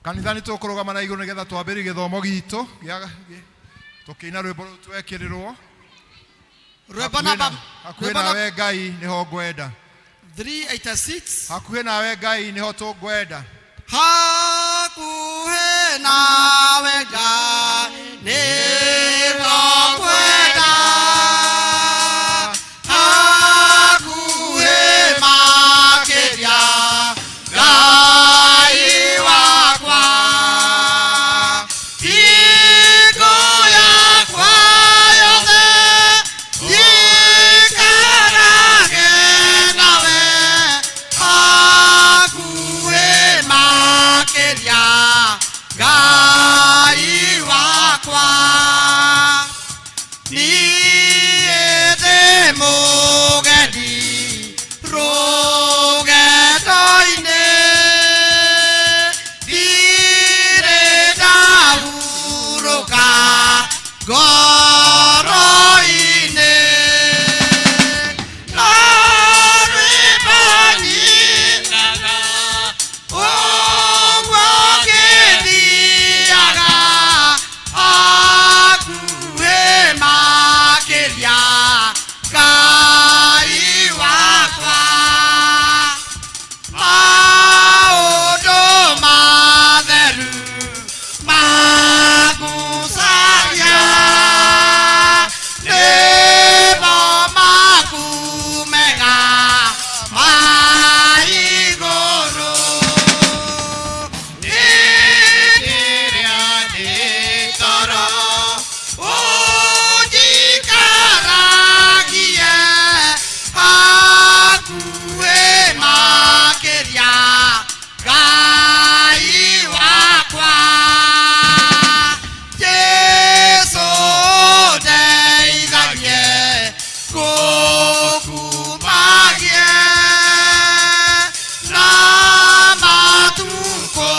Kanitha nĩ tũkũrũgama na igũrũ nĩgetha twambĩrĩrie gĩthomo gitũ tũkĩina rwĩmbo rũu twekĩrĩrwo. Rwĩmbo namba Hakuhĩ rwĩmbo nawe Ngai nĩho ngwenda. 386. Hakuhĩ nawe Ngai nĩho tũngwenda. Hakuhĩ nawe Ngai nĩho ngwenda. Hakuhĩ makĩria Ngai wakwa. Hingo yakwa yothe njikarage nawe hakuhĩ makĩria Ngai wakwa. Niĩ ndĩ mũgeni rũgendo-inĩ, ndirĩ ndahurũka ngoro-inĩ. No rwĩmbo nyinaga ũguo ngĩthiaga hakuhĩ makĩria Ngai wakwa. Maũndũ matheru magucagia nĩmo maku mega ma igũrũ. Hĩndĩ ĩrĩa ndĩ toro ũnjikaragie hakuhĩ makĩria Ngai wakwa. Jesũ ndeithagie gũkumagie na matukũ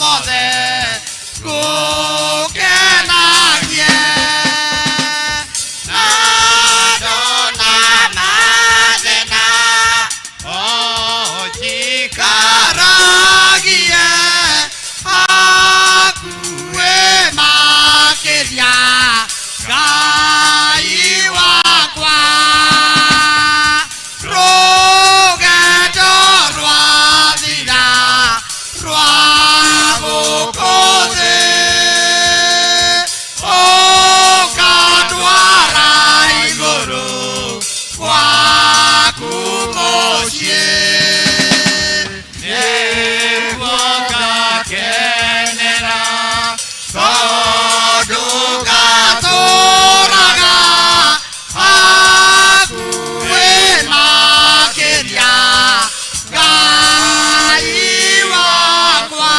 mothe ngũkenagie. Na ndona mathĩna ũnjikaragie hakuhĩ makĩria Ngai wakwa. Rũgendo rwathira rwa gũkũ thĩ, ũkandwara igũrũ gwaku mũciĩ. Nĩguo ngakenera tondũ Ngatũraga hakuhĩ makĩria Ngai wakwa.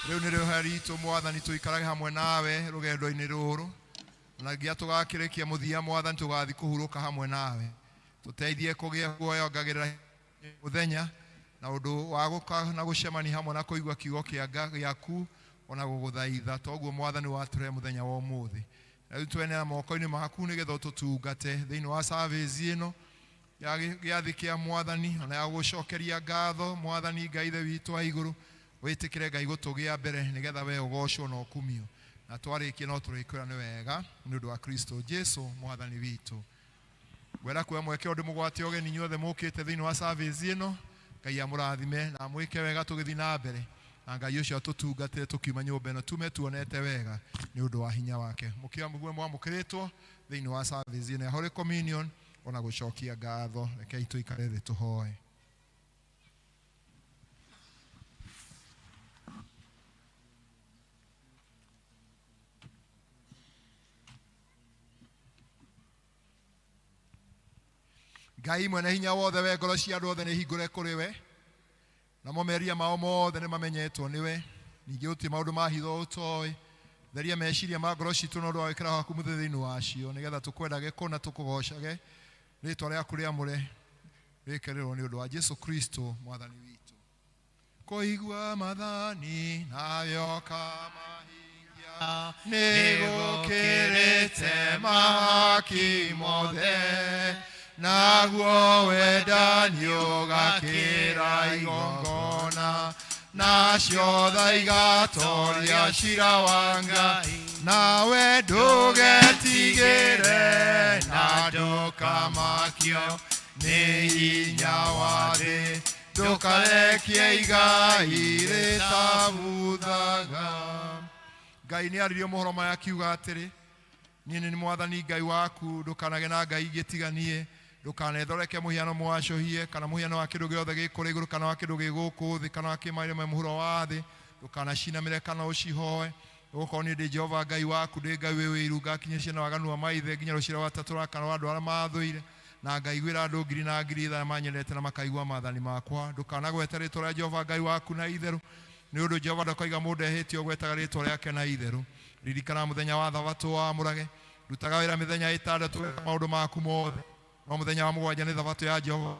Rĩu nĩrĩo ihoya ritũ Mwathani, tũikarage hamwe nawe rũgendo-inĩ rũrũ, na nginya tũgakĩrĩkia mũthia Mwathani, tũgathiĩ kũhurũka hamwe nawe. Tũteithie kũgĩa guoya ongagĩrĩra mũthenya na ũndũ wa gũka na gũcemania hamwe na kũigua kiugo gĩaku ona gũgũthaitha. Toguo Mwathani watũhe mũthenya wa ũmũthĩ. Na rĩu tweneana moko-inĩ maku nĩgetha ũtũtungate thĩinĩ wa service ĩno ya gĩathĩ kĩa Mwathani, ona ya gũcokeria ngatho Mwathani Ngai Ithe witũ wa igũrũ. Wĩtĩkĩre Ngai gũtũgĩa mbere nĩgetha we ũgocwo na ũkumio, na twarĩkia no tũrĩkwĩra nĩ wega nĩ ũndũ wa Kristo Jesu Mwathani witũ. Ngwenda kuoya mweke ũndũ mũgwate ũgeni inyuothe mũkĩte thĩinĩ wa service ĩno. Ngai amũrathime na amwĩke wega tũgĩthiĩ na mbere, na Ngai ũcio atũtungatĩre tũkiuma nyũmba ĩno tume tuonete wega nĩ ũndũ wa hinya wake. Mũkĩamũgue mwamũkĩrĩtwo thĩinĩ wa service ĩno ya Holy Communion ona gũcokia ngatho. Rekei tũikare thĩ tũhoe. Ngai mwene hinya wothe, we ngoro cia andũ othe nĩ hingũre kũrĩ we, namo meria mao mothe nĩ mamenyetwo nĩwe. Ningĩ gũtirĩ maũndũ ma hitho ũtoĩ. Theria meciria ma ngoro citũ na ũndũ wa gwĩkĩra waku mũthĩ thĩinĩ wacio, nĩgetha tũkwendage kũna tũkũgocage rĩtwa rĩaku rĩamũre rĩkerĩrwo nĩ ũndũ wa Jesu Kristo Mwathani witũ. Kũigua mathani nayo kamahingia nĩ gũkĩrĩte mahaki mothe, naguo wendani ũgakĩra igongona. Nacio tha igatoria cira wa Ngai. Nawe ndũgetigĩre na ndũkamakio nĩ hinya wa thĩ, ndũkarekie igai rĩtabuthaga. Ngai nĩ aririe mohoro maya akiuga atĩrĩ, niĩ nĩ Mwathani Ngai waku, ndũkanage na ngai ingĩ tiga niĩ, ndũkanethondeke mũhiano mwacũhie kana mũhiano wa kĩndũ gĩothe gĩ kũrĩa igũrũ kana wa kĩndũ gĩ gũkũ thĩ kana wa kĩmaĩ me mũhuro wa thĩ, ndũkanacinamĩre kana ũcihoe, nĩgũkorwo niĩ ndĩ Jehova Ngai waku, ndĩ Ngai wĩ ũiru, ngakinyia ciana waganu wa maithe nginya rũciaro rwa gatatũ rwa kana rwa andũ arĩa maathũire, na ngaiguĩra andũ ngiri na ngiri tha arĩa manyendete na makaigua maathani makwa. Ndũkanagwete rĩĩtwa rĩa Jehova Ngai waku na itherũ, nĩ ũndũ Jehova ndakoiga mũndũ ehĩtie ũgwetaga rĩĩtwa rĩake na itherũ. Ririkana mũthenya wa thabatũ wamũrage, rutaga wĩra mĩthenya ĩtandatũ weka maũndũ maku mothe, no mũthenya wa mũgwanja nĩ thabatũ ya Jehova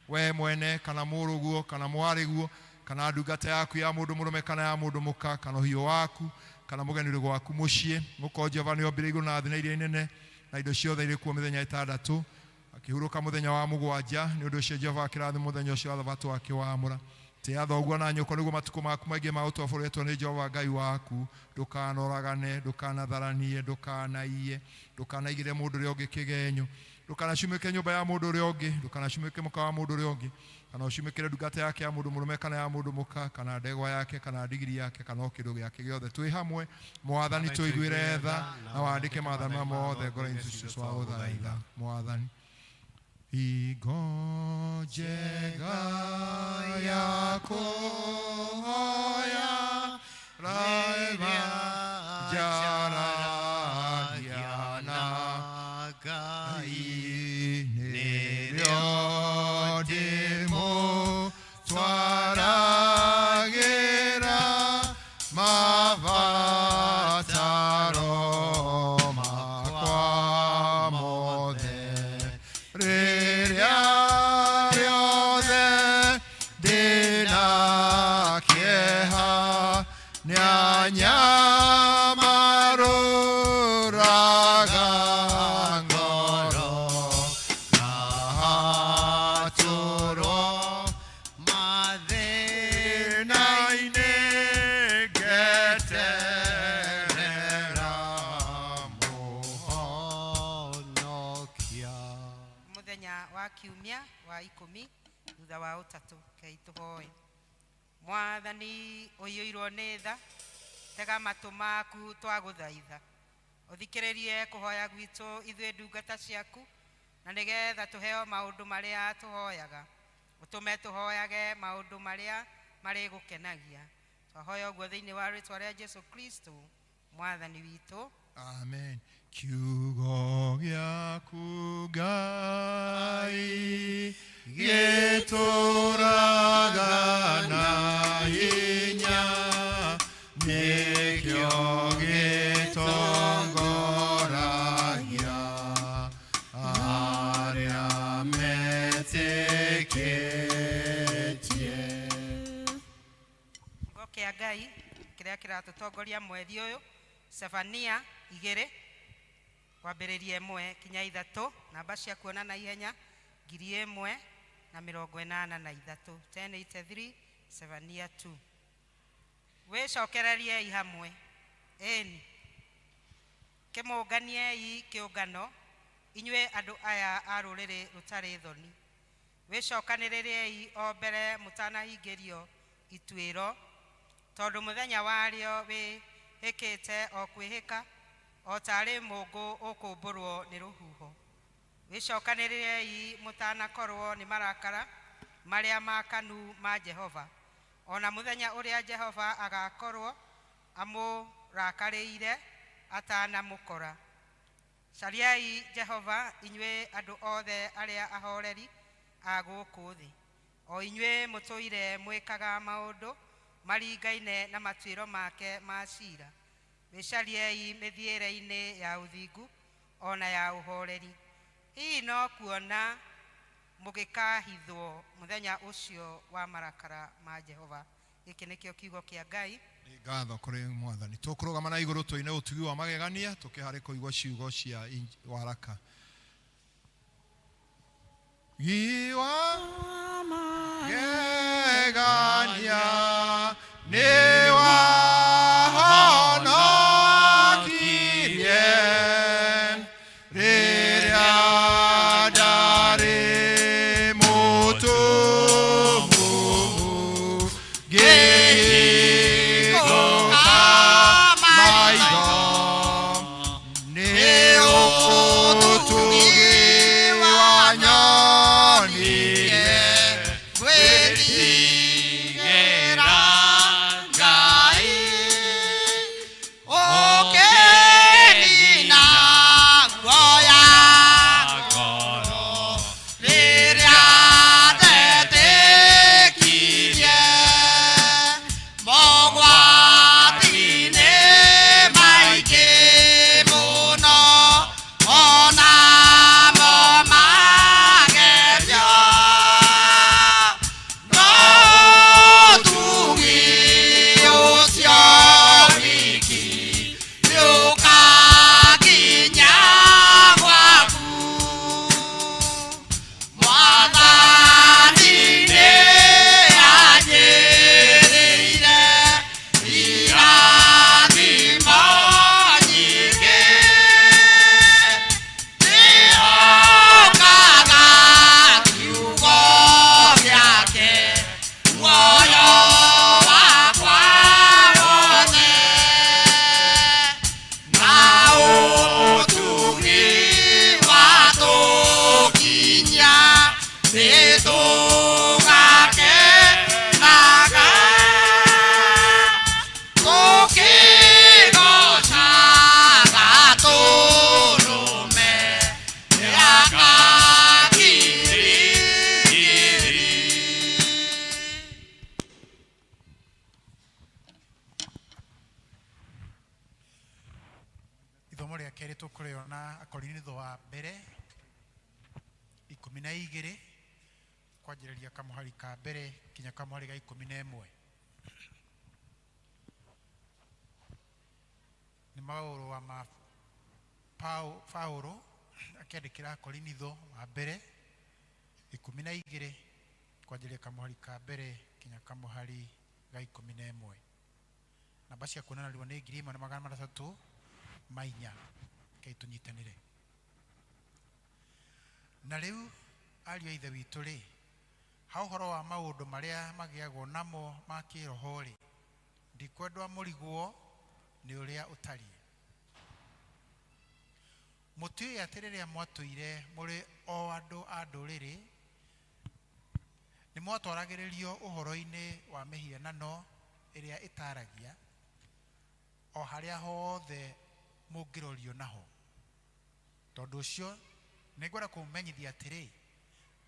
we mwene kana mũrũguo kana mwarĩguo kana ndungata yaku ya mũndũ mũrũme kana ya mũndũ mũka kana ũhiũ waku kana mũgeni ũrĩ gwaku mũciĩ, gũkorwo Jehova nĩ ombire igũrũ na thĩ na iria inene na indo ciothe irĩ kuo mĩthenya ĩtandatũ, akĩhurũka mũthenya wa mũgwanja. Nĩ ũndũ ũcio Jehova akĩrathima mũthenya ũcio wa thabatũ akĩwamũra. Tĩa thoguo na nyũkwa nĩguo matukũ maku maingĩ ma gũtũũra bũrũri ũrĩa nĩ Jehova Ngai waku. Ndũkanoragane, ndũkanatharanie, ndũkanaiye, ndũkanaigĩrĩre mũndũ ũrĩa ũngĩ kĩgenyo, ndũkanacumĩke nyũmba ya mũndũ ũrĩa ũngĩ, ndũkanacumĩke mũka wa mũndũ ũrĩa ũngĩ, kana ũcumĩkĩre ndungata yake ya mũndũ mũrũme kana ya mũndũ mũka, kana ndegwa yake kana ndigiri yake kana o kĩndũ gĩake gĩothe. Twĩ hamwe, Mwathani tũiguĩre tha na wandĩke maathani maya mothe ngoro-inĩ citũ twagũthaitha Mwathani. Hingo njega ya kũhoya rĩrĩa njaragia na Ngai, nĩrĩo ndĩmũtwaragĩra mabataro makwa mothe. Rĩrĩa rĩothe ndĩna kĩeha, nĩanyamarũraga ngoro, ngahatũrwo mathĩna-inĩ, ngeterera Mũhonokia. Mũthenya wa kiumia wa 10 thutha wa ũtatũ, kei tũhoe. Mwathani ũiyũirwo nĩ tha, tega matũ maku twagũthaitha, ũthikĩrĩrie kũhoya gwitũ ithuĩ ndungata ciaku, na nĩgetha tũheo maũndũ marĩa tũhoyaga, ũtũme tũhoyage maũndũ marĩa marĩgũkenagia. Twahoya ũguo thĩinĩ wa rĩtwa rĩa Jesu Kristo Mwathani witũ. Amen. Kiugo gĩaku Ngai gĩtũraga na hinya, nĩkĩo gĩtongoragia arĩa metĩkĩtie. Kiugo kĩa Ngai kĩrĩa kĩratũtongoria mweri ũyũ, Sefania 2 kwambĩrĩria 1 kinya 3, namba cia kuona na ihenya 1083, 1083, Sefania 2. Wĩcokereriei hamwe, ĩni kĩmũnganiei kĩũngano, inyuĩ andũ aya a rũrĩrĩ rũtarĩ thoni. Wĩcokanĩrĩriei o mbere mũtanahingĩrio ituĩro, tondũ mũthenya warĩo wĩhĩkĩte o kwĩhĩka, o tarĩ mũngũ ũkũmbũrwo nĩ rũhuho. Wĩcokanĩrĩriei mũtanakorwo nĩ marakara marĩa makanu ma Jehova, ona mũthenya ũrĩa Jehova agakorwo amũrakarĩire atanamũkora. Cariai Jehova inyuĩ andũ othe arĩa ahoreri a gũkũ thĩ, o inyuĩ mũtũire mwĩkaga maũndũ maringaine na matuĩro make ma ciira. Wĩcariei mĩthiĩre-inĩ ya ũthingu ona ya ũhoreri, hihi no kuona mũgĩkahithwo mũthenya ũcio wa marakara ma Jehova. Gĩkĩ nĩkĩo kiugo kĩa Ngai. Nĩ ngatho kũrĩ Mwathani. Tũkũrũgama na igũrũ tũine ũtugi wa magegania tũkĩharĩ kũigua ciugo cia waraka. Giwa Nĩtũgakenaga tũkĩgoocaga tũrũme mĩaka ngiri ngiri. Ithomo rĩa kerĩ tũkũrĩona Akorinitho wa mbere 12, kwanjĩrĩria kamũhari ka mbere kinya kamũhari ga 11. Nĩ maũrũa ma Paulo akĩandĩkĩra Akorinitho wa mbere 12, kwanjĩrĩria kamũhari ka mbere kinya kamũhari ga 11. Namba cia kuonanĩrio nĩ 1304. Rekei tũnyitanĩre. Na rĩu, ariũ a Ithe witũ rĩ, ha ũhoro wa maũndũ marĩa magĩagwo namo ma kĩroho rĩ, ndikwendwa mũrigwo nĩ ũrĩa ũtariĩ. Mũtiũĩ atĩ rĩrĩa mwatũire mũrĩ o andũ a ndũrĩrĩ, nĩ mwatwaragĩrĩrio ũhoro-inĩ wa mĩhianano ĩrĩa ĩtaragia, o harĩa hothe mũngĩrorio naho. Tondũ ũcio nĩngwenda kũmenyithia atĩrĩ,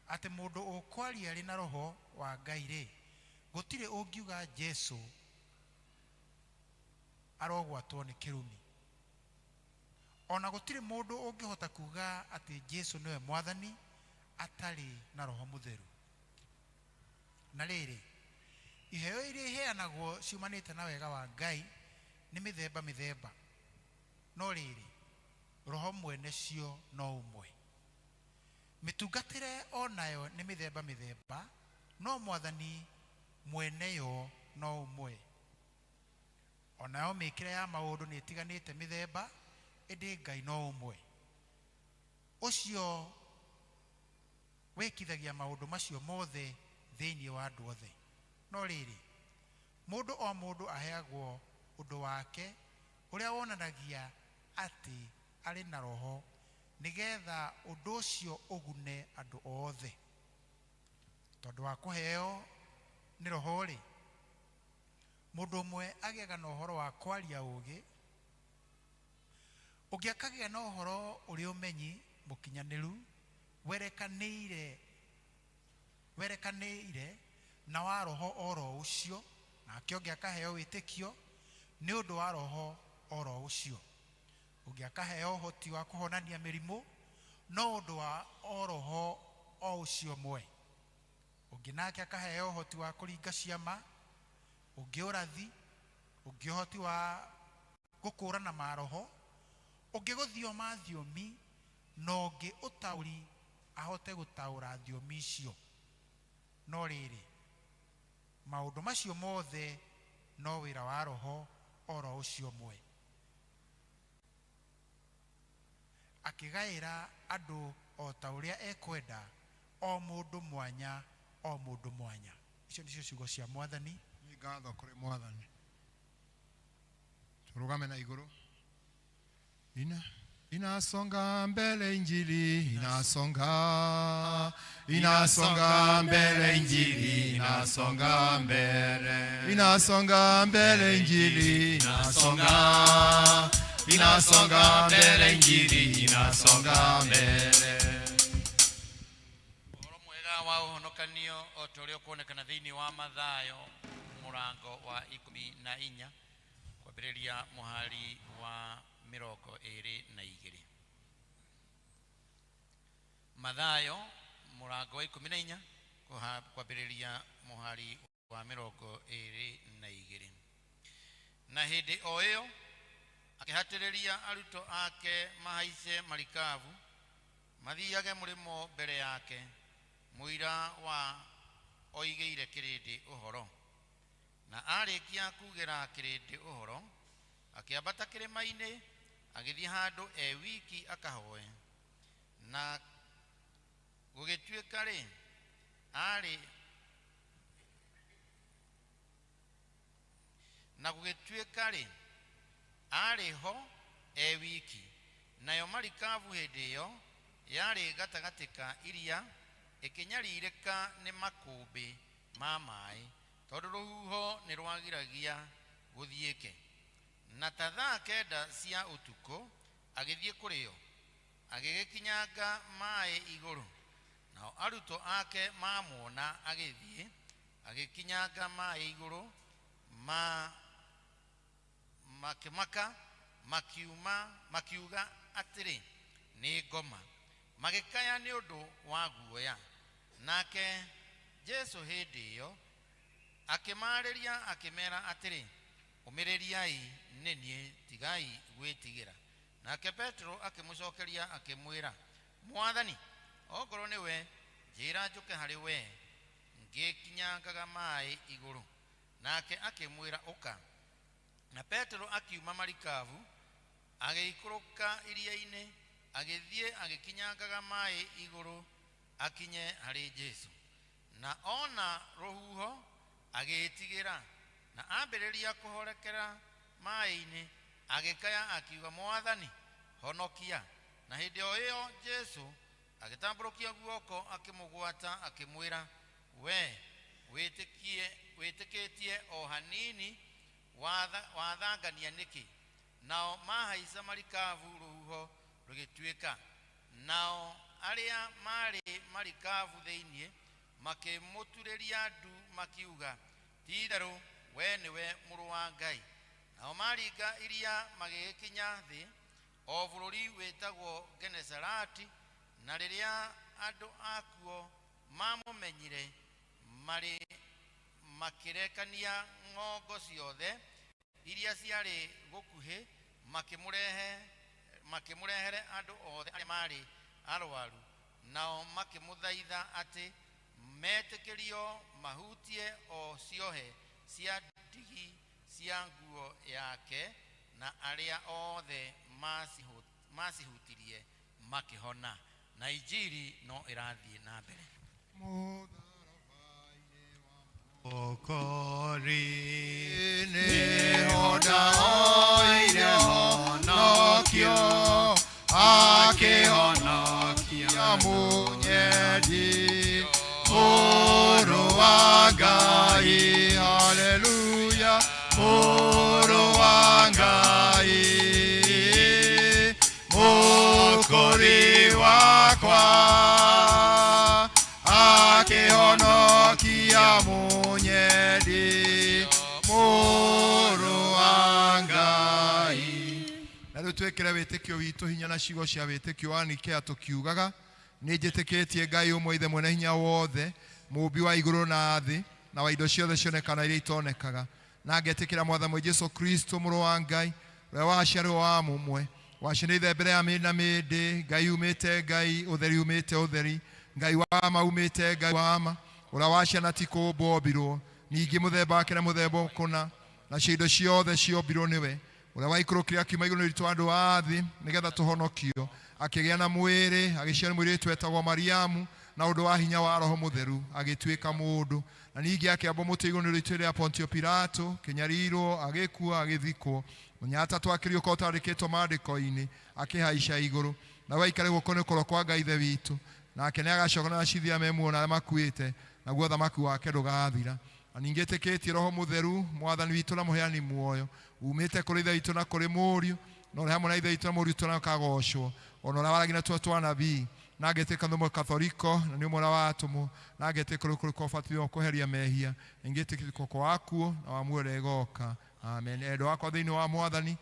atĩ mũndũ ũkwaria arĩ na roho wa Ngai rĩ, gũtirĩ ũngiuga Jesũ arogwatwo nĩ kĩrumi. Ona gũtirĩ mũndũ ũngĩhota kuga atĩ Jesũ nĩwe Mwathani atarĩ na Roho Mũtheru. Na rĩrĩ, iheo iria iheanagwo ciumanĩte na wega wa Ngai nĩ mĩthemba mĩthemba, no rĩrĩ, Roho mwene cio no ũmwe. Mĩtungatĩre o nayo nĩ mĩthemba mĩthemba, no Mwathani mwene yo no ũmwe. O nayo mĩĩkĩre ya maũndũ nĩ ĩtiganĩte mĩthemba, ĩndĩ Ngai no ũmwe. Ũcio wĩkithagia maũndũ macio mothe thĩinĩ wa andũ othe. No rĩrĩ, mũndũ o mũndũ aheagwo ũndũ wake ũrĩa wonanagia atĩ arĩ na Roho, nĩgetha ũndũ ũcio ũgune andũ othe. Tondũ wa kũheo nĩ Roho-rĩ, mũndũ ũmwe agĩaga na ũhoro wa kwaria ũũgĩ, ũngĩ akagĩa na ũhoro ũrĩ ũmenyi mũkinyanĩru werekanĩire na wa Roho oro ũcio, nake ũngĩ akaheo wĩtĩkio nĩ ũndũ wa Roho oro ũcio. Ũngĩ akaheo ũhoti wa kũhonania mĩrimũ no ũndũ wa o Roho o ũcio ũmwe. Ũngĩ nake akaheo ũhoti wa kũringa ciama, ũngĩ ũrathi, ũngĩ ũhoti wa gũkũũrana maroho, ũngĩ gũthioma thiomi, na ũngĩ ũtaũri ahote gũtaũra thiomi icio. No rĩrĩ, maũndũ macio mothe no wĩra wa Roho oro ũcio ũmwe, akĩgaĩra andũ o ta ũrĩa ekwenda, o mũndũ mwanya o mũndũ mwanya. Icio nĩcio ciugo cia Mwathani. Nĩ ngatho kũrĩ Mwathani. Tũrũgame na igũrũ. Inasonga mbele injili, inasonga, inasonga mbele injili, inasonga mbele, inasonga mbele injili, inasonga, inasonga mbele injili, inasonga mbele. Ũhoro mwega wa ũhonokanio o ta ũrĩa ũkuonekana thĩinĩ wa Mathayo mũrango wa 14, kwambĩrĩria mũhari wa 22. Mathayo mũrango wa 14, kwambĩrĩria mũhari wa 22. Na hĩndĩ o ĩyo akĩhatĩrĩria arutwo ake mahaice marikabu mathiage mũrĩmo mbere yake, mũira wa oigĩire kĩrĩndĩ ũhoro. Na arĩkia kugĩra kĩrĩndĩ ũhoro, akĩambata kĩrĩma-inĩ, agĩthiĩ handũ e wiki akahoe. Na gũgĩtuĩka rĩ, arĩ na gũgĩtuĩka rĩ, arĩ ho e wiki. Nayo marikabu hĩndĩ ĩyo yarĩ gatagatĩ ka iria, Ĩkĩnyarirĩka nĩ makũmbĩ ma maĩ, tondũ rũhuho nĩ rwagiragia gũthiĩke. Na ta thaa 9 cia ũtukũ agĩthiĩ kũrĩ o, agĩgĩkinyanga maĩ igũrũ. Nao arutwo ake mamuona agĩthiĩ agĩkinyanga maĩ igũrũ, makĩmaka, makiuga atĩrĩ, nĩ ngoma. Magĩkaya nĩ ũndũ wa guoya. Nake Jesu hĩndĩ ĩyo akĩmaarĩria, akĩmera atĩrĩ, ũmĩrĩriai, nĩ niĩ, tigai gwĩtigĩra. Nake Petero akĩmũcokeria akĩmwĩra, Mwathani, ongorwo nĩwe, njĩra njũke harĩ we ngĩkinyangaga maĩ igũrũ. Nake akĩmwĩra, ũka. Na Petero akiuma marikabu, agĩikũrũka iria-inĩ, agĩthiĩ agĩkinyangaga maĩ igũrũ akinye harĩ Jesu. Na ona rũhuho agĩĩtigĩra, na ambĩrĩria kũhorekera maĩ-inĩ, agĩkaya akiuga, Mwathani, honokia. Na hĩndĩ o ĩyo Jesu agĩtambũrũkia guoko akĩmũgwata, akĩmwĩra, we wĩtĩkĩtie o hanini, wathangania nĩkĩ? Nao mahaica marikabu, rũhuho rũgĩtuĩka. Nao arĩa maarĩ marikabu thĩinĩ makĩmũturĩria ndu, makiuga, ti-itherũ we nĩwe mũrũ wa Ngai. Nao maringa iria magĩgĩkinya thĩ, o bũrũri wĩtagwo Genesareti. Na rĩrĩa andũ akuo mamũmenyire, marĩ makĩrekania ng'ongo ciothe iria ciarĩ gũkuhĩ, makĩmũrehere andũ othe arĩa maarĩ arwaru. Nao makĩmũthaitha atĩ metĩkĩrio mahutie o ciohe cia ndigi cia nguo yake, na arĩa othe macihutirie makĩhona. Na injiri no ĩrathiĩ na mbere. Okori nĩho ndaoire honokio, akĩhonokia mũnyendi, mũrũ wa Ngai. Haleluya, mũrũ wa Ngai, mũkũri wakwa, akĩhonokia mũnyendi, mũrũ wa Ngai. Na rĩu twĩkĩre wĩtĩkio witũ hinya na ciugo cia wĩtĩkio wa Nikea, tũkiugaga, nĩ njĩtĩkĩtie Ngai ũmwe, Ithe mwene hinya wothe, mũũmbi wa igũrũ na thĩ, na wa indo ciothe cionekana iria itonekaga, na ngetĩkĩra Mwathani Jesu Kristo, mũrũ wa Ngai, ũrĩa waciarirwo wa mũmwe, waciarĩire Ithe mbere ya mĩndĩ na mĩndĩ, Ngai umĩte Ngai, ũtheri umĩte ũtheri, Ngai wa ma umĩte Ngai wa ma, ũrĩa waciana ti kũũmbwo ombirwo, ningĩ mũthemba wake na mũthemba kũna, nacio indo ciothe ciombirwo nĩwe, ũrĩa waikũrũkire akiuma igũrũ nĩ andũ a thĩ nĩgetha tũhonokio, akĩgĩa na mwĩrĩ, agĩciara mũirĩtu wetagwo Mariamu, na ũndũ wa hinya wa Roho Mũtheru agĩtuĩka mũndũ, na ningĩ akĩambwo mũtĩ igũrũ nĩ rĩtwa rĩa Pontio Pilato, kĩnyarirwo, agĩkua, agĩthikwo, mũthenya wa gatatũ akĩriũka ũtandĩkĩtwo maandĩko-inĩ, akĩhaica igũrũ, na we aikare guoko-inĩ kũrĩa kwa Ngai Ithe witũ, nake nĩ agacoka na acithia me muoyo na arĩa makuĩte, naguo ũthamaki wake ndũgathira. Na ningĩ ĩtĩkĩtie Roho Mũtheru, Mwathani witũ na mũheani muoyo, umĩte kũrĩ Ithe witũ na kũrĩ Mũriũ, na ũrĩa hamwe na Ithe witũ na Mũriũ tũrakagocwo, ona ũrĩa waragia na tũa twa nabii, na ngetĩka nĩ ũmwe Katholiko, na nĩ ũmwe ũrĩa watũmwo, na ngetĩka kũrĩ kwa ũbatithio wa kweheria mehia, na ngetĩka kwa wakuo na wa muoyo ũrĩa ĩgoka. Amen. Endwa wakwa thĩinĩ wa Mwathani,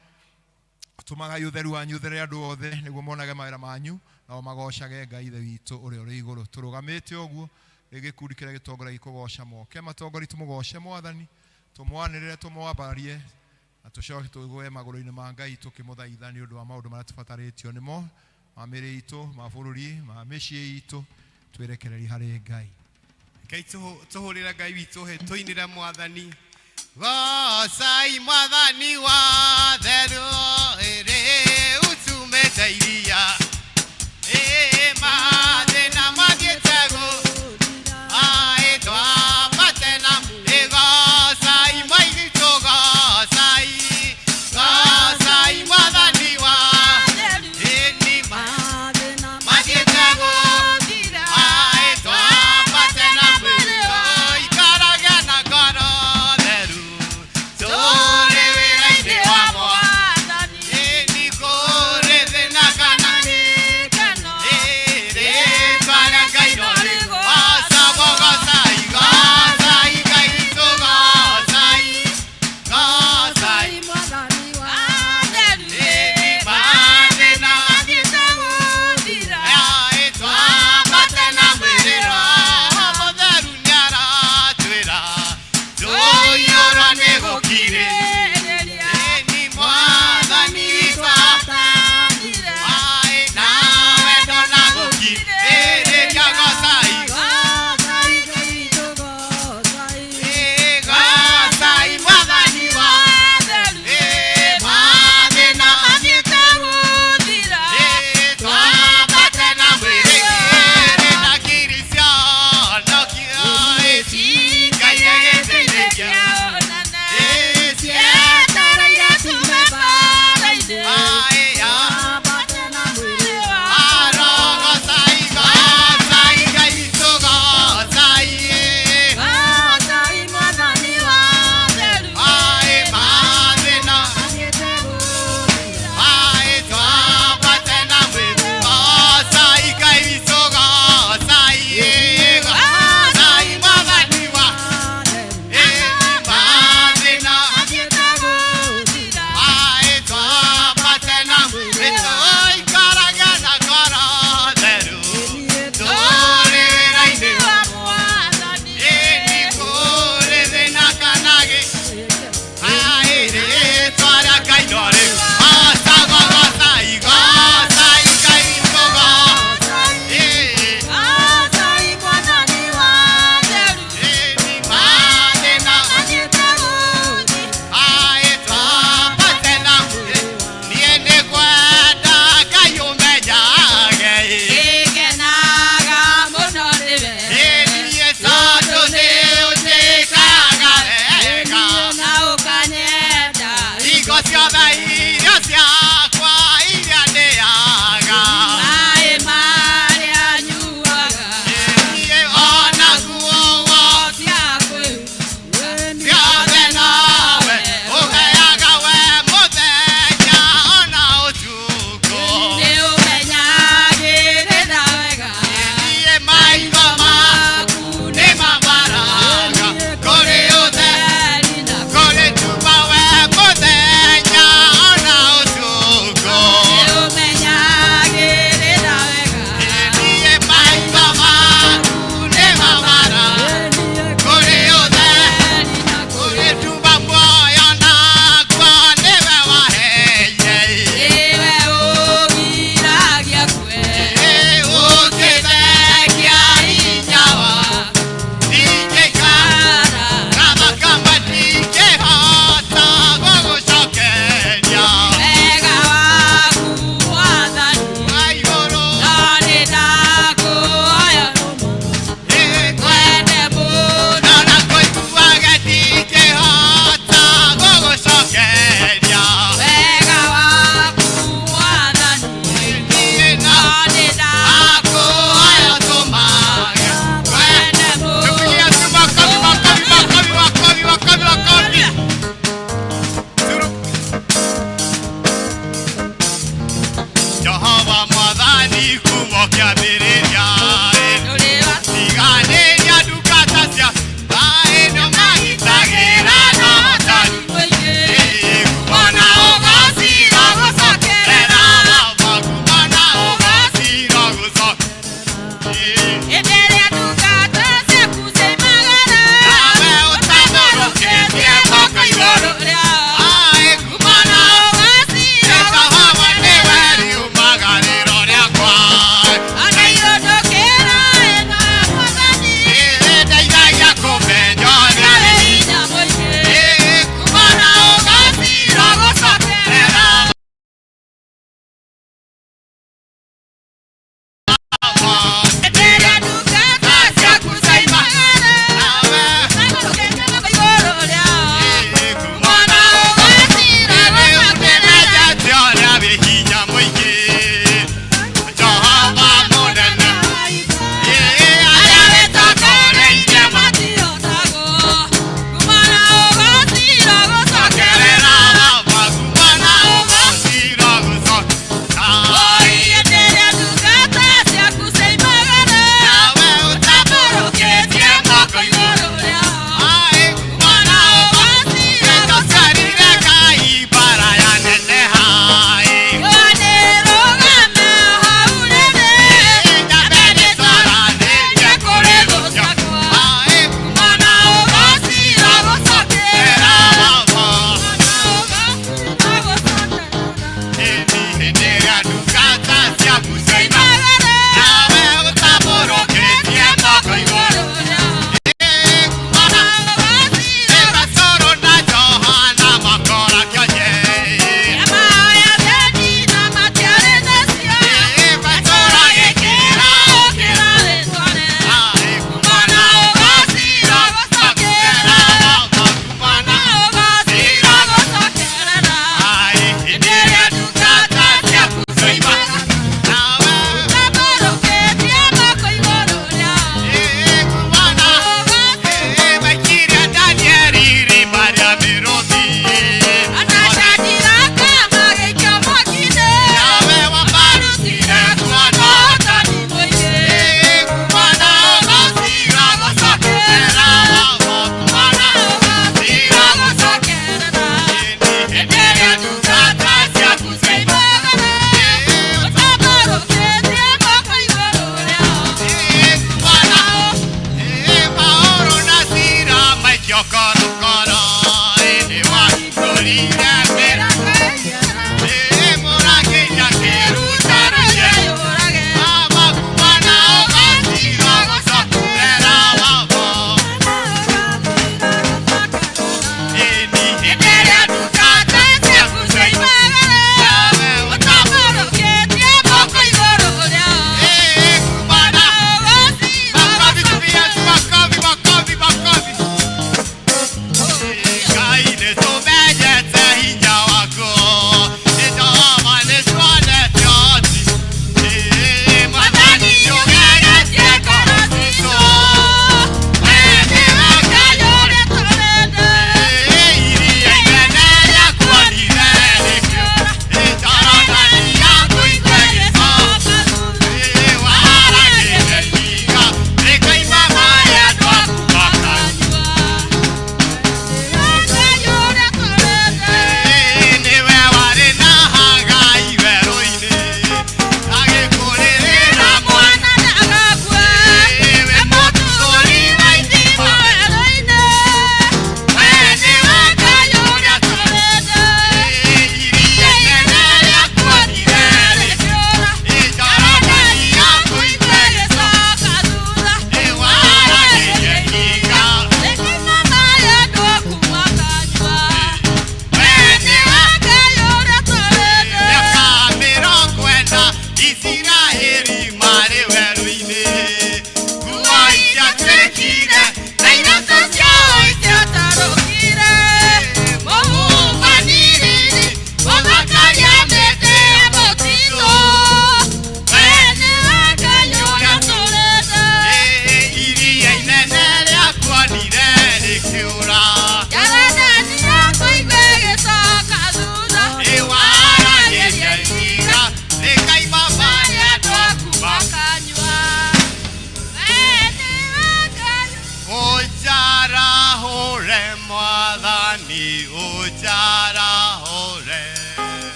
tũmagai ũtheru wanyu ũthere andũ othe, nĩguo monage mawĩra manyu, nao magocage Ngai Ithe witũ ũrĩa ũrĩ igũrũ. Tũrũgamĩte ũguo, rĩ gĩkundi kĩrĩa gĩtongoragia kũgoca moke matongoria, tũmũgoce Mwathani, tũmwanĩrĩre, tũmwambararie, na tũcoke tũgwe magũrũ-inĩ ma Ngai tũkĩmũthaitha nĩ ũndũ wa maũndũ marĩa tũbatarĩtio nĩmo, ma mĩrĩ itũ, ma bũrũri, ma mĩciĩ itũ, twĩrekererie harĩ Ngai. Ngai tũhũrĩre Ngai witũ hĩ, tũinĩre Mwathani. Gocai Mwathani wa theru, ĩrĩ utumĩte iria, ĩ mathĩna mathiĩte aĩ twambate na ĩ gocai maitũ, gocai, gocai Mwathani wa ĩni mathiĩte aĩ twambate.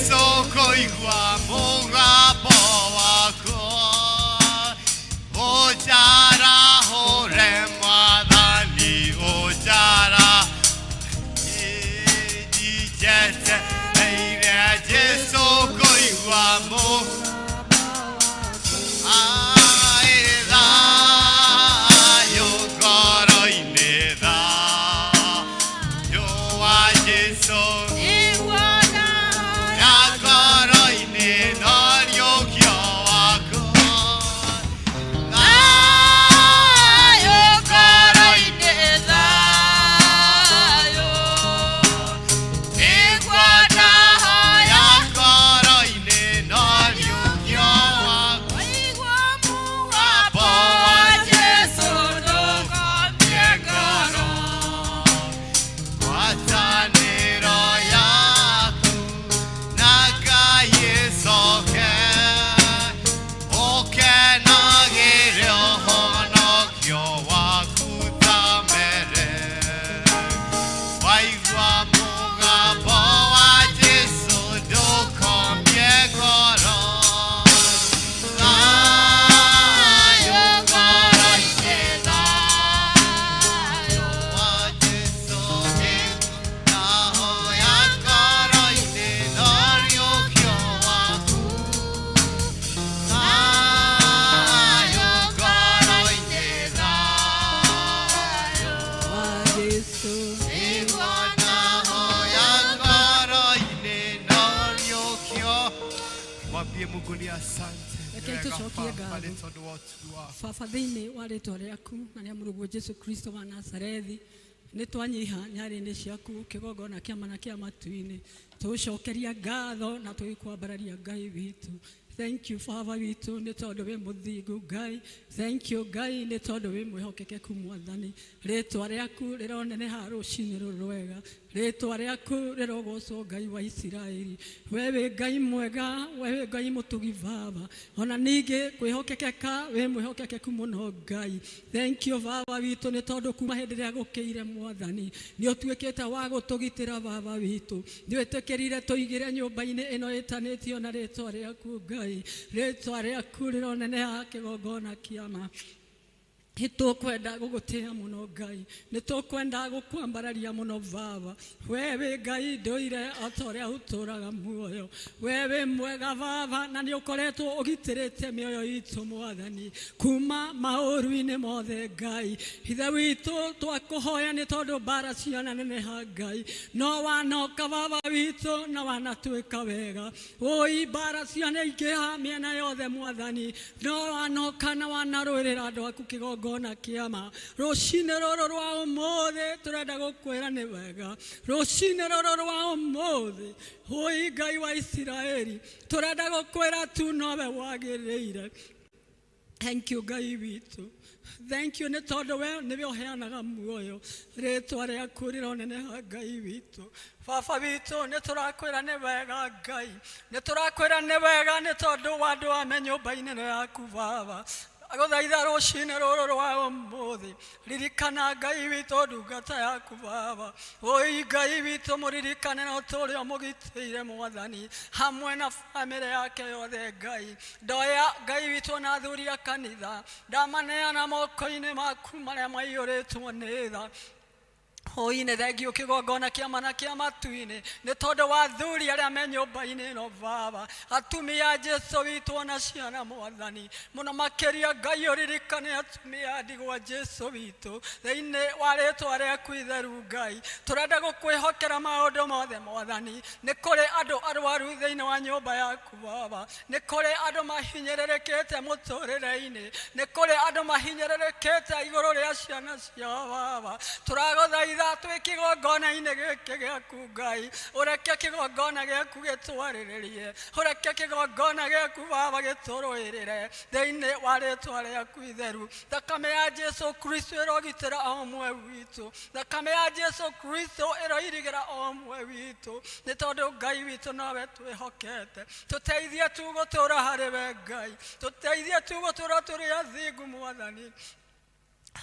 Jesu kũigua mũgambo wakwa ũnjarahũre mwathani ũnjara njetereire Jesu kũigua mũgambo Aĩ thayũ ngoro-inĩ thayũ wa Jesu ya ngoro-inĩ no riũkio wakwa thayũ ngoro-inĩ thayũ nĩguo ndahoya ngoro-inĩ no riũkio wakwa Mũgambo wa Jesu ndũkomie ngoro ngwatanĩro yaku na Ngai ĩcoke ũkenagĩre ũhonokio waku ta mbere waigua mũgambo wa Jesu ndũkomie ngoro thayũ ngoro-inĩ thayũ wa Jesu ndahoya ngoro-inĩ no riũkio waku thayũ ngoro-inĩ thayũ nĩguo ndahoya ngoro-inĩ no riũkio. Mwambie Mungu ni asante. Reke Wega tũcokie Baba, ngatho. nĩ tondũ wa ũtugi waku. Baba thĩinĩ wa rĩtwa rĩaku na rĩa mũrũguo Jesu Kristo wa Nazarethi nĩ twanyiha nyarĩ-inĩ ciaku kĩgongona kĩama na kĩa matu-inĩ tũgũcokeria ngatho na tũgĩkwambararia Ngai witũ. Thank you Baba witũ nĩ tondũ wĩ mũthingu Ngai. Thank you Ngai nĩ tondũ wĩ mwĩhokekeku Mwathani. Rĩtwa rĩaku rĩroneneha rũcinĩ rũrũ rwega. Rĩtwa rĩaku rĩrogocwo Ngai wa Isiraeli. We wĩ Ngai mwega, we wĩ Ngai mũtugi Baba. Ona ningĩ kwĩhokekeka wĩ mwĩhokekeku mũno Ngai. Thank you Baba witũ nĩ tondũ kuma hĩndĩ ĩrĩa gũkĩire Mwathani nĩ ũtuĩkĩte wa gũtũgitĩra Baba witũ. Nĩ wĩtĩkĩrire tũigĩre nyũmba-inĩ ĩno ĩtanĩtio na rĩtwa rĩaku Ngai. Rĩtwa rĩaku rĩroneneha kĩgongona kĩama. Nĩ tũkwenda gũgũtĩa mũno Ngai, nĩ tũkwenda gũkwambararia mũno Baba. We wĩ Ngai ndũire o ta ũrĩa ũtũũraga muoyo. We wĩ mwega Baba, na nĩ ũkoretwo ũgitĩrĩte mĩoyo itũ Mwathani kuma maũru-inĩ mothe Ngai. Ithe witũ twakũhoya nĩ tondũ mbara ciananeneha Ngai, no wanoka Baba witũ na wanatwĩka wega. Ũi mbara cianaingĩha mĩena yothe Mwathani, no wanoka na wanarũĩrĩra andũ aku kĩgongona kĩama. Rũcinĩ rũrũ rwa ũmũthĩ tũrenda gũkwĩra nĩ wega. Rũcinĩ rũrũ rwa ũmũthĩ, ũi Ngai wa Isiraeli, tũrenda gũkwĩra tu nowe wagĩrĩire. Thank you Ngai witũ. Thank you nĩ tondũ we nĩwe ũheanaga muoyo. Rĩtwa rĩaku rĩroneneha Ngai witũ. Baba witũ nĩ tũrakwĩra nĩ wega Ngai. Nĩ tũrakwĩra nĩ wega nĩ tondũ wa andũ ame nyũmba-inĩ ĩno yaku Baba. Agũthaitha rũcinĩ rũrũ rwa ũmũthĩ, ririkana Ngai witũ ndungata yaku Baba. Ũi Ngai witũ mũririkane na ũtũũre ũmũgitĩire Mwathani hamwe na bamĩrĩ yake yothe Ngai. Ndoya Ngai witũ na athuri a kanitha, ndamaneana moko-inĩ maku marĩa maiyũrĩtwo nĩ tha. Hũinĩ thengio kĩgongona kĩama na kĩa matu-inĩ nĩ tondũ wa athuri arĩa me nyũmba-inĩ ĩno Baba, atumia a Jesu witũ ona ciana Mwathani, mũno makĩria Ngai ũririkane atumia a ndigwa Jesu witũ thĩinĩ wa rĩtwa rĩaku itheru Ngai. Tũrenda gũkwĩhokera maũndũ mothe Mwathani. Nĩ kũrĩ andũ arwaru thĩinĩ wa nyũmba yaku Baba, nĩ kũrĩ andũ mahinyĩrĩrĩkĩte mũtũrĩre-inĩ, nĩ kũrĩ andũ mahinyĩrĩrĩkĩte igũrũ rĩa ciana ciao Baba. Tũragũthaitha twĩ kĩgongona-inĩ gĩkĩ gĩaku Ngai, ũreke kĩgongona gĩaku gĩtwarĩrĩrie, ũreke kĩgongona gĩaku Baba gĩtũrũĩrĩre thĩinĩ wa rĩtwa rĩaku itheru. Thakame ya Jesu Kristo ĩrogitĩra o ũmwe witũ, thakame ya Jesu Kristo ĩroirigĩra o ũmwe witũ, nĩ tondũ Ngai witũ nowe twĩhokete. Tũteithie tu gũtũũra harĩ we Ngai, tũteithie tu gũtũũra tũrĩ athingu Mwathani.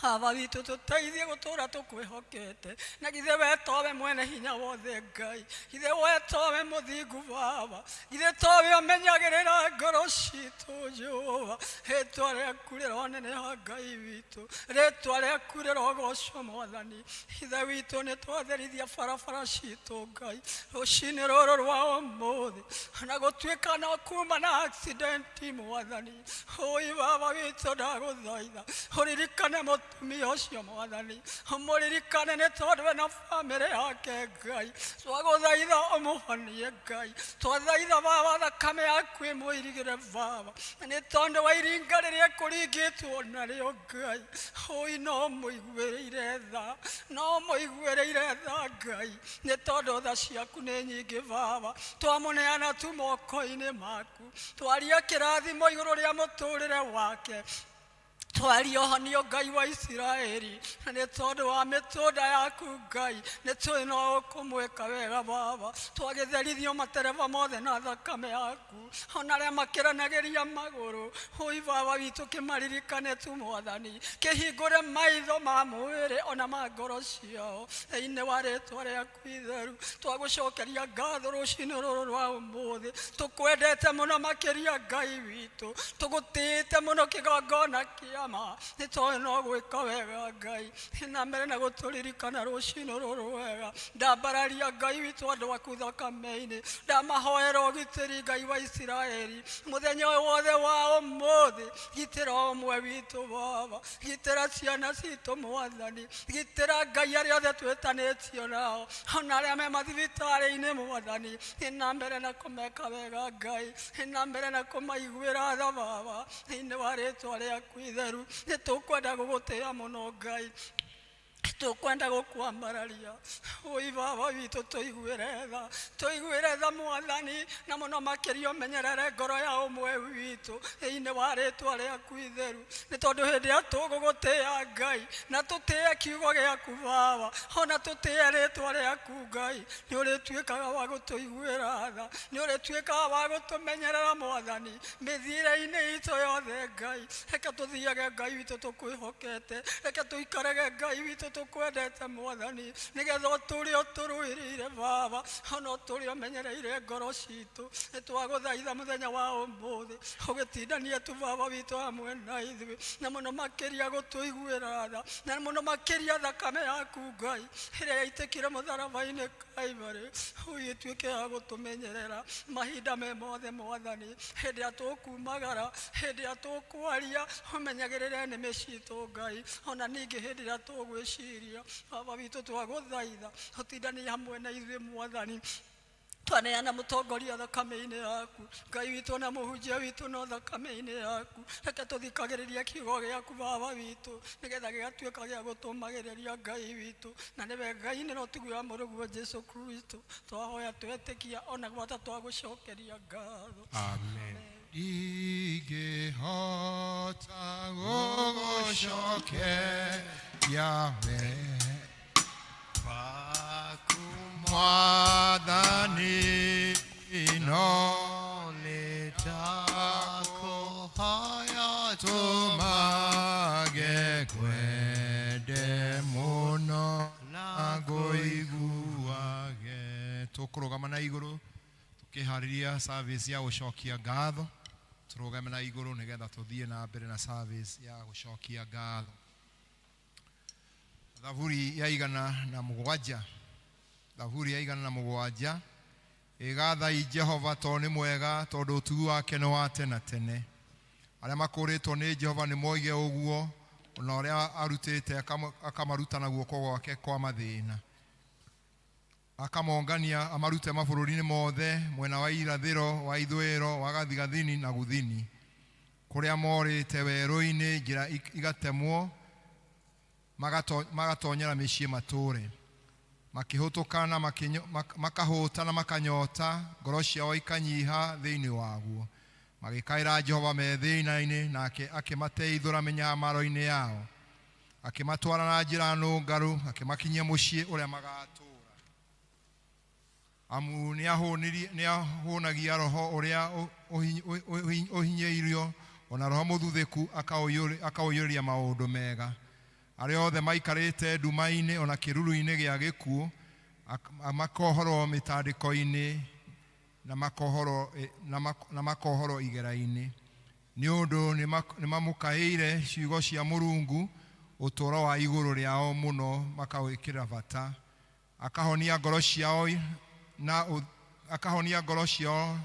Baba witũ tũteithie gũtũra tũkwĩhokete na githĩ we towe mwene hinya wothe Ngai, githĩ we towe mũthingu Baba, githĩ towe ũmenyagĩrĩra ngoro citũ Jehova. Rĩtwa rĩaku rĩroneneha Ngai witũ, rĩtwa rĩaku rĩrogocwo Mwathani. Ithe witũ nĩ twatherithia barabara citũ Ngai rũcinĩ rũrũ rwa ũmũthĩ, na gũtuĩka no kuma na accident Mwathani. Ũi Baba witũ ndagũthaitha ũririkane mũtumia ũcio Mwathani, ũmũririkane nĩ tondũ we na bamĩrĩ yake Ngai. Twagũthaitha ũmũhonie Ngai, twathaitha Baba thakame yaku ĩmũirigĩre Baba, nĩ tondũ wa iringa rĩrĩa kũringĩtwo narĩo Ngai. Ũi no mũiguĩrĩire tha, no mũiguĩrĩire tha Ngai, nĩ tondũ tha ciaku nĩ nyingĩ Baba. Twamũneana tu moko-inĩ maku, twaria kĩrathimo igũrũ rĩa mũtũrĩre wake, twaria ũhonio Ngai wa Isiraeli, na nĩ tondũ wa mĩtũnda yaku Ngai nĩ tũĩ no ũkũmwĩka wega Baba. Twagĩtherithio matereba mothe na thakame yaku, ona arĩa makĩranagĩria magũrũ, ũi Baba witũ kĩmaririkane tu Mwathani, kĩhingũre maitho ma mwĩrĩ ona ma ngoro ciao thĩinĩ wa rĩtwa rĩaku itheru. Twagũcokeria ngatho rũcinĩ rũrũ rwa ũmũthĩ, tũkwendete mũno makĩria Ngai witũ, tũgũtĩĩte mũno kĩgongona kĩama, nĩ tondũ no gwĩka wega Ngai. Na mbere na gũtũririkana rũcinĩ rũrũ wega, ndambararia Ngai witũ andũ aku thakame-inĩ, ndamahoera ũgitĩri Ngai wa Isiraeli mũthenya ũyũ wothe wa ũmũthĩ. Gitĩra ũmwe witũ Baba, gitĩra ciana citũ Mwathani, gitĩra Ngai arĩa othe twĩtanĩtio nao, ona arĩa me mathibitarĩ-inĩ Mwathani, na mbere na kũmeka wega Ngai, na mbere na kũmaiguĩra tha Baba, thĩinĩ wa rĩtwa rĩaku itheru. Nĩ tũkwenda gũgũtĩĩa mũno Ngai, tũkwenda gũkwambararia. Ũi Baba witũ tũiguĩre tha, tũiguĩre tha Mwathani, na mũno makĩria ũmenyerere ngoro ya ũmwe witũ thĩinĩ wa rĩtwa rĩaku itheru, nĩ tondũ hĩndĩ ĩrĩa tũgũgũtĩĩa Ngai na tũtĩe kiugo gĩaku Baba, ona tũtĩe rĩtwa rĩaku Ngai, nĩ ũrĩtuĩkaga wa gũtũiguĩra tha, nĩ ũrĩtuĩkaga wa gũtũmenyerera Mwathani mĩthiĩre-inĩ itũ yothe Ngai. Reke tũthiage Ngai witũ tũkwĩhokete, reke tũikarage Ngai witũ tũkwendete Mwathani, nĩgetha ũtũre ũtũrũĩrĩire Baba, ona ũtũre ũmenyereire ngoro citũ. Nĩ twagũthaitha mũthenya wa ũmũthĩ ũgĩtindanie tu Baba witũ hamwe na ithuĩ, na mũno makĩria gũtũiguĩra tha, na mũno makĩria thakame yaku Ngai ĩrĩa yaitĩkire mũtharaba-inĩ Kaibarĩ, ũgĩtuĩke ya gũtũmenyerera mahinda me mothe Mwathani. Hĩndĩ ĩrĩa tũkumagara, hĩndĩ ĩrĩa tũkwaria, ũmenyagĩrĩre nĩmĩ citũ Ngai, ona ningĩ hĩndĩ ĩrĩa tũgwĩciria Baba witũ twagũthaitha ũtindanie hamwe na ithuĩ Mwathani. Twaneana mũtongoria thakame-inĩ yaku Ngai witũ, na mũhunjia witũ no thakame-inĩ yaku. Reke tũthikagĩrĩrie kiugo gĩaku Baba witũ, nĩgetha gĩgatuĩka gĩa gũtũmagĩrĩria Ngai witũ, na nĩwe Ngai nĩ ũtugi wa mũrũguo Jesu Kristo twahoya twetĩkia ona gwata twagũcokeria ngatho. Amen. Ndingĩhota gũgũcokeria wega Mwathani, no nĩndakũhoya tũmage kwende mũno na ngũiguage. Tũkũrũgama na igũrũ tũkĩharĩria service ya gũcokia ngatho. Tũrũgame na igũrũ nĩgetha tũthiĩ na mbere na service ya gũcokia ngatho. Thaburi ya 107, Thaburi ya 107. Ĩgathai Jehova tondũ nĩ mwega, tondũ ũtugi wake nĩ wa tene tene. Arĩa makũrĩtwo nĩ Jehova nĩ moige ũguo, ona ũrĩa arutĩte akamaruta na guoko gwake kwa mathĩna. Akamongania amarute mabũrũri-inĩ mothe, mwena wa irathĩro, wa ithũĩro, wa gathigathini na gũthini, kũrĩa morĩte werũ-inĩ, njĩra igatemwo, magatonyera mĩciĩ matũre, makĩhũtũka na makahũta na makanyota, ngoro ciao ikanyiha thĩinĩ waguo. Magĩkaĩra Jehova me thĩna-inĩ, nake akĩmateithũra mĩnyamaro-inĩ yao, akĩmatwara na njĩra nũngarũ, akĩmakinyia mũciĩ ũrĩa magatũũra. Amu nĩahũnagia roho ũrĩa ũhinyĩirio, ona roho mũthuthĩku akaũiyũria maũndũ mega. Arĩa othe maikarĩte nduma-inĩ ona kĩruru-inĩ gĩa gĩkuũ, makohorwo mĩtandĩko-inĩ na makohorwo na makohorwo igera-inĩ. Nĩ ũndũ nĩmamũkaĩire ciugo cia Mũrungu, ũtũũro wa igũrũ rĩao mũno makawĩkĩra bata. Akahonia ngoro ciao na akahonia ngoro ciao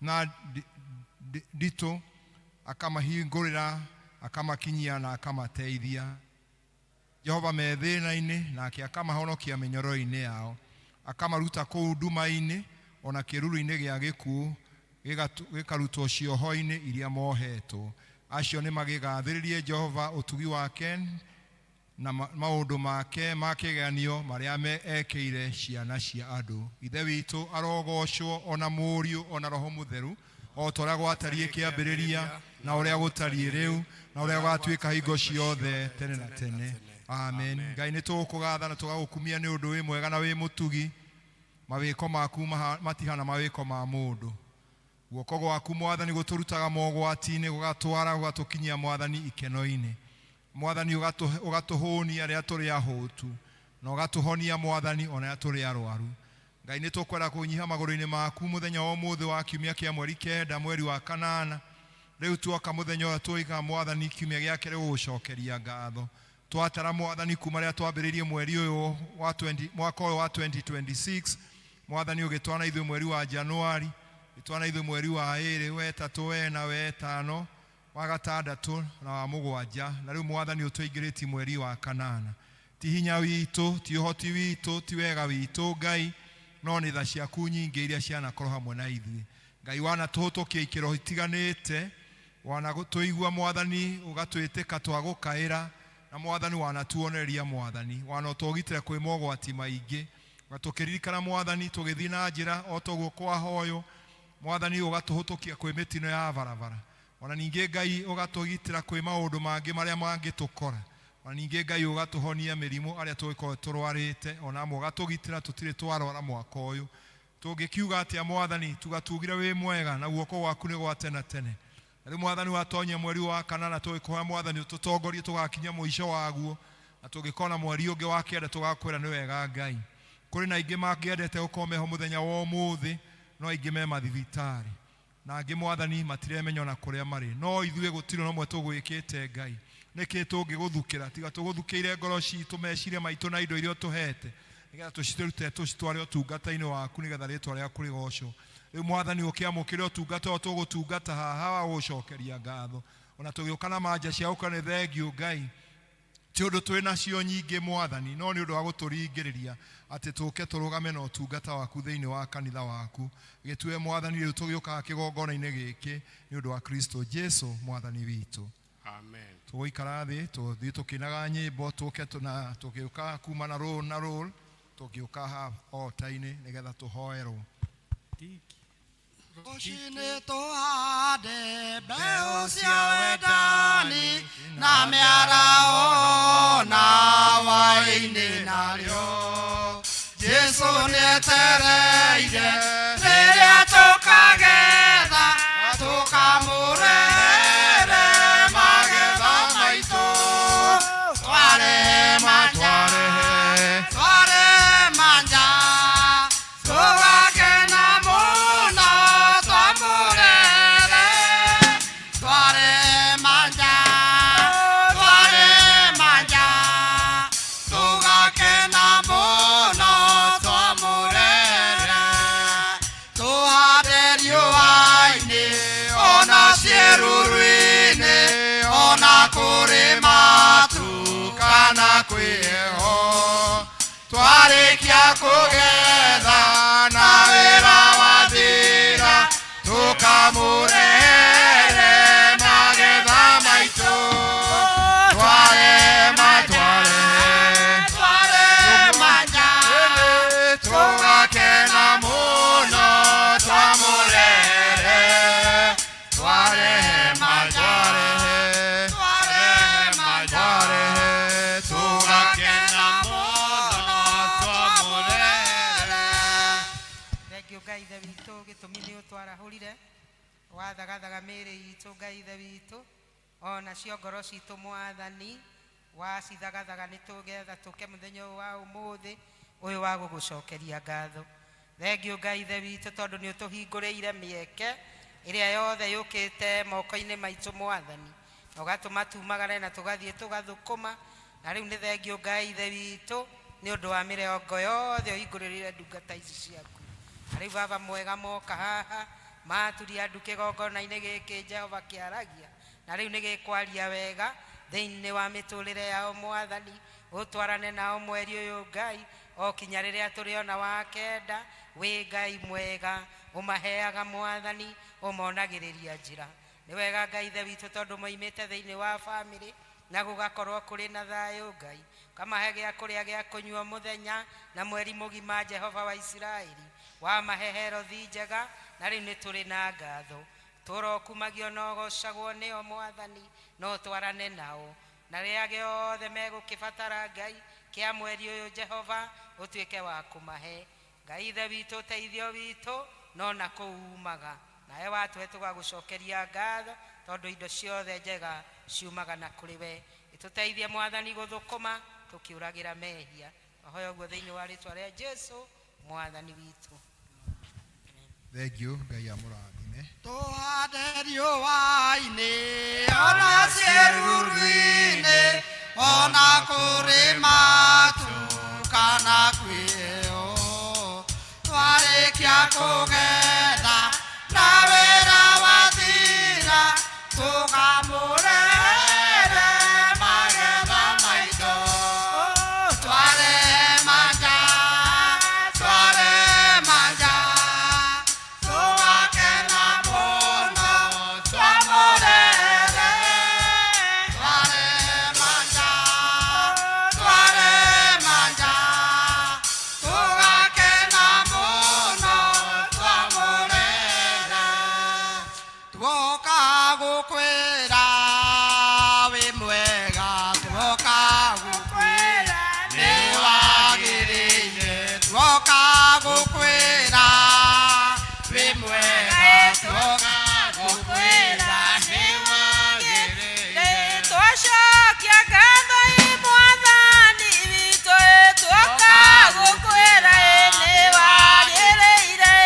na nditũ, akamahingũrĩra, akamakinyia na akamateithia. Jehova me thĩna-inĩ, nake akamahonokia mĩnyororo-inĩ yao, akamaruta kũu nduma-inĩ ona kĩruru-inĩ gĩa gĩkuũ, gĩkarutwo cioho-inĩ iria mohetwo. Acio nĩ magĩgathĩrĩrie Jehova ũtugi wake na maũndũ make ma kĩgeranio marĩa ekĩire ciana cia andũ. Ithe witũ arogocwo ona Mũriũ ona Roho Mũtheru, o ta ũrĩa gwatariĩ kĩambĩrĩria, na ũrĩa gũtariĩ rĩu, na ũrĩa gũgatuĩka hingo ciothe tene na tene. Amen. Ngai, nĩ tũgũkũgatha na tũgagũkumia nĩ ũndũ wĩ mwega na wĩ mũtugi. Mawĩko maku matihana mawĩko ma mũndũ. Guoko gwaku Mwathani gũtũrutaga mogwati-inĩ, gũgatwara gũgatũkinyia Mwathani ikeno-inĩ. Mwathani, ũgatũhũnia rĩrĩa tũrĩ ahũtu, na ũgatũhonia Mwathani ona rĩrĩa tũrĩ arwaru. Ngai, nĩ tũkwenda kũnyiha magũrũ-inĩ maku mũthenya wa ũmũthĩ wa kiumia kĩa mweri 9 mweri wa 8. Rĩu tuoka mũthenya ũrĩa tuoiga Mwathani kiumia gĩa kerĩ gũgũcokeria ngatho. Twatara Mwathani kuma rĩrĩa twambĩrĩirie mweri ũyũ wa 20, mwaka ũyũ wa 2026, Mwathani ũgĩtwana ithuĩ mweri wa Januari, ũgĩtwana ithuĩ mweri wa 2, wa 3, wa 4, wa 5, wa 6 na wa 7, na rĩu Mwathani ũtũingĩrĩtie mweri wa 8. Ti hinya witũ, ti ũhoti witũ, ti wega witũ Ngai, no nĩ tha ciaku nyingĩ iria cianakorwo hamwe na ithuĩ. Ngai, wanatũhũtũkia ikĩro itiganĩte, wanatũigua Mwathani, ũgatwĩtĩka twagũkaĩra, na Mwathani wanatuonereria Mwathani, wanatũgitĩra kwĩ mogwati maingĩ. Tũkĩririkana Mwathani tũgĩthiĩ na njĩra o toguo kwahoywo, Mwathani ũgatũhũtũkia kwĩ mĩtino ya barabara. Ona ningĩ Ngai ũgatũgitĩra kwĩ maũndũ mangĩ marĩa mangĩtũkora. Ona ningĩ Ngai ũgatũhonia mĩrimũ arĩa tũgĩkorwo tũrwarĩte, ona amwe ũgatũgitĩra tũtirĩ twarwara mwaka ũyũ. Tũngĩkiuga atĩa Mwathani, tugatugire wĩ mwega na guoko gwaku nĩ gwa tene tene. Na rĩu Mwathani watonya mweri wa 8, tũgĩkũhoya Mwathani ũtũtongorie tũgakinya mũico waguo, na tũngĩkona mweri ũngĩ wa 9 tũgakwĩra nĩ wega Ngai. Kũrĩ na aingĩ mangĩendete gũkorwo meho mũthenya wa ũmũthĩ, no aingĩ me mathibitarĩ, na angĩ Mwathani matiremenya ona kũrĩa marĩ, no ithuĩ gũtirĩ na ũmwe tũgwĩkĩte Ngai. Nĩkĩ tũngĩgũthukĩra tiga tũgũthukĩire ngoro citũ, meciria maitũ na indo iria ũtũhete, nĩgetha tũcirute tũcitware ũtungata-inĩ waku, nĩgetha rĩtwa rĩaku rĩgocwo. Rĩu Mwathani ũkĩamũkĩre ũtungata ũyũ tũgũtungata haha wa gũgũcokeria ngatho. Ona tũgĩũka na manja cia gũka nĩ thengiũ Ngai, ti ũndũ twĩ nacio nyingĩ Mwathani, no nĩ ũndũ wa gũtũringĩrĩria atĩ tũke tũrũgame na ũtungata waku thĩinĩ wa kanitha waku. Gĩtue Mwathani rĩu tũgĩũkaga kĩgongona-inĩ gĩkĩ nĩ ũndũ wa Kristo Jesu Mwathani witũ. Amen. Tũgũikara thĩ tũthiĩ tũkĩinaga nyĩmbo, tũke na tũgĩũka kuma na roll na roll, tũgĩũka haha altar-inĩ nĩgetha tũhoerwo. Rũcinĩ tũhande mbeũ cia wendani na mĩaraho na hwaĩ-inĩ narĩo. Jesũ nĩetereire rĩrĩa tũkagetha, tũkamũrehere magetha maitũ. Twarehe manja, twarehe manja, tũgakena mũno twamũrehere. Twarehe manja, twarehe manja, tũgakena mũno twamũrehere. Tũhande riũa-inĩ ona ciĩruru-inĩ, ona kũrĩ matu kana kwĩ heho. Twarĩkia kũgetha na wĩra wathira, tũkamũrehere magetha maitũ. Twarehe twarehe, twarehe manja, tũgakena mũno twamũrehere. Twarehe twarehe, twarehe manja, twarehe, tũgakena mũno twamũrehere. Thengiũ Ngai ithe witũ, gĩtũmi nĩ ũtwarahũrire, wathagathaga mĩĩrĩ itũ Ngai ithe witũ, ona cio ngoro citũ Mwathani, Wacithagathaga nĩ tũgetha tũke mũthenya ũyũ wa ũmũthĩ ũyũ wa gũgũcokeria ngatho. Thengiũ Ngai ithe witũ tondũ nĩ ũtũhingũrĩire mĩeke ĩrĩa yothe yũkĩte moko-inĩ maitũ mwathani, na ũgatũma tumagare na tũgathiĩ tũgathũkũma. Na rĩu nĩ thengiũ Ngai ithe witũ nĩ ũndũ wa mĩrengo yothe ũhingũrĩrĩire ndungata ici ciaku. Na rĩu baba mwega moka haha maturia ndu kĩgongona-inĩ gĩkĩ Jehova kĩaragia, na rĩu nĩ gĩkwaria wega thĩinĩ wa mĩtũrĩre yao mwathani. Ũtwarane nao mweri ũyũ Ngai o kinya rĩrĩa tũrĩona wa kenda. Wĩ Ngai mwega ũmaheaga mwathani, ũmonagĩrĩria njĩra. Nĩ wega Ngai ithe witũ tondũ moimĩte thĩinĩ wa bamĩrĩ na gũgakorwo kũrĩ na thayũ Ngai, ũkamahe gĩa kũrĩa gĩa kũnyua mũthenya na mweri mũgima Jehova wa Isiraeli. Wamahe herothi njega, na rĩu nĩ tũrĩ na ngatho. Tũrokumagio na ũgocagwo nĩo mwathani, no twarane nao na rĩrĩa gĩothe megũkĩbatara Ngai kĩa mweri ũyũ Jehova ũtuĩke wa kũmahe. Ngai ithe witũ ũteithio witũ no na kũu umaga, nawe watũhe tũgagũcokeria ngatho tondũ indo ciothe njega ciumaga na kũrĩ we. Ĩtũteithie mwathani gũthũkũma tũkĩũragĩra mehia. Ahoya ũguo thĩinĩ wa rĩtwa rĩa Jesu mwathani witũ. Thengiũ, Ngai amũrathime. Tũhande riũa-inĩ ona ciĩruru-inĩ ona kũrĩ matu kana kwĩ heho, twarĩkia kũgetha na wĩra wathira tũkamũrehere magetha maitũ. Tware manja, tware manja, tũgakena mũno twamũrehere. Tware manja, tware manja, tũgakena mũno twamũrehere. Tuoka gũkwĩra wĩ mwega, tuoka gũkwĩra nĩ wagĩrĩire, tuoka gũkwĩra wĩ mwega, tuoka gũkwĩra nĩ wagĩrĩire. Twacokia ngatho ĩ mwathani witũ, tuoka gũkwĩra ĩ nĩ wagĩrĩire.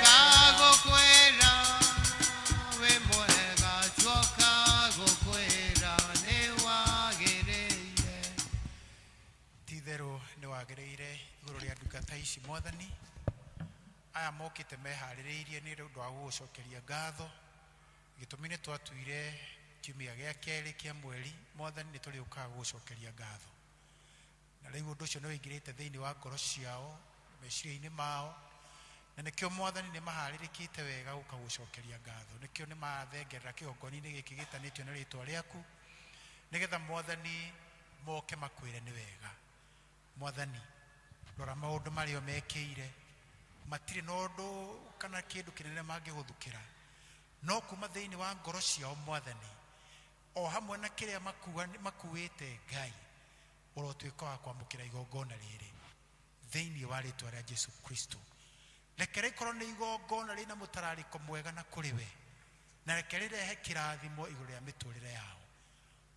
Tuoka gũkwĩra wĩ mwega, tuoka gũkwĩra nĩ wagĩrĩire. Ti-itherũ nĩ wagĩrĩire igũrũ rĩa ndungata ici mwathani. Aya mokĩte meharĩrĩirie nĩ ũndũ wa gũgũcokeria ngatho. Gĩtũmi nĩ twatuire kiumia gĩa kerĩ kĩa mweri mwathani nĩ tũrĩũkaga gũgũcokeria ngatho, na rĩu ũndũ ũcio nĩ wĩingĩrĩte thĩinĩ wa ngoro ciao, meciria-inĩ mao, na nĩkĩo mwathani nĩ maharĩrĩkĩte wega gũka gũcokeria ngatho. Nĩkĩo nĩ mathengerera kĩgongona-inĩ gĩkĩ gĩtanĩtio na rĩtwa rĩaku, nĩgetha mwathani moke makwĩre nĩ wega. Mwathani, rora maũndũ marĩa mekĩire, matirĩ na ũndũ kana kĩndũ kĩnene mangĩgũthukĩra, no kuma thĩinĩ wa ngoro ciao mwathani, o hamwe na kĩrĩa makuĩte Ngai, ũrotuĩka wa kwamũkĩra igongona rĩrĩ thĩinĩ wa rĩtwa rĩa Jesu Kristo. Reke rĩkorwo nĩ igongona rĩna mũtararĩko mwega na kũrĩ we, na reke rĩrehe kĩrathimo igũrũ rĩa mĩtũrĩre yao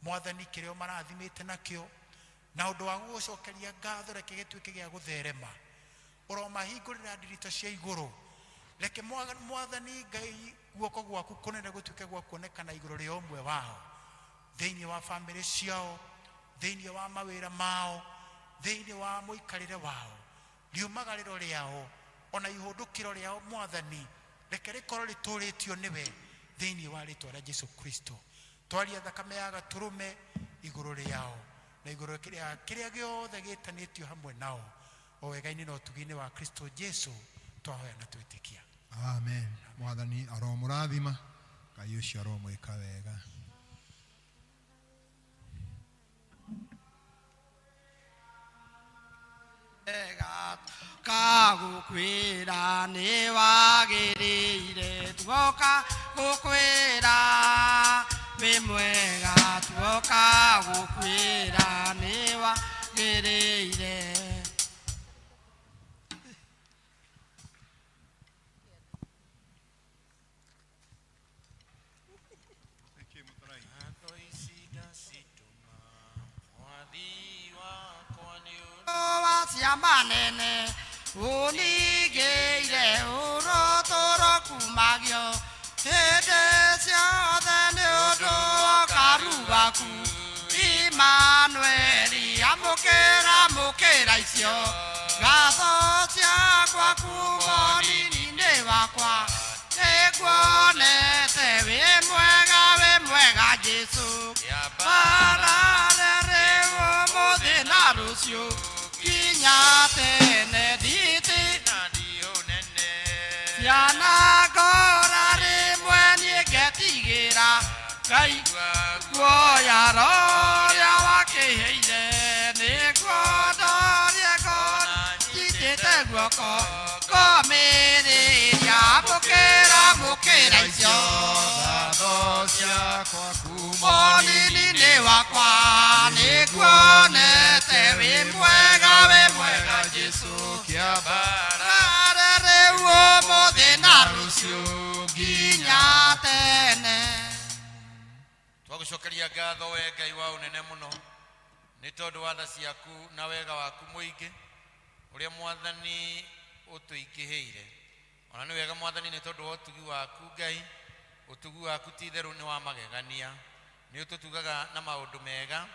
mwathani. Kĩrĩa marathimĩte nakĩo na ũndũ wa gũgũcokeria ngatho, reke gĩtuĩke gĩa gũtherema. Ũromahingũrĩra ndirito cia igũrũ. Reke mwathani Ngai guoko gwaku kũnene gũtuĩke gwa kuonekana igũrũ rĩa ũmwe wao, thĩinĩ wa bamĩrĩ ciao, thĩinĩ wa mawĩra mao, thĩinĩ wa mũikarĩre wao, riumagarĩro rĩao ona ihũndũkĩro rĩao mwathani, reke rĩkorwo rĩtũrĩtio nĩwe thĩinĩ wa rĩtwa rĩa Jesu Kristo. Twaria thakame ya gatũrũme igũrũ rĩao na igũrũ rĩa kĩrĩa gĩothe gĩtanĩtio hamwe nao, o wega-inĩ na ũtugi-inĩ wa Kristo Jesu twahoya na twĩtĩkia. Amen. Mwathani aromũrathima, Ngai ũcio aromwĩka wega. Kagũkwĩra nĩ wagĩrĩire, tuoka gũkwĩra wĩ mwega, tuoka gũkwĩra nĩ wagĩrĩire. Ngatho ici ndacitũma. ciama nene ũningĩire ũrotũro kumagio hĩndĩ ciothe nĩ ũndũ wa ũkaru waku Imanueli amũkĩra amũkĩra icio ngatho ciakwa kuma ũnini-inĩ wakwa nĩnguonete wĩ mwega wĩ mwega Jesũ barare rĩu ũmũthĩ na rũciũ nginya tene nditi ciana ngora rĩmwe niĩ ngetigĩra Ngai guoya rũrĩa wakĩheire nĩguo ndorie nyitĩte guoko ngomĩrĩria amũkĩra amũkĩra icio ngatho ciakwa kuma ũnini-inĩ wakwa nĩnguonete wĩ mwega wĩ mwega Jesũ kĩambara rare rĩu ũmũthĩ na rũciũ nginya tene Twagũcokeria ngatho we Ngai wa ũnene mũno nĩ tondũ wa tha ciaku na wega waku mũingĩ ũrĩa Mwathani ũtũingĩhĩire. Ona nĩ wega Mwathani nĩ tondũ wa ũtugi waku Ngai, ũtugi waku ti itherũ nĩ wa magegania. Nĩ ũtũtugaga na maũndũ mega,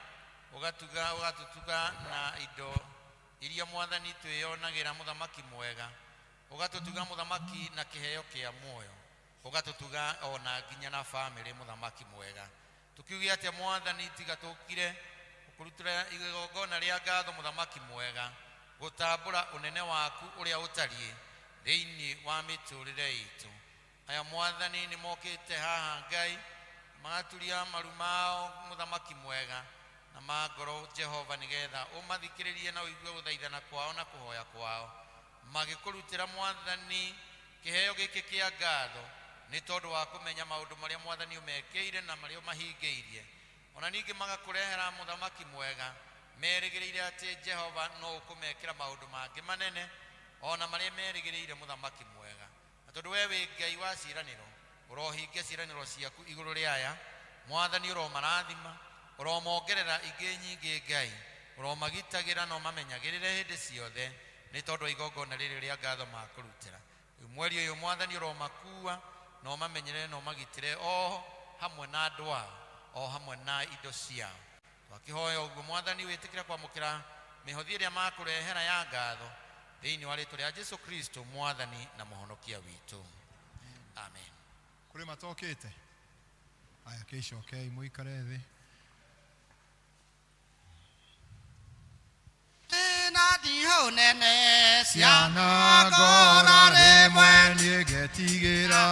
ũgatuga ũgatũtuga na indo iria Mwathani twĩyonagĩra mũthamaki mwega, ũgatũtuga mũthamaki na kĩheo kĩa muoyo, ũgatũtuga ona nginya na bamĩrĩ mũthamaki mwega. Tukiuge atĩa Mwathani tiga tũkire kũrutĩra igongona rĩa ngatho mũthamaki mwega, gũtambũra ũnene waku ũrĩa ũtariĩ thĩinĩ wa mĩtũrĩre itũ. Aya Mwathani nĩ mokĩte haha Ngai magaturia maru mao mũthamaki mwega na ma ngoro Jehova nĩgetha ũmathikĩrĩrie na ũigue gũthaithana kwao na kũhoya kwao magĩkũrutĩra Mwathani kĩheo gĩkĩ kĩa ngatho nĩ tondũ wa kũmenya maũndũ marĩa Mwathani ũmekĩire na marĩa ũmahingĩirie. Ona ningĩ magakũrehera mũthamaki mwega merĩgĩrĩire atĩ Jehova no ũkũmekĩra maũndũ mangĩ manene ona marĩa merĩgĩrĩire mũthamaki mwega. Na tondũ we wĩ Ngai wa ciĩranĩro, ũrohingia ciĩranĩro ciaku igũrũ rĩa aya Mwathani, ũromarathima, ũromongerera ingĩ nyingĩ Ngai, ũromagitagĩra na ũmamenyagĩrĩre hĩndĩ ciothe nĩ tondũ wa igongona rĩrĩ rĩa ngatho makũrutĩra. Rĩu mweri ũyũ Mwathani ũromakua na ũmamenyerere na ũmagitĩre o hamwe na andũ ao o hamwe na indo ciao. Twakĩhoya ũguo Mwathani wĩtĩkĩre kwamũkĩra mĩhothi ĩrĩa makũrehera ya ngatho thĩinĩ wa rĩtwa rĩa Jesu Kristo Mwathani na Mũhonokia witũ. Amen. Kũrĩ matokĩte aya kĩcokei mũikare thĩ. Na ndihũ nene ciana ngora rĩmwe niĩ ngetigĩra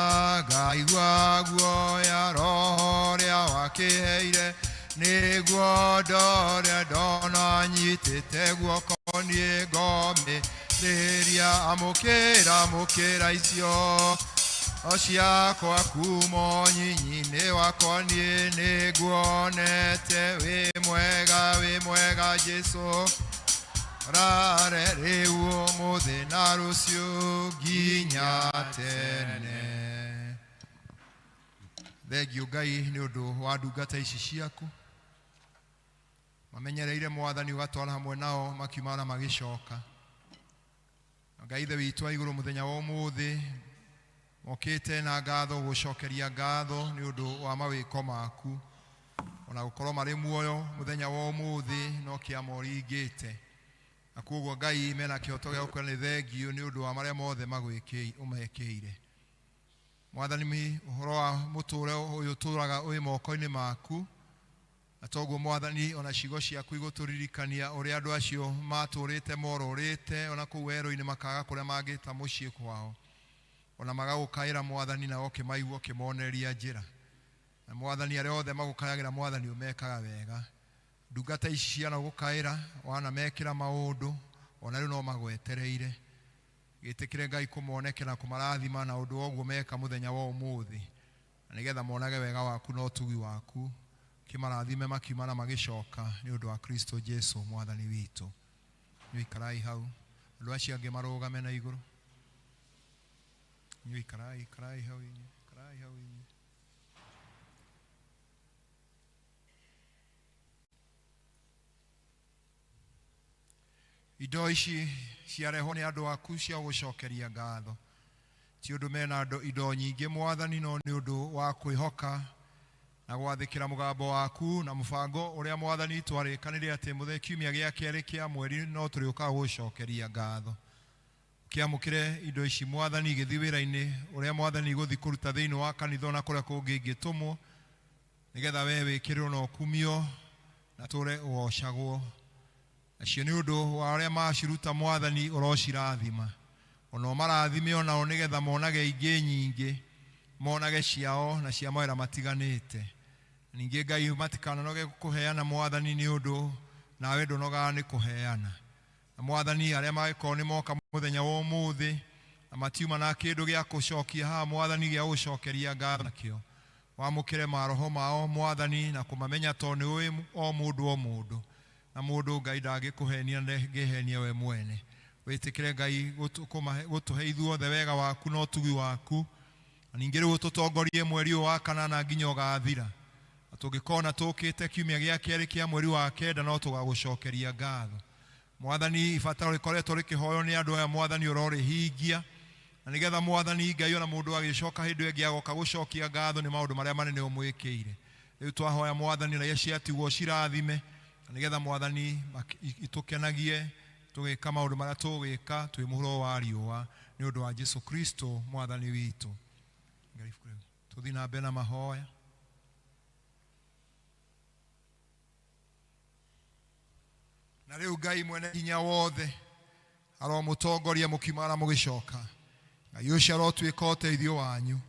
ngaigua guoya roho ũrĩa wakĩheire nĩguo ndore ndona nyitĩte guoko niĩ ngomĩrĩria amũkĩra amũkĩra icio ciakwa kuma ũnyinyi-inĩ wakwa niĩ nĩnguonete wĩ mwega wĩ mwega Jesũ rare rĩu ũmũthĩ na rũciũ nginya tene. Thengiũ Ngai nĩ ũndũ wa ndungata ici ciaku mamenyereire Mwathani ũgatwara hamwe nao makiuma na magĩcoka. Ngai Ithe witũ wa igũrũ mũthenya wa ũmũthĩ mokĩte na ngatho gũcokeria ngatho nĩ ũndũ wa mawĩko maku ona gũkorwo marĩ muoyo mũthenya wa ũmũthĩ no kĩama ũringĩte. Na koguo Ngai mena kĩhoto gĩa gũkwĩra nĩ thengiũ nĩ ũndũ wa marĩa mothe ũmekĩire. Mwathani ũhoro wa mũtũũre ũyũ ũtũũraga wĩ moko-inĩ maku na toguo Mwathani ona ciugo ciaku igũtũririkania ũrĩa andũ acio matũũrĩte morũrĩte ona kũu werũ-inĩ makaga kũrĩa mangĩta mũciĩ kwao ona magagũkaĩra Mwathani na ũkĩmaigua ũkĩmoneria njĩra. Na Mwathani arĩa othe magũkayagĩra Mwathani ũmekaga wega. Ndungata ici cianagũkaĩra wanamekĩra maũndũ ona rĩu no magwetereire. Gĩtĩkĩre Ngai kũmonekera kũmarathima na ũndũ woguo meka mũthenya wa ũmũthĩ na nĩgetha monage wega waku na ũtugi waku kĩmarathime makiuma na magĩcoka nĩ ũndũ wa Kristo Jesu Mwathani witũ. Inyuĩ ikarai hau andũ acio angĩ marũgame na igũrũ. Inyuĩ ikarai, ikarai hau inyuĩ, ikarai hau inyuĩ. Indo ici ciarehwo nĩ andũ aku cia gũcokeria ngatho. Ti ũndũ mena indo nyingĩ Mwathani, no nĩ ũndũ wa kwĩhoka na gwathĩkĩra mũgambo waku na mũbango ũrĩa Mwathani twarĩkanĩre atĩ mũthenya kiumia gĩa kerĩ kĩa mweri no tũrĩũkaga gũcokeria ngatho. Kĩamũkĩre indo ici Mwathani igĩthiĩ wĩra-inĩ ũrĩa Mwathani igũthiĩ kũruta thĩinĩ wa kanitha ona kũrĩa kũngĩ ingĩtũmwo, nĩgetha we wĩkĩrĩrwo na ũkumio na tũre ũgocagwo. Nacio nĩ ũndũ wa arĩa maciruta Mwathani ũrocirathima, ona ũmarathime onao nĩgetha monage ingĩ nyingĩ, monage ciao na cia mawĩra matiganĩte. Ningĩ Ngai matikananoge kũheana Mwathani, nĩ ũndũ nawe ndũnogaga nĩ kũheana. Na Mwathani arĩa mangĩkorwo nĩ moka mũthenya wa ũmũthĩ na matiuma na kĩndũ gĩa gũcokia haha Mwathani gĩa gũcokeria ngatho nakĩo, wamũkĩre maroho mao Mwathani na kũmamenya tondũ nĩ ũĩ o mũndũ o mũndũ, na mũndũ Ngai ndangĩkũhenia na ndangĩhenia we mwene. Wĩtĩkĩre Ngai gũtũhe ithuothe wega waku na ũtugi waku, na ningĩ rĩu ũtũtongorie mweri ũyũ wa kanana nginya ũgathira. Na tũngĩkona tũkĩte kiumia gĩa kerĩ kĩa mweri wa kenda no tũgagũcokeria ngatho. Mwathani ibataro rĩkoretwo rĩkĩhoywo nĩ andũ aya Mwathani ũrorĩhingia, na nĩgetha Mwathani Ngai ona mũndũ agĩcoka hĩndĩ ĩyo ĩngĩ agoka gũcokia ngatho nĩ maũndũ marĩa manene ũmwĩkĩire. Rĩu twahoya Mwathani ona iria ciatigwo cirathime, na nĩgetha Mwathani itũkenagie tũgĩka maũndũ marĩa tũgwĩka twĩ mũhuro wa riũa, nĩ ũndũ wa Jesu Kristo Mwathani witũ. Tũthiĩ na mbere na mahoya. Na rĩu Ngai mwene hinya wothe aromũtongoria mũkiumagara mũgĩcoka. Ngai ũcio arotuĩka ũteithio wanyu,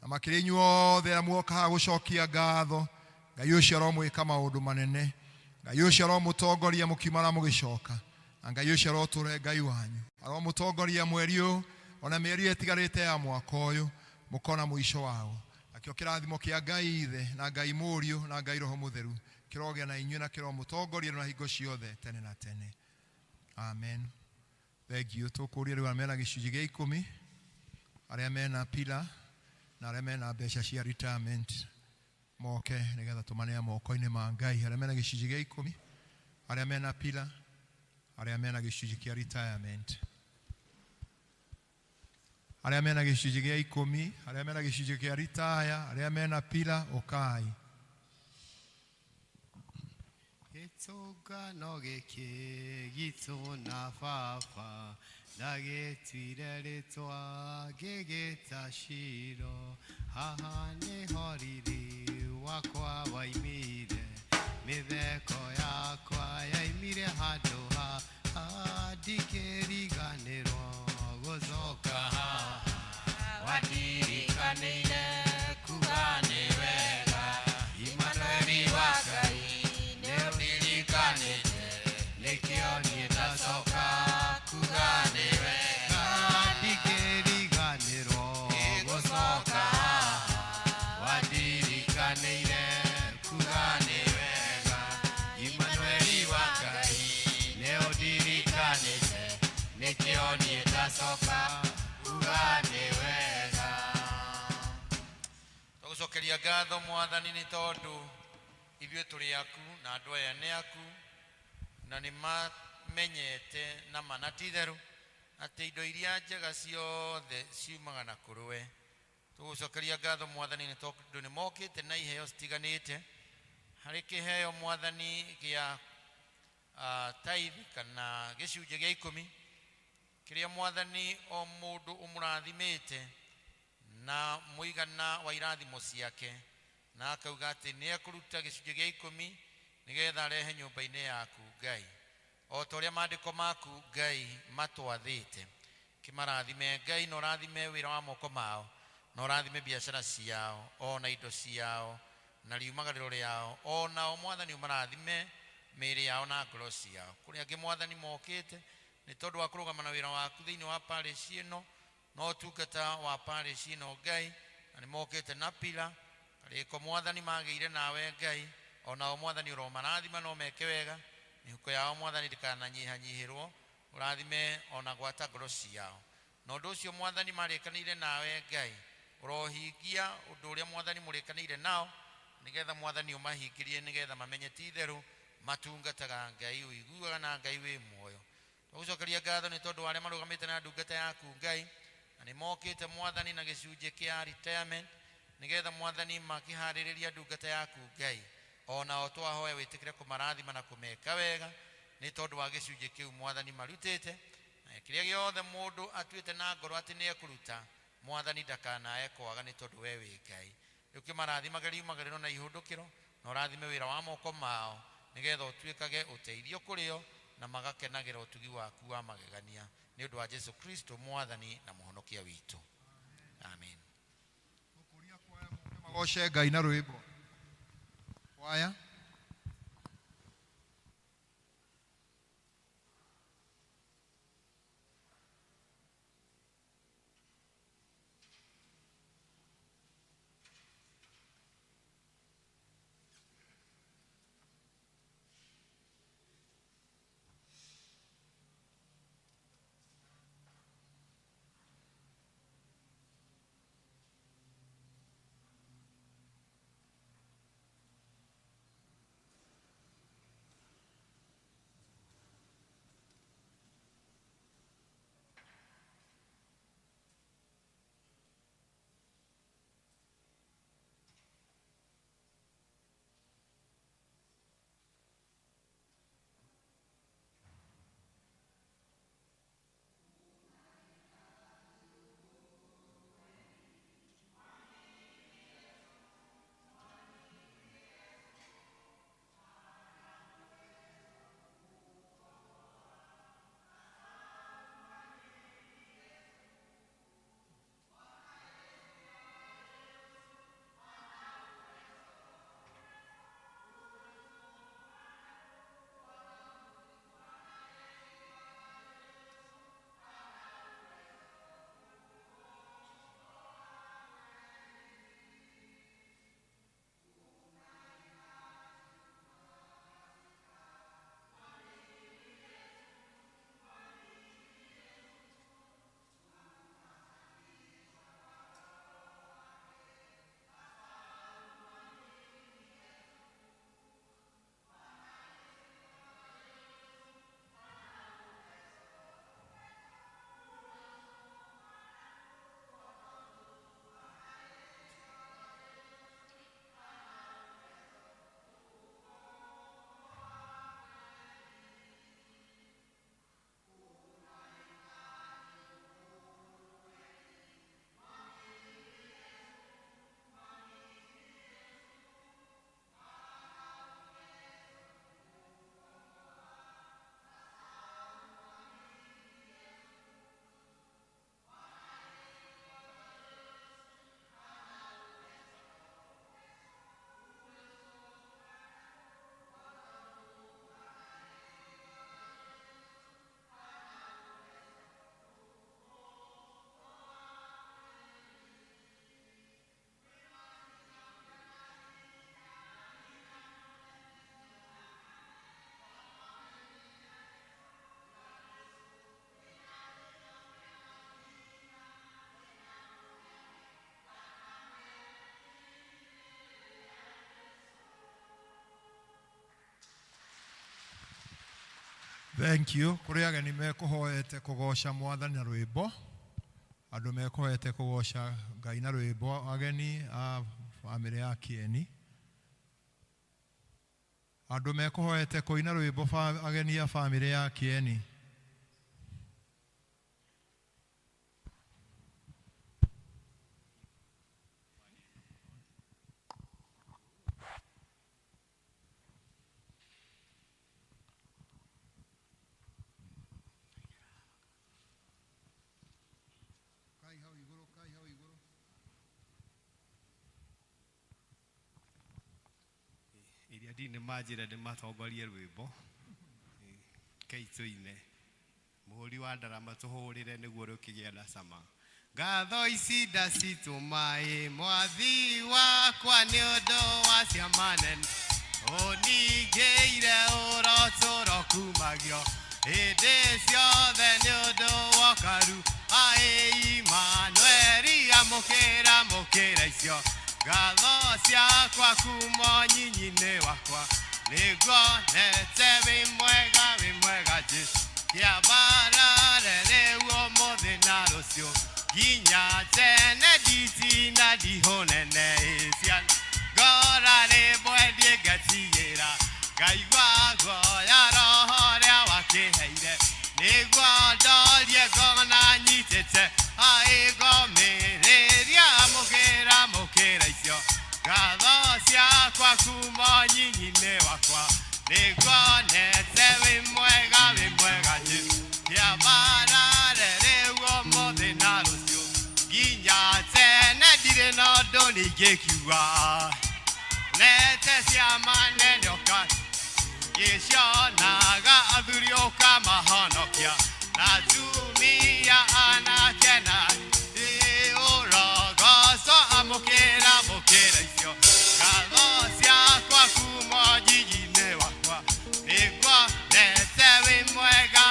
na makĩria inyuothe arĩa muoka haha gũcokia ngatho, Ngai ũcio aromwĩka maũndũ manene. Ngai ũcio aromũtongoria mũkiumagara mũgĩcoka, na Ngai ũcio arotũre Ngai wanyu. Aromũtongoria mweri ũyũ ona mĩeri ĩrĩa ĩtigarĩte ya mwaka ũyũ, mũkona mũico waguo. Nakĩo kĩrathimo kĩa Ngai Ithe na Ngai Mũriũ na Ngai Roho Mũtheru kĩrogĩa na inyuĩ na kĩromũtongoria na hingo ciothe tene na tene. Amen. Thank you. Tũkũria rĩu arĩa mena gĩcunjĩ gĩa ikũmi, arĩa mena pila na arĩa mena mbeca cia retirement moke nĩgetha tũmanea moko-inĩ ma Ngai. Arĩa mena gĩcunjĩ gĩa ikũmi, arĩa mena pila, arĩa mena gĩcunjĩ kĩa retirement, arĩa mena gĩcunjĩ gĩa ikũmi, arĩa mena gĩcunjĩ kĩa retire, arĩa mena pila, ũkai. Gĩtũngano gĩkĩ gitũ na baba ndagĩtuire rĩtwa ngĩgĩta Shilo, haha nĩho riri wakwa waimire, mĩtheko yakwa yaimire handũ haha, ndingĩriganĩrwo gũcoka haha, wandirikanĩire kuga nĩ wega, Imanueli wa Ngai nĩũndirikanĩte, nĩkĩo niĩ ndacoka kuga nĩ wega, ndingĩriganĩrwo gũcoka haha, wandirikanĩire kuga nĩ wega, Imanueli wa Ngai nĩũndirikanĩte, nĩkĩo niĩ ndacoka kuga nĩ wega. Tũgũcokeria ngatho Mwathani nĩ tondũ ithuĩ tũrĩ aku na andũ aya nĩ aku, na nĩ mamenyete na ma na ti itherũ atĩ indo iria njega ciothe ciumaga na kũrĩ we. Tũgũcokeria ngatho Mwathani nĩ tondũ nĩ mokĩte na iheo citiganĩte. Harĩ kĩheo Mwathani gĩa tithe kana gĩcunjĩ gĩa ikũmi kĩrĩa Mwathani o mũndũ ũmũrathimĩte na mũigana wa irathimo ciake, na akauga atĩ nĩ ekũruta gĩcunjĩ gĩa ikũmi nĩgetha arehe nyũmba-inĩ yaku Ngai, o ta ũrĩa maandĩko maku Ngai matwathĩte. Kĩmarathime Ngai, na ũrathime wĩra wa moko mao, na ũrathime biacara ciao ona indo ciao na riumagarĩro rĩao, o nao Mwathani ũmarathime mĩĩrĩ yao na ngoro ciao. Kũrĩ angĩ Mwathani mokĩte nĩ tondũ wa kũrũgama na wĩra waku thĩinĩ wa parish ĩno na ũtungata wa parish ĩno Ngai, na nĩ mokĩte na pila karĩko Mwathani magĩire nawe Ngai, onao Mwathani ũromarathima no meke wega, mĩhuko yao Mwathani ndĩkananyihanyihĩrwo, ũrathime ona gwata ngoro ciao. Na ũndũ ũcio Mwathani marĩkanĩire nawe Ngai, ũrohingia ũndũ ũrĩa Mwathani mũrĩkanĩire nao, nĩgetha Mwathani ũmahingĩrie, nĩgetha mamenye ti itherũ matungataga Ngai ũiguaga na Ngai wĩ muoyo. Twagũcokeria ngatho nĩ tondũ wa arĩa marũgamĩte na ndungata yaku Ngai, na nĩ mokĩte Mwathani na gĩcunjĩ kĩa retirement, nĩgetha Mwathani makĩharĩrĩria ndungata yaku Ngai. Onao twahoya wĩtĩkĩre kũmarathima na kũmeka wega nĩ tondũ wa gĩcunjĩ kĩu Mwathani marutĩte, na kĩrĩa gĩothe mũndũ atuĩte na ngoro atĩ nĩ ekũruta, Mwathani ndakanae kwaga nĩ tondũ we wĩ Ngai. Rĩu kĩmarathimage riumagĩrĩro na ihũndũkĩro, na ũrathime wĩra wa moko mao, nĩgetha ũtuĩkage ũteithio kũrĩ o, na magakenagĩra ũtugi waku wa magegania, nĩ ũndũ wa Jesu Kristo Mwathani na Mũhonokia witũ. Amen. Magoce Ngai na rwĩmbo. Kwaya. Thank you. Kũrĩ ageni mekũhoete kũgoca Mwathani na rwĩmbo, andũ mekũhoete kũgoca Ngai na rwĩmbo, ageni a bamĩrĩ ya Kĩeni. Andũ mekũhoete kũina rwĩmbo ageni a bamĩrĩ ya Kĩeni. Kai hau igũrũ, kai hau igũrũ. Iria ndini manjĩra ndĩmatongorie rwĩmbo kei tũine mũhũri wa ndarama tũhũrĩre nĩguo rũkĩgĩa na cama. Ngatho ici ndacitũma ĩ mwathi wakwa nĩ ũndũ wa ciama nene ũningĩire ũrotũro kumagio hĩndĩ ciothe nĩ ũndũ wa ũkaru aĩ Imanueli amũkĩra mũkĩra icio ngatho ciakwa kuma nyinyi-inĩ wakwa nĩguo nete wĩ mwega Jesũ. Kĩambarare rĩu ũmũthĩ na rũciũ nginya tene nditina ndihũnene ciana ngora rĩmwe ndiĩ ngatigĩra ngaigua guoya roho ũrĩa wakĩheire nĩguo ndorie ngona nyitĩte aigomĩrĩria mũkĩra mũkĩra icio ngatho ciakwa kuma nyinyi-inĩ wakwa nĩguo nete wĩ mwega wĩ mwega Jesũ kĩambarare rĩu ũmũthĩ na rũciũ nginya tene ndirĩ na ũndũ ningĩkiuga nete ciama nene ũka ngĩcionaga athuri ũkamahonokia na atumia anake na ũrogoco amũkĩra mũkĩra icio ngatho ciakwa kuma njigi-inĩ wakwa nĩguo nete wĩ mwega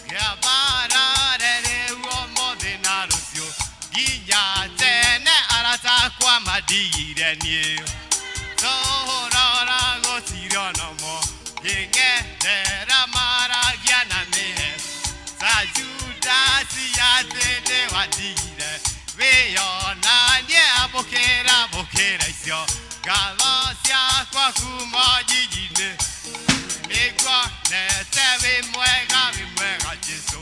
kĩambarare rĩu ũmũthĩ na rũciũ nginya tene arata akwa mandigire niĩ tũrora gũtirĩ onomo ngĩng'ethera maragia na mĩhe ta Judasi atĩ nĩwandigire wĩyonanie amũkĩra mũkĩra icio ngatho ciakwa kuma njigi-inĩ nĩguo nete wĩ mwega wĩ mwega Jesũ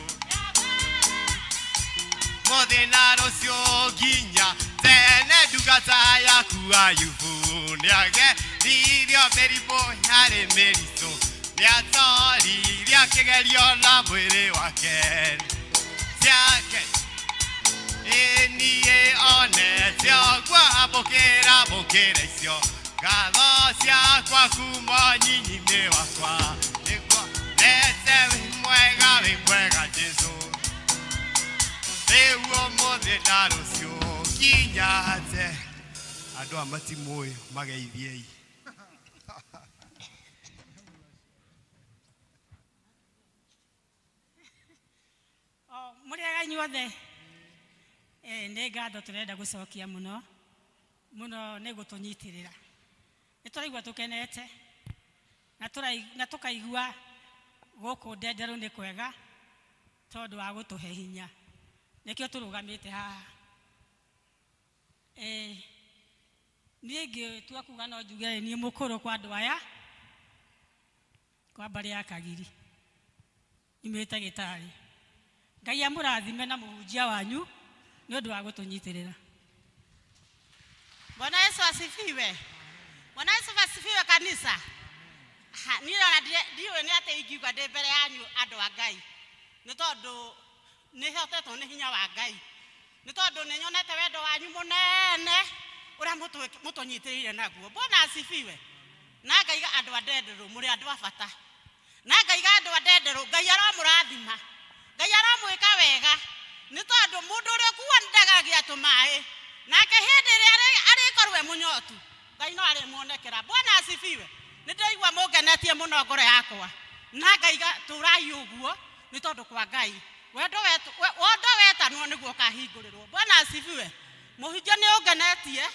mũthĩ na rũciũ nginya tene ndungata yaku Ayubu nĩageririo mĩrimũ yarĩ mĩritũ nĩatoririe kĩgerio na mwĩrĩ wake ciake ĩ niĩ onete ũguo amũkĩra mũkĩra icio ngatho ciakwa kuma nyinyi-inĩ wakwa nĩguo nete wĩ mwega wĩ mwega Jesũ rĩu ũmũthĩ na rũciũ nginya te andũ aya matimũĩ mageithiei. Mũrĩega inyuothe. Nĩ ngatho tũrenda gũcokia mũno mũno nĩ gũtũnyitĩrĩra. Nĩ tũraigua tũkenete na tũkaigua gũkũ Ndenderũ nĩ kwega tondũ wa gũtũhe hinya. Nĩkĩo tũrũgamĩte haha. Niĩ ngĩtua kuga no njuge niĩ mũkũrũ kwa andũ aya kwa mbarĩ ya Kagiri nyumĩte Gĩtarĩ. Ngai amũrathime na mũhunjia wanyu nĩ ũndũ wa gũtũnyitĩrĩra. Bwana Yesu asifiwe. Bwana Yesu asifiwe kanisa. Niĩ ona ndiũĩ nĩ atĩ ingiuga ndĩ mbere yanyu andũ a Ngai nĩ tondũ nĩ hotetwo nĩ hinya wa Ngai nĩ tondũ nĩ nyonete wendo wanyu mũnene ũrĩa mũtũnyitĩrĩire naguo. Bwana asifiwe. Na ngaiga andũ a Ndenderũ mũrĩ andũ a bata. Na ngaiga andũ a Ndenderũ Ngai aromũrathima. Ngai aramwĩka wega nĩ tondũ mũndũ ũrĩa ũkua ndagagia tũmaĩ nake hĩndĩ ĩrĩa arĩkorwo e mũnyotu Ngai no arĩmuonekera. Bwana asifiwe. Nĩ ndĩraigua mũngenetie mũno ngoro yakwa na ngaiga tũrai ũguo nĩ tondũ kwa Ngai wendo wetanwo nĩguo ũkahingũrĩrwo. Bwana asifiwe. Mũhunjia nĩ ũngenetie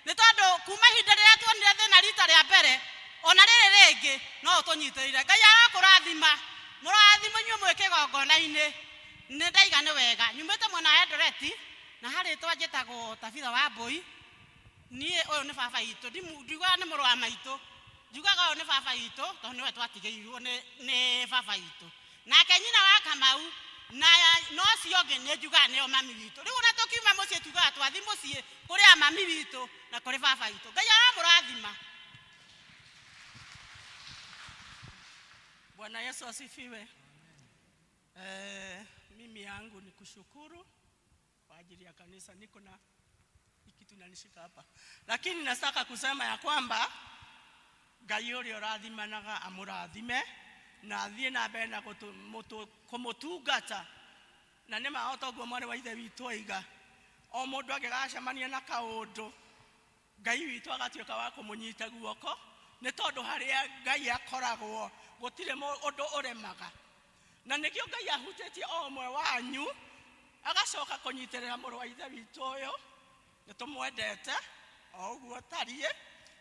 nĩ tondũ kuma ihinda rĩrĩa tuonire thĩna rita rĩa mbere ona rĩrĩ rĩngĩ no ũtũnyitĩrĩire. Ngai arakũrathima mũrathimo inyuĩ mwĩ kĩgongona-inĩ. Nĩ ndaiga nĩ wega nyumĩte mwena wa Eldoret na harĩ twanjĩtagwo Tabitha wa Mbũi. Niĩ ũyũ nĩ baba witũ, ndiugaga nĩ mũrũ wa maitũ, njugaga ũyũ nĩ baba witũ tondũ nĩwe twatigĩirwo nĩ baba witũ. Nake nyina wa Kamau na no ũcio ũngĩ nĩ njugaga nĩo mami witũ. Rĩu ona tũkiuma mũciĩ tugaga twathi mũciĩ kũrĩ a mami witũ na kũrĩ baba witũ. Ngai aramũrathima. Bwana Yesu asifiwe. Mimi yangu ni kushukuru kwa ajili ya kanisa. Niko na kitu inanishika hapa, lakini nataka kusema ya kwamba Ngai ũrĩa ũrathimanaga amũrathime na athiĩ na mbere na kũmũtungata. Na nĩ ma o ta ũguo mwarĩ wa ithe witũ oiga, o mũndũ angĩgacemania na kaũndũ Ngai witũ agatuĩka wa kũmũnyita guoko nĩ tondũ harĩa Ngai akoragwo gũtirĩ ũndũ ũremaga. Na nĩkĩo Ngai ahutĩtie o ũmwe wanyu agacoka kũnyitĩrĩra mũrũ wa ithe witũ ũyũ. Nĩ tũmwendete o ũguo tariĩ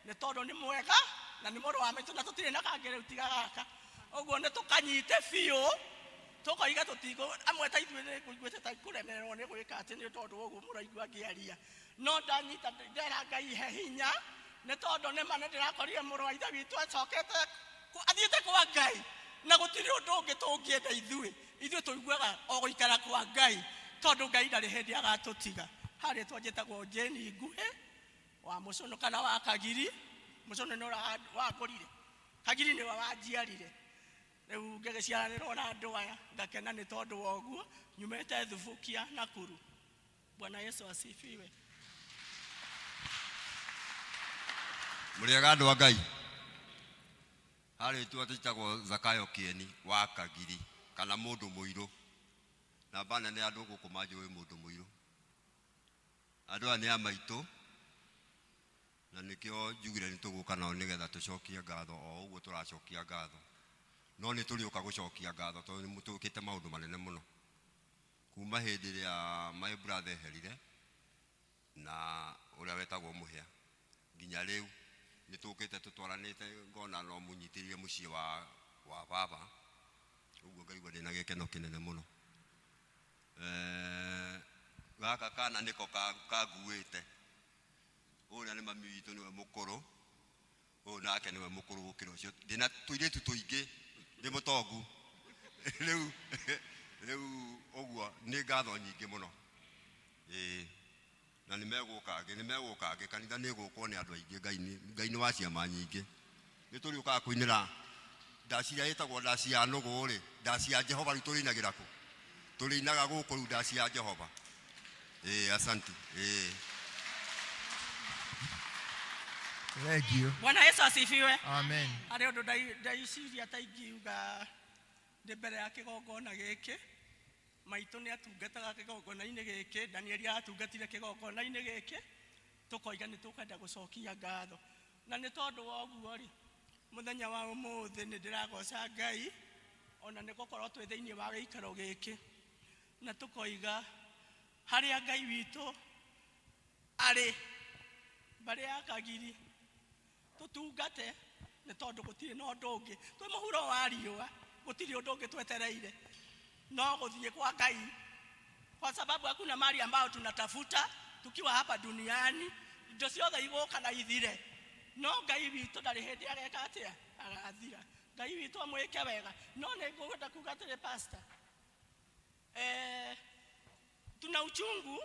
nĩ tondũ nĩ mwega na nĩ mũrũ wa maitũ na tũtirĩ na kangĩ rĩu tiga gaka. Ũguo nĩ tũkanyite biũ tũkoiga tũtigũ amwe ta ithuĩ nĩ ngũiguĩte ta ikũremererwo nĩ gwĩka atĩ nĩ tondũ wa ũguo mũraigua ngĩaria no ndanyita ndera Ngai he hinya nĩ tondũ nĩ ma nĩ ndĩrakorire mũrũ wa ithe witũ acokete athiĩte kwa Ngai na gũtirĩ ũndũ ũngĩ tũngĩenda ithuĩ ithuĩ tũiguaga o gũikara kwa Ngai tondũ Ngai ndarĩ hĩndĩ agatũtiga. Harĩa twanjĩtagwo Jane Nguhĩ wa Mũcũnũ kana wa Kagiri. Mũcũnũ nĩ ũrĩa wangũrire, Kagiri nĩwe wanjiarire. Rĩu ngĩgĩciaranĩrwo na andũ aya ngakena nĩ tondũ wa ũguo nyumĩte Thubukia Nakuru. Bwana Yesu asifiwe. Mũrĩega andũ a Ngai. Harĩ tu atĩtagwo Zakayo Kĩeni wa Kagiri kana mũndũ mũirũ. Namba nene andũ gũkũ manjũĩ mũndũ mũirũ. Andũ aya nĩ a maitũ na nĩkĩo njugire nĩ tũgũka nao nĩgetha tũcokie ngatho o ũguo tũracokia ngatho. No nĩ tũrĩũka gũcokia ngatho tondũ nĩ mũtũkĩte maũndũ manene mũno. Kuma hĩndĩ ĩrĩa my brother eherire na ũrĩa wetagwo Mũhĩa nginya rĩu nĩ tũkĩte tũtwaranĩte ngona no mũnyitĩrĩire mũciĩ wa baba ũguo ngaigua ndĩna gĩkeno kĩnene mũno. Gaka kana nĩko kanguĩte. Ũrĩa nĩ mami witũ nĩwe mũkũrũ, ũyũ nake nĩwe mũkũrũ gũkĩra ũcio. Ndĩna tũirĩtu tũingĩ, ndĩ mũtongu. Rĩu ũguo nĩ ngatho nyingĩ mũno. Ĩĩ, na nĩ megũka angĩ, nĩ megũka angĩ, kanitha nĩ ĩgũkwo nĩ andũ aingĩ, Ngai nĩ wa ciama nyingĩ. Nĩ tũrĩũkaga kũinĩra ndaci iria ĩtagwo ndaci ya nũgũ rĩ, ndaci ya Jehova rĩu tũrĩinagĩra kũ? Tũrĩinaga gũkũ rĩu ndaci ya Jehova. Ĩĩ, asanti. Ĩĩ. Thank you. Bwana Yesu asifiwe. Amen. Harĩ ũndũ ndaiciria ta ingiuga ndĩ mbere ya kĩgongona gĩkĩ. Maitũ nĩ atungataga kĩgongona-inĩ gĩkĩ, Danieli atungatire kĩgongona-inĩ gĩkĩ, tũkoiga nĩ tũkwenda gũcokia ngatho. Na nĩ tondũ wa ũguo rĩ, mũthenya wa ũmũthĩ nĩ ndĩragoca Ngai, ona nĩ gũkorwo twĩ thĩinĩ wa gĩikaro gĩkĩ. Na tũkoiga harĩa Ngai witũ arĩ, mbarĩ ya Kagiri, tũtungate nĩ tondũ gũtirĩ na ũndũ ũngĩ. Twĩ mũhuro wa riũa, gũtirĩ ũndũ ũngĩ twetereire no gũthiĩ kwa Ngai, kwa sababu hakuna mali ambayo tunatafuta tukiwa hapa duniani. Indo ciothe igũka na ithire, no Ngai witũ ndarĩ hĩndĩ ageka atĩa, agathira. Ngai witũ amwĩke wega. No nĩ ngwenda kuga atĩrĩ, pastor, tuna uchungu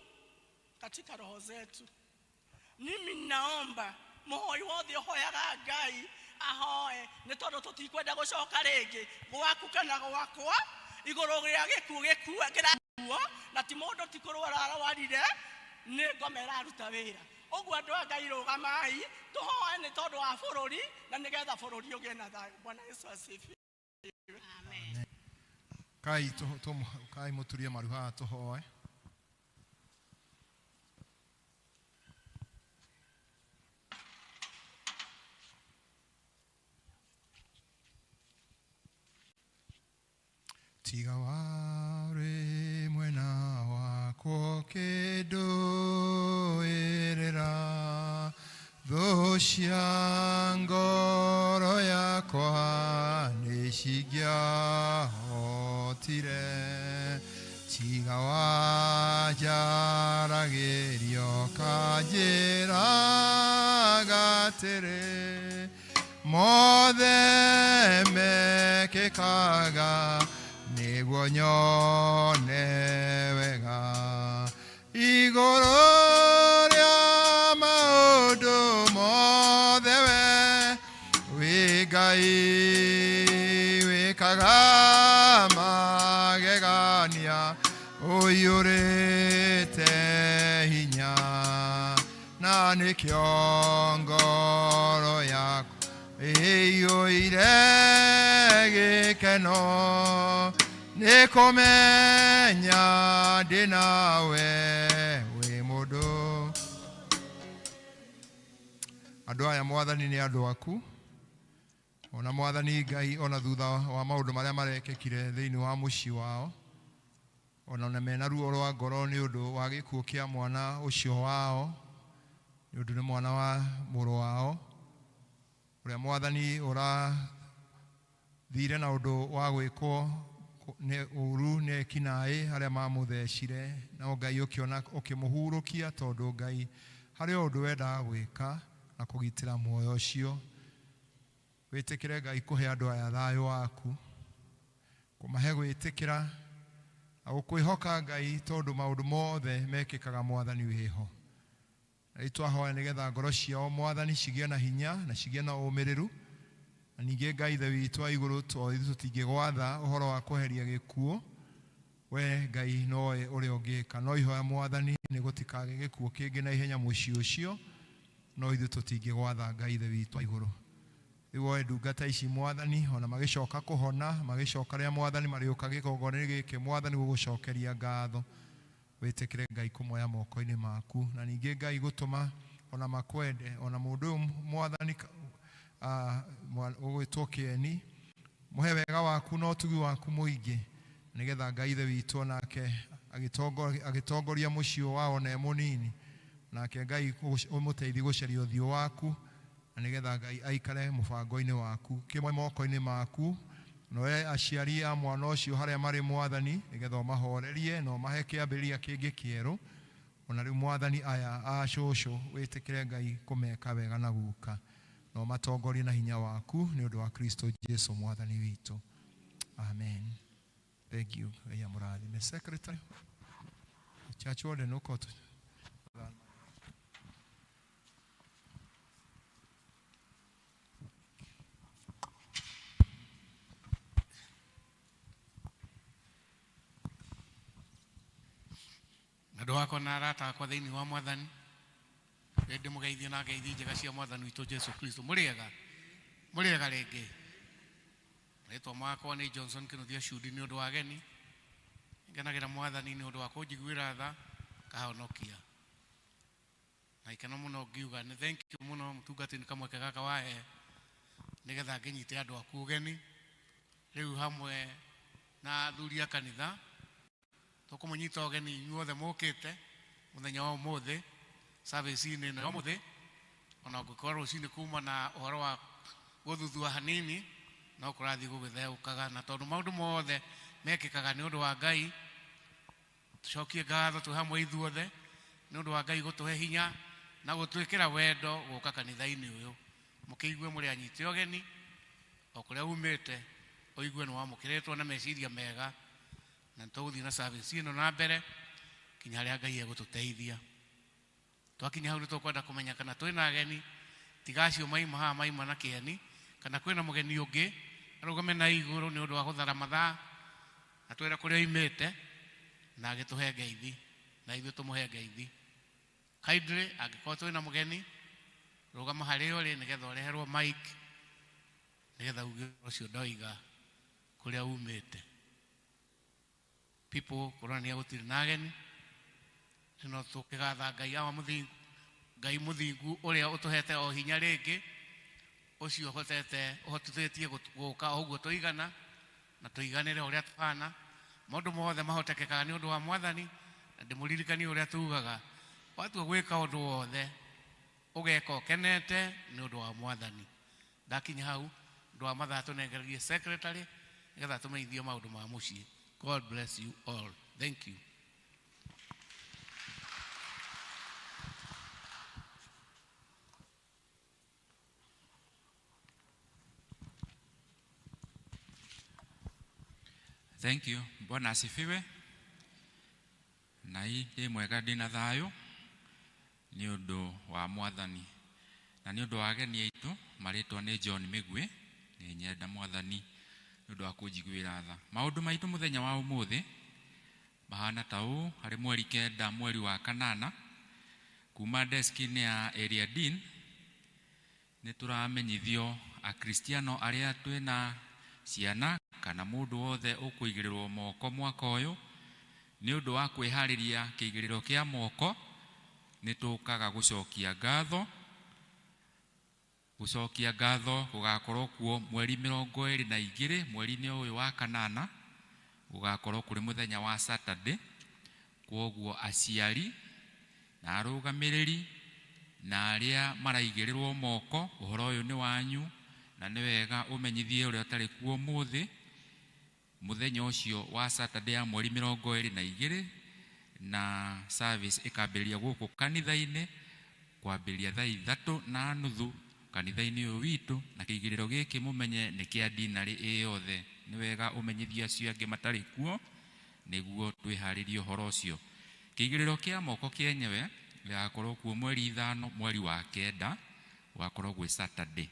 katika roho zetu. Mimi naomba mũhoi wothe ũhoyaga Ngai ahoe, nĩ tondũ tũtikwenda gũcoka rĩngĩ gwaku kana gwakwa igũrũ rĩa gĩkuũ gĩkua kĩrakuo, na ti mũndũ ti kũrwara arwarire, nĩ ngoma ĩraruta wĩra. Ũguo andũ a Ngai rũgamai tũhoe nĩ tondũ wa bũrũri na nĩgetha bũrũri ũgĩe na thayũ. Bwana Yesu asifiwe. Amen. Kai kai mũturie maru haha tũhoe. Tiga warĩ mwena wakwa ũkĩndũĩrĩra, thũ cia ngoro yakwa nĩcingĩahotire. Tiga wanjaragĩria ũkanjĩraga atĩrĩ, mothe mekĩkaga nĩguo nyone wega. Igũrũ rĩa maũndũ mothe we wĩ Ngai wĩkaga magegania, ũiyũrĩte hinya, na nĩkĩo ngoro yakwa ĩiyũire gĩkeno, nĩ kũmenya ndĩ nawe wĩ mũndũ. Andũ aya Mwathani nĩ andũ aku, ona Mwathani Ngai, ona thutha wa maũndũ marĩa marekĩkire thĩinĩ wa mũciĩ wao, ona mena ruo rwa ngoro nĩ ũndũ wa gĩkuũ kĩa mwana ũcio wao, nĩ ũndũ nĩ mwana wa mũrũ wao, ũrĩa Mwathani ũrathiĩ Thire na ũndũ wa gwĩkwo nĩ ũru nĩ ekinaĩ arĩa mamũthecire, no Ngai ũkĩona ũkĩmũhurũkia, tondũ Ngai harĩ o ũndũ wendaga gwĩka na kũgitĩra muoyo ũcio. Wĩtĩkĩre Ngai kũhe andũ aya thayũ waku, kũmahe gwĩtĩkĩra na gũkwĩhoka Ngai, tondũ maũndũ mothe mekĩkaga Mwathani wĩho. Na rĩu twahoya nĩgetha ngoro ciao Mwathani cigĩe na hinya na cigĩe na ũmĩrĩru. Na ningĩ Ngai Ithe witũ wa igũrũ, to ithuĩ tũtingĩgwatha ũhoro wa kweheria gĩkuũ, we Ngai nowe ũrĩa ũngĩka. No ihoya Mwathani nĩ gũtikagĩe gĩkuũ kĩngĩ na ihenya mũciĩ ũcio, no ithuĩ tũtingĩgwatha Ngai Ithe witũ wa igũrũ. Rĩu woe ndungata ici Mwathani, ona magĩcoka kũhona, magĩcoka rĩa Mwathani marĩũka gĩgongona-inĩ gĩkĩ Mwathani gũgũcokeria ngatho. Wĩtĩkĩre Ngai kũmoya moko-inĩ maku, na ningĩ Ngai gũtũma ona makwende, ona mũndũ ũyũ Mwathani ũgwĩtwo Kĩeni, mũhe wega waku na ũtugi waku mũingĩ, nĩgetha Ngai Ithe witũ onake agĩtongoria mũciĩ wao na e mũnini, nake Ngai ũmũteithie gũcaria ũthiũ waku, na nĩgetha Ngai aikare mũbango-inĩ waku, kĩmwe moko-inĩ maku, noe aciari a mwana ũcio harĩa marĩ Mwathani, nĩgetha ũmahorerie na ũmahe kĩambĩrĩria kĩngĩ kĩerũ. Ona rĩu Mwathani aya a cũcũ wĩtĩkĩre Ngai kũmeka wega na guka, na ũmatongorie na hinya waku nĩ ũndũ wa Kristo Jesu Mwathani witũ. Amen. Thank you. Ngai amũrathime. Secretary, church warden ũko Andũ akwa na arata akwa thĩinĩ wa Mwathani, ndĩmũgeithie na ngeithi njega cia Mwathani witũ Jesu Kristo. Mũrĩega? Mũrĩega rĩngĩ? Rĩtwa makwa nĩ Johnson Kĩnuthia Cudi. Nĩ ũndũ wa ageni, ngenagĩra Mwathani nĩ ũndũ wa kũnjiguĩra tha kahonokia na ikeno mũno. Ngiuga nĩ thank you mũno mũtungatĩri nĩ kamweke gaka wahe nĩgetha ngĩnyite andũ aku ũgeni. Rĩu hamwe na athuri a kanitha tũkũmũnyita ũgeni inyuothe mũkĩte mũthenya wa ũmũthĩ service-inĩ ĩno ya ũmũthĩ, ona ũngĩkorwo rũcinĩ kuma na ũhoro wa gũthuthua hanini, no kũrathiĩ gũgĩtheũkaga, na tondũ maũndũ mothe mekĩkaga nĩ ũndũ wa Ngai, tũcokie ngatho twĩ hamwe ithuothe nĩ ũndũ wa Ngai gũtũhe hinya na gũtwĩkĩra wendo gũka kanitha-inĩ ũyũ. Mũkĩigue mũrĩ anyite ũgeni o kũrĩa umĩte, ũigue nĩ wamũkĩrĩtwo na meciria mega, na nĩ tũgũthiĩ na service ĩno na mbere kinya harĩa Ngai egũtũteithia. Twakinya hau nĩ tũkwenda kũmenya kana twĩna ageni tiga acio maima haha, maima na Kĩeni, kana kwĩna mũgeni ũngĩ arũgame na igũrũ nĩ ũndũ wa gũthara mathaa na twĩre kũrĩa oimĩte na agĩtũhe ngeithi na ithuĩ tũmũhe ngeithi. Kindly, angĩkorwo twĩna mũgeni, rũgama harĩa ũrĩ nĩgetha ũreherwo mic nĩgetha uge ũcio ndoiga kũrĩa umĩte. People kũronania gũtirĩ na ageni, no tũkĩgatha Ngai awa mũthingu, Ngai mũthingu ũrĩa ũtũhete o hinya rĩngĩ, ũcio ũhotete ũhotithĩtie gũka o ũguo tũigana na tũiganĩre ũrĩa tũhana. Maũndũ mothe mahotekekaga nĩ ũndũ wa Mwathani, na ndĩmũririkanie ũrĩa tugaga, watua gwĩka ũndũ wothe ũgeka ũkenete nĩ ũndũ wa Mwathani. Ndakinya hau ũndũ wa mathaa, tũnengererie secretary nĩgetha tũmenyithio maũndũ ma mũciĩ. God bless you all. Thank you. Thank you. Bwana asifiwe. Na ndĩ mwega, ndĩna thayũ nĩ ũndũ wa Mwathani na nĩ ũndũ wa ageni aitũ. Marĩtwa nĩ John Mĩgwĩ. Nĩ nyenda Mwathani nĩ ũndũ wa kũnjiguĩra tha. Maũndũ maitũ mũthenya wa ũmũthĩ mahana ta ũũ: harĩ mweri 9 mweri wa kanana, kuma desk-inĩ ya area dean nĩ tũramenyithio akristiano arĩa twĩna ciana kana mũndũ wothe ũkũigĩrĩrwo moko mwaka ũyũ nĩ ũndũ wa kwĩharĩria kĩigĩrĩro kĩa moko, nĩ tũkaga gũcokia ngatho. Gũcokia ngatho gũgakorwo kuo mweri 22 mweri-inĩ ũyũ wa kanana, gũgakorwo kũrĩ mũthenya wa Saturday. Kwoguo aciari na arũgamĩrĩri na arĩa maraigĩrĩrwo moko, ũhoro ũyũ nĩ wanyu. Na nĩ wega ũmenyithie ũrĩa ũtarĩ kuo ũmũthĩ mũthenya ũcio wa Saturday ya mweri 22, na service ĩkambĩrĩria gũkũ kanitha-inĩ kwambĩrĩria thaa 3:30 kanitha-inĩ ũyũ witũ. Na kĩigĩrĩro gĩkĩ mũmenye nĩ kĩa dinarĩ ĩ yothe. Nĩ wega ũmenyithie acio angĩ matarĩ kuo nĩguo twĩharĩrie ũhoro ũcio. Kĩigĩrĩro kĩa moko kĩenyewe gĩgakorwo kuo mweri 5 mweri wa 9, gũgakorwo gwĩ Saturday.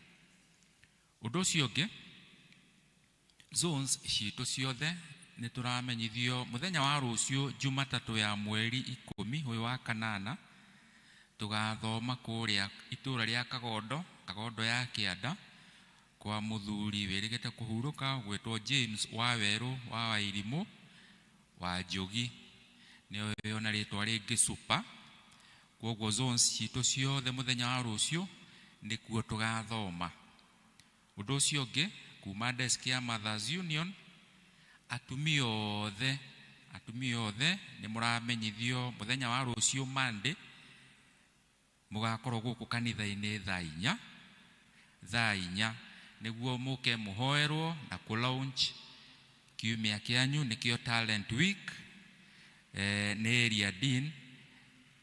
Ũndũ ũcio ũngĩ, zones citũ ciothe nĩ tũramenyithio mũthenya wa rũciũ Jumatatũ ya mweri 10 ũyũ wa kanana, tũgathoma kũrĩa itũra rĩa Kagondo, Kagondo ya Kĩanda, kwa mũthuri wĩrĩgĩte kũhurũka gwĩtwo James Wawerũ wa Wairimũ wa Njogi, nĩwe ona rĩtwa rĩngĩ Super. Kwoguo zones citũ ciothe mũthenya wa rũciũ nĩkuo tũgathoma. Ũndũ ũcio ũngĩ, kuma desk ya Mothers Union, atumia othe nĩ mũramenyithio mũthenya wa rũciũ Monday mũgakorwo gũkũ kanitha-inĩ thaa 4, thaa 4, nĩguo mũke mũhoerwo na kũ launch kiumia kĩanyu, nĩkĩo Talent Week, nĩ area dean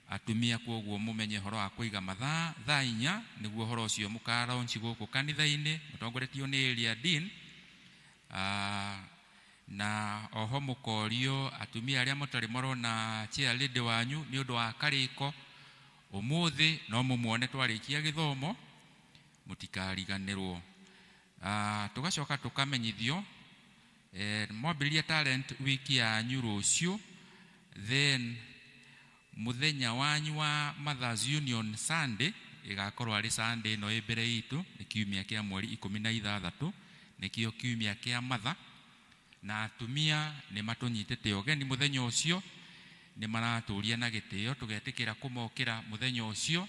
atumia. Kwoguo mũmenye ũhoro wa kũiga mathaa thaa 4 nĩguo ũhoro ũcio mũka launch gũkũ kanitha-inĩ mũtongoretio nĩ area dean. Na oho mũkorio atumia arĩa mũtarĩ mũrona chair lady wanyu nĩ ũndũ wa karĩko ũmũthĩ, no mũmuone twarĩkia gĩthomo, mũtikariganĩrwo. Tũgacoka tũkamenyithio, mwambĩrĩria talent week yanyu rũciũ, then mũthenya wanyu wa Mothers Union Sunday ĩgakorwo arĩ Sunday ĩno ĩ mbere itũ, nĩ kiumia kĩa mweri 16, nĩkĩo kiumia kĩa Mother. Na atumia nĩ matũnyitĩte ũgeni mũthenya ũcio, nĩ maratũria na gĩtĩo tũgetĩkĩra kũmokĩra mũthenya ũcio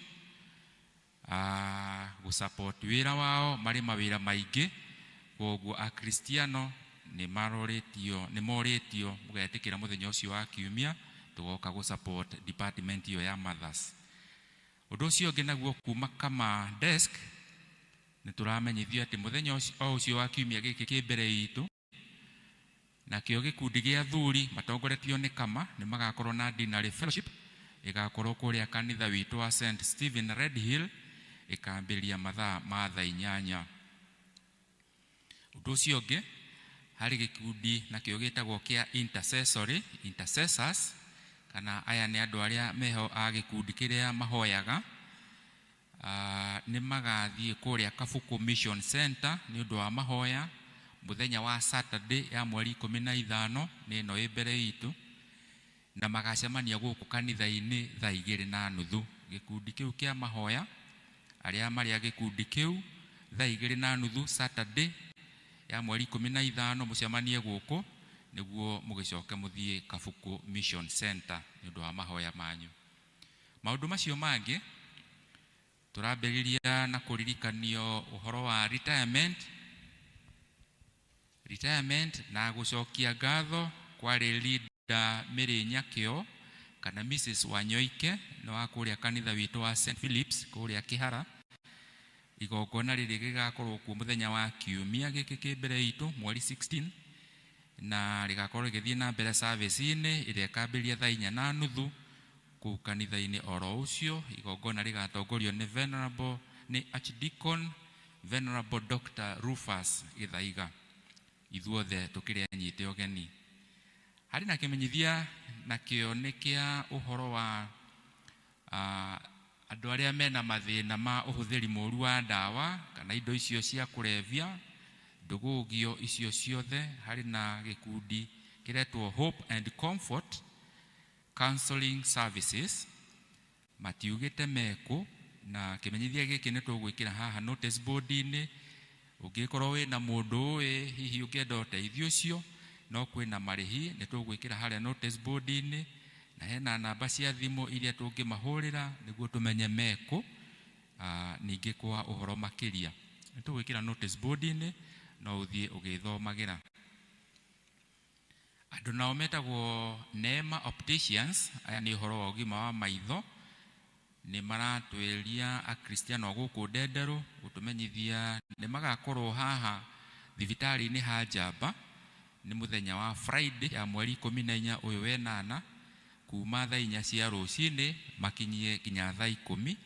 gũ support wĩra wao marĩ mawĩra maingĩ. Kwoguo akristiano nĩ marorĩtio, nĩ morĩtio mũgetĩkĩra mũthenya ũcio wa kiumia tũgoka gũ support department ĩyo ya mothers. Ũndũ ũcio ũngĩ naguo, kuma kama desk nĩ tũramenyithio atĩ mũthenya o ũcio wa kiumia gĩkĩ kĩ mbere itũ, nakĩo gĩkundi gĩa athuri matongoretio nĩ kama nĩ magakorwo na dinner fellowship, ĩgakorwo kũrĩa kanitha witũ wa St Stephen Red Hill, ĩkambĩrĩria mathaa ma thaa 8. Ũndũ ũcio ũngĩ, harĩ gĩkundi nakĩo gĩtagwo kĩa intercessory intercessors, kana aya nĩ andũ arĩa meho a gĩkundi kĩrĩa mahoyaga, nĩ magathiĩ kũrĩa Kabuku Mission Center nĩ ũndũ wa mahoya mũthenya wa Saturday ya mweri 15, nĩ ĩno ĩ mbere itũ, na magacemania gũkũ kanitha-inĩ thaa 2:30. Gĩkundi kĩu kĩa mahoya, arĩa marĩ a gĩkundi kĩu, thaa 2:30 Saturday ya mweri 15 mũcemanie gũkũ nĩguo mũgĩcoke mũthiĩ Kabuku Mission Center nĩ ũndũ wa mahoya manyu. Maũndũ macio mangĩ, tũrambĩrĩria na kũririkanio ũhoro wa retirement na gũcokia ngatho kwarĩ leader Mary Nyakĩo kana Mrs Wanyoike, nĩ wa kũrĩa kanitha witũ wa St Philips kũrĩa Kĩhara. Igongona rĩrĩ rĩgakorwo kuo mũthenya wa kiumia gĩkĩ kĩ mbere itũ mweri 16, na rĩgakorwo rĩgĩthiĩ na mbere service-inĩ ĩrĩa ĩkambĩrĩria thaa 4:30 kũu kanitha-inĩ oro ũcio. Igongona rĩgatongorio nĩ Venerable, nĩ Archdeacon Venerable Dr. Rufus Gĩthaiga. Ithuothe tũkĩrĩ anyite ũgeni. Harĩ na kĩmenyithia nakĩo nĩ kĩa ũhoro wa andũ arĩa mena mathĩna ma ũhũthĩri mũru wa ndawa kana indo icio cia kũrebia, ndũgũgio icio ciothe. Harĩ na gĩkundi kĩretwo Hope and Comfort Counseling Services, matiugĩte mekũ, na kĩmenyithia gĩkĩ nĩ tũgwĩkĩra haha notice board-inĩ. Ũngĩkorwo wĩna mũndũ ũĩ hihi ũngĩenda ũteithio ũcio, no kwĩna marĩhi, nĩ tũgwĩkĩra harĩa notice board-inĩ, na hena namba cia thimũ iria tũngĩmahũrĩra nĩguo tũmenye mekũ. Ningĩ kwa ũhoro makĩria nĩ tũgwĩkĩra notice board-inĩ, no ũthiĩ ũgĩthomagĩra. Andũ nao metagwo Neema Opticians, aya nĩ ũhoro wa ũgima wa maitho. Nĩ maratwĩria akristiano a gũkũ Ndenderũ gũtũmenyithia nĩ magakorwo haha thibitarĩ-inĩ ha Njamba nĩ mũthenya wa Friday ya mweri 14 ũyũ wenana kuma thaa 4 cia rũcinĩ makinyie nginya thaa 10,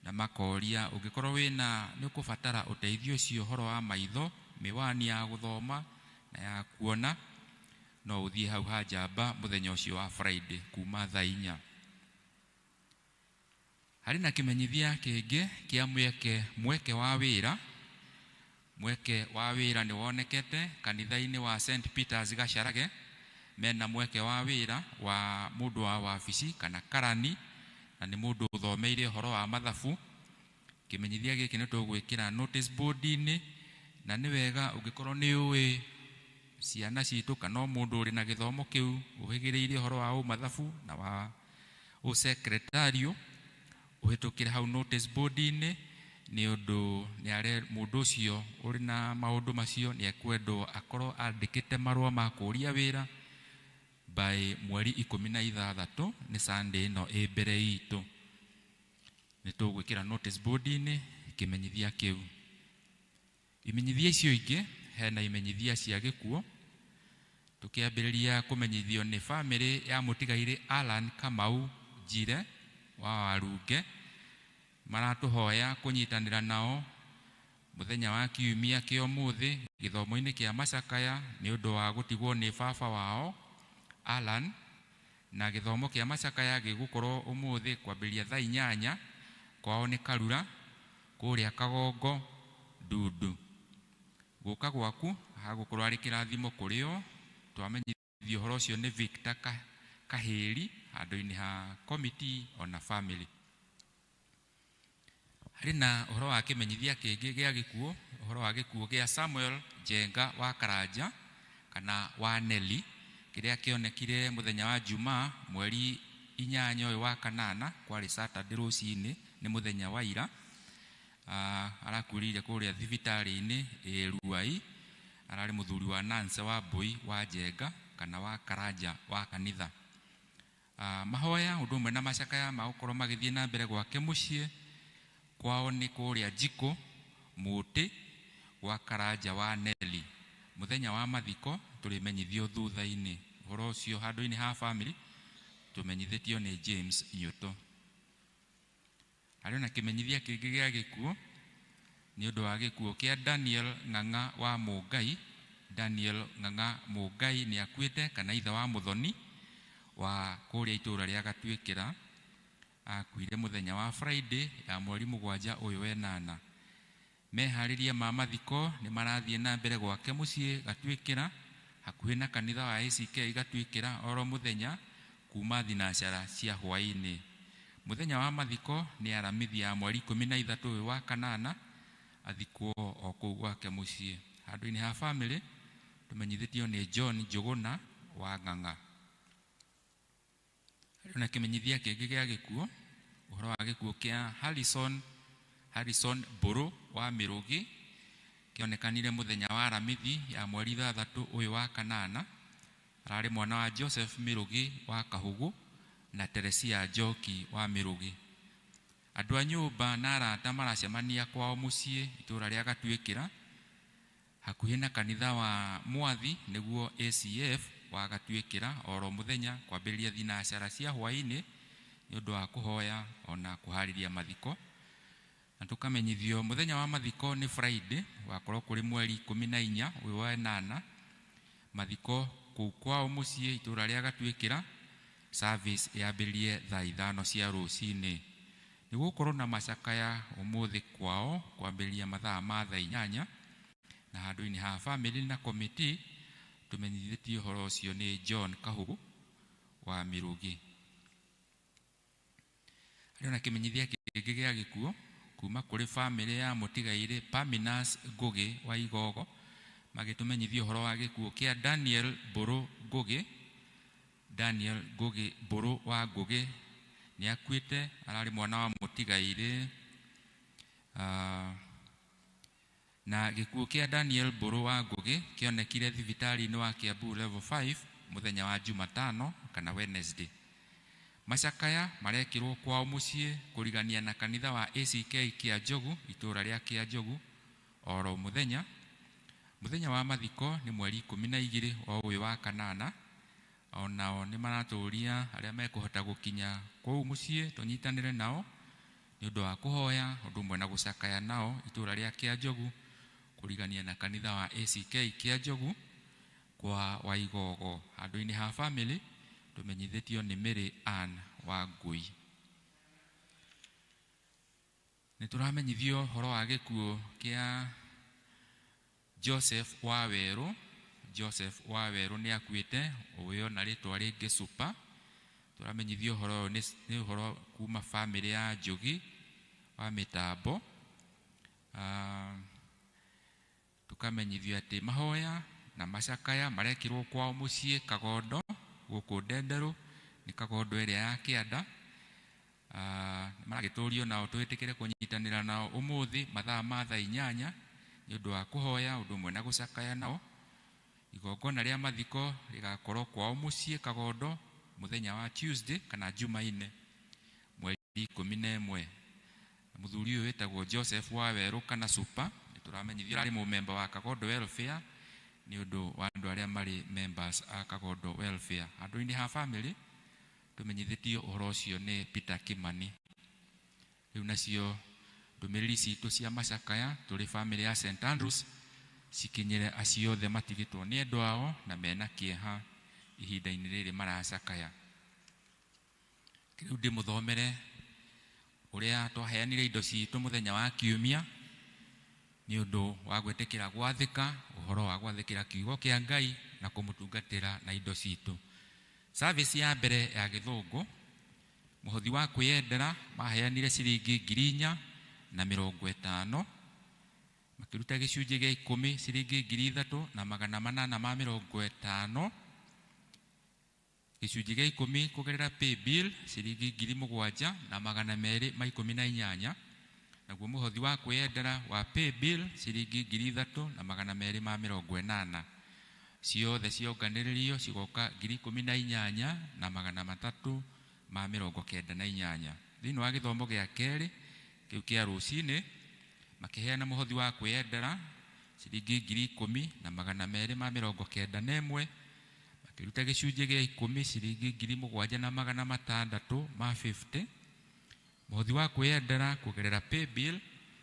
na makoria ũngĩkorwo wĩna nĩ ũkũbatara ũteithio ũcio ũhoro wa maitho, mĩwani ya gũthoma na ya kuona, no ũthiĩ hau ha Njamba mũthenya ũcio wa Friday kuma thaa 4. Harĩ na kĩmenyithia kĩngĩ kĩa mweke wa wĩra. Mweke wa wĩra nĩ wonekete kanitha-inĩ wa St Peters Gacharage. Mena mweke wa wĩra wa mũndũ wa wabici kana karani, na nĩ mũndũ ũthomeire ũhoro wa mathabu. Kĩmenyithia gĩkĩ nĩ tũgwĩkĩra notice board-inĩ, na nĩ wega ũngĩkorwo nĩ ũĩ ciana citũ kana o mũndũ ũrĩ na gĩthomo kĩu ũhĩgĩrĩire ũhoro wa ũmathabu na wa ũsekretario, ũhĩtũkĩre hau notice board-inĩ, nĩ ũndũ mũndũ ũcio ũrĩ na maũndũ macio nĩ ekwendwo akorwo andĩkĩte marũa ma kũũria wĩra by mweri 16, nĩ Sunday ĩno ĩ mbere itũ. Nĩ tũgwĩkĩra notice board-inĩ kĩmenyithia kĩu. Imenyithia icio ingĩ, hena imenyithia cia gĩkuũ. Tũkĩambĩrĩria kũmenyithio nĩ famĩlĩ ya mũtigairĩ Alan Kamau Njire wa Warunge, maratũhoya kũnyitanĩra nao mũthenya wa kiumia kĩa ũmũthĩ gĩthomo-inĩ kĩa macakaya nĩ ũndũ wa gũtigwo nĩ baba wao Alan, na gĩthomo kĩa macakaya gĩgũkorwo ũmũthĩ kwambĩrĩria thaa 8 kwao nĩ Karura kũrĩa Kagongo Ndundu. Gũka gwaku hagũkorwo arĩ kĩrathimo kũrĩ o. Twamenyithio ũhoro ũcio nĩ Victor Kahĩri handũ-inĩ ha committee ona family. Harĩ na ũhoro wa kĩmenyithia kĩngĩ gĩa gĩkuũ, ũhoro wa gĩkuũ gĩa Samuel Njenga wa Karanja kana wa Nelly, kĩrĩa kĩonekire mũthenya wa Jumaa mweri 8 ũyũ wa kanana, kwarĩ Saturday rũcinĩ, nĩ mũthenya wa ira. Arakuĩrĩire kũrĩa thibitarĩ-inĩ ĩ Ruai. Ararĩ mũthuri wa Nancy wa Mbui wa Njenga kana wa Karanja wa kanitha. Mahoya ũndũ ũmwe na macakaya magũkorwo magĩthiĩ na mbere gwake mũciĩ kwao nĩ kũrĩa Njikũ Mũtĩ gwa Karanja wa Nelly. Mũthenya wa mathiko tũrĩmenyithio thutha-inĩ. Ũhoro ũcio handũ-inĩ ha family tũmenyithĩtio nĩ James Nyuto. Harĩ na kĩmenyithia kĩngĩ gĩa gĩkuũ nĩ ũndũ wa gĩkuũ kĩa Daniel Ng'ang'a wa Mũngai. Daniel Ng'ang'a Mũngai nĩ akuĩte kana ithe wa Mũthoni wa kũrĩa itũũra rĩa Gatuĩkĩra. Akuire mũthenya wa Friday ya mweri 7 ũyũ wenana. Meharĩria ma mathiko nĩ marathiĩ na mbere gwake mũciĩ Gatuĩkĩra hakuhĩ na kanitha wa ACK Gatuĩkĩra oro mũthenya kuma thinacara cia hwaĩ-inĩ. Mũthenya wa mathiko nĩ Aramithi ya mweri 13 ũyũ wa kanana, athikwo o kũu gwake mũciĩ. Handũ-inĩ ha family tũmenyithĩtio nĩ John Njũgũna wa Ng'ang'a. Harĩ na kĩmenyithia kĩngĩ gĩa gĩkuũ, ũhoro wa gĩkuũ kĩa Harrison Mbũrũ wa Mĩrũgĩ, kĩonekanire mũthenya wa Aramithi ya mweri 6 ũyũ wa kanana. Ararĩ mwana wa Joseph Mĩrũgĩ wa Kahugu na Teresia Njoki wa Mĩrũgĩ. Andũ a nyũmba na arata maracemania kwao mũciĩ itũũra rĩa Gatuĩkĩra hakuhĩ na kanitha wa Mwathi nĩguo ACF wa Gatuĩkĩra oro mũthenya kwambĩrĩria thinacara cia hwaĩ-inĩ nĩ ũndũ wa kũhoya ona kũharĩria mathiko. Na tũkamenyithio mũthenya wa mathiko nĩ Friday wakorwo kũrĩ mweri 14 ũyũ wa 8, mathiko kũu kwao mũciĩ itũũra rĩa Gatuĩkĩra, service yambĩrĩrie thaa 5 cia rũcinĩ. Nĩ gũkorwo na macakaya ũmũthĩ kwao kwambĩrĩria mathaa ma thaa 8, na handũ-inĩ ha family na committee tũmenyithĩtio ũhoro ũcio nĩ John Kahugu wa Mĩrũgĩ. Harĩ na kĩmenyithia kĩngĩ gĩa gĩkuũ kuma kũrĩ family ya mũtigairĩ Paminas Ngũgĩ wa Igogo, magĩtũmenyithia ũhoro wa gĩkuũ kĩa Daniel Mbũrũ Ngũgĩ. Daniel Ngũgĩ Mbũrũ wa Ngũgĩ nĩ akuĩte, ararĩ mwana wa mũtigairĩ. Na gĩkuũ kĩa Daniel Mbũrũ wa Ngũgĩ kĩonekire thibitarĩ-inĩ wa Kiambu level 5 mũthenya wa Jumatano kana Wednesday. Macakaya marekĩrwo kwao mũciĩ kũrigania na kanitha wa ACK Kĩanjogu, itũũra rĩa Kĩanjogu, oro mũthenya. Mũthenya wa mathiko nĩ mweri 12 o ũyũ wa kanana. Onao nĩ maratũria arĩa mekũhota gũkinya kũu mũciĩ tũnyitanĩre nao nĩ ũndũ wa kũhoya ũndũ ũmwe na gũcakaya nao itũũra rĩa Kĩanjogu kũrigania na kanitha wa ACK Kĩanjogu kwa Waigogo. Handũ-inĩ ha famĩlĩ tũmenyithĩtio nĩ Mary Ann Wangui. Nĩ tũramenyithio ũhoro wa gĩkuũ kĩa Joseph Wawerũ. Joseph Wawerũ nĩ akuĩte, ũĩ ona rĩtwa rĩngĩ Super. Tũramenyithio ũhoro ũyũ nĩ ũhoro kuma famĩlĩ ya Njũgi wa mĩtambo. Tũkamenyithio atĩ mahoya na macakaya marekĩrwo kwao mũciĩ Kagondo gũkũ Ndenderũ, nĩ Kagondo ĩrĩa ya kĩanda. Maragĩtũrio nao twĩtĩkĩre kũnyitanĩra nao ũmũthĩ mathaa ma thaa 8 nĩ ũndũ wa kũhoya ũndũ ũmwe na gũcakaya nao. Igongona rĩa mathiko rĩgakorwo kwao mũciĩ Kagondo mũthenya wa Tuesday kana Jumaine mweri 11. Mũthuri ũyũ wĩtagwo Joseph Wawerũ kana Super nĩ tũramenyithio arĩ mũmemba wa Kagondo Welfare nĩ ũndũ wa andũ arĩa marĩ members a Kagondo Welfare. Handũ-inĩ ha famĩlĩ tũmenyithĩtio ũhoro ũcio nĩ Peter Kimani. Rĩu nacio ndũmĩrĩri citũ cia macakaya tũrĩ famĩlĩ ya St Andrews cikinyĩre acio othe matigĩtwo nĩ endwa ao na mena kĩeha ihinda-inĩ rĩrĩ maracakaya. Rĩu ndĩmũthomere ũrĩa twaheanire indo citũ mũthenya wa kiumia nĩ ũndũ wa gwĩtĩkĩra gwathĩka ũhoro wa gwathĩkĩra kiugo kĩa Ngai na kũmũtungatĩra na indo citũ. Service ya mbere ya gĩthũngũ, mũhothi wa kwĩyendera maheanire ciringi 4,050, makĩruta gĩcunjĩ gĩa 10 ciringi 3,850, gĩcunjĩ gĩa 10 kũgerera paybill ciringi 7,218, naguo mũhothi wa kwĩyendera wa paybill ciringi 3,280. Ciothe cionganĩrĩrio cigoka 18,398. Thĩinĩ wa gĩthomo gĩa kerĩ kĩu kĩa rũcinĩ makĩheana mũhothi wa kwĩyendera ciringi 10,291, makĩruta gĩcunjĩ gĩa 10 ciringi 7,650, mũhothi wa kwĩyendera kũgerera paybill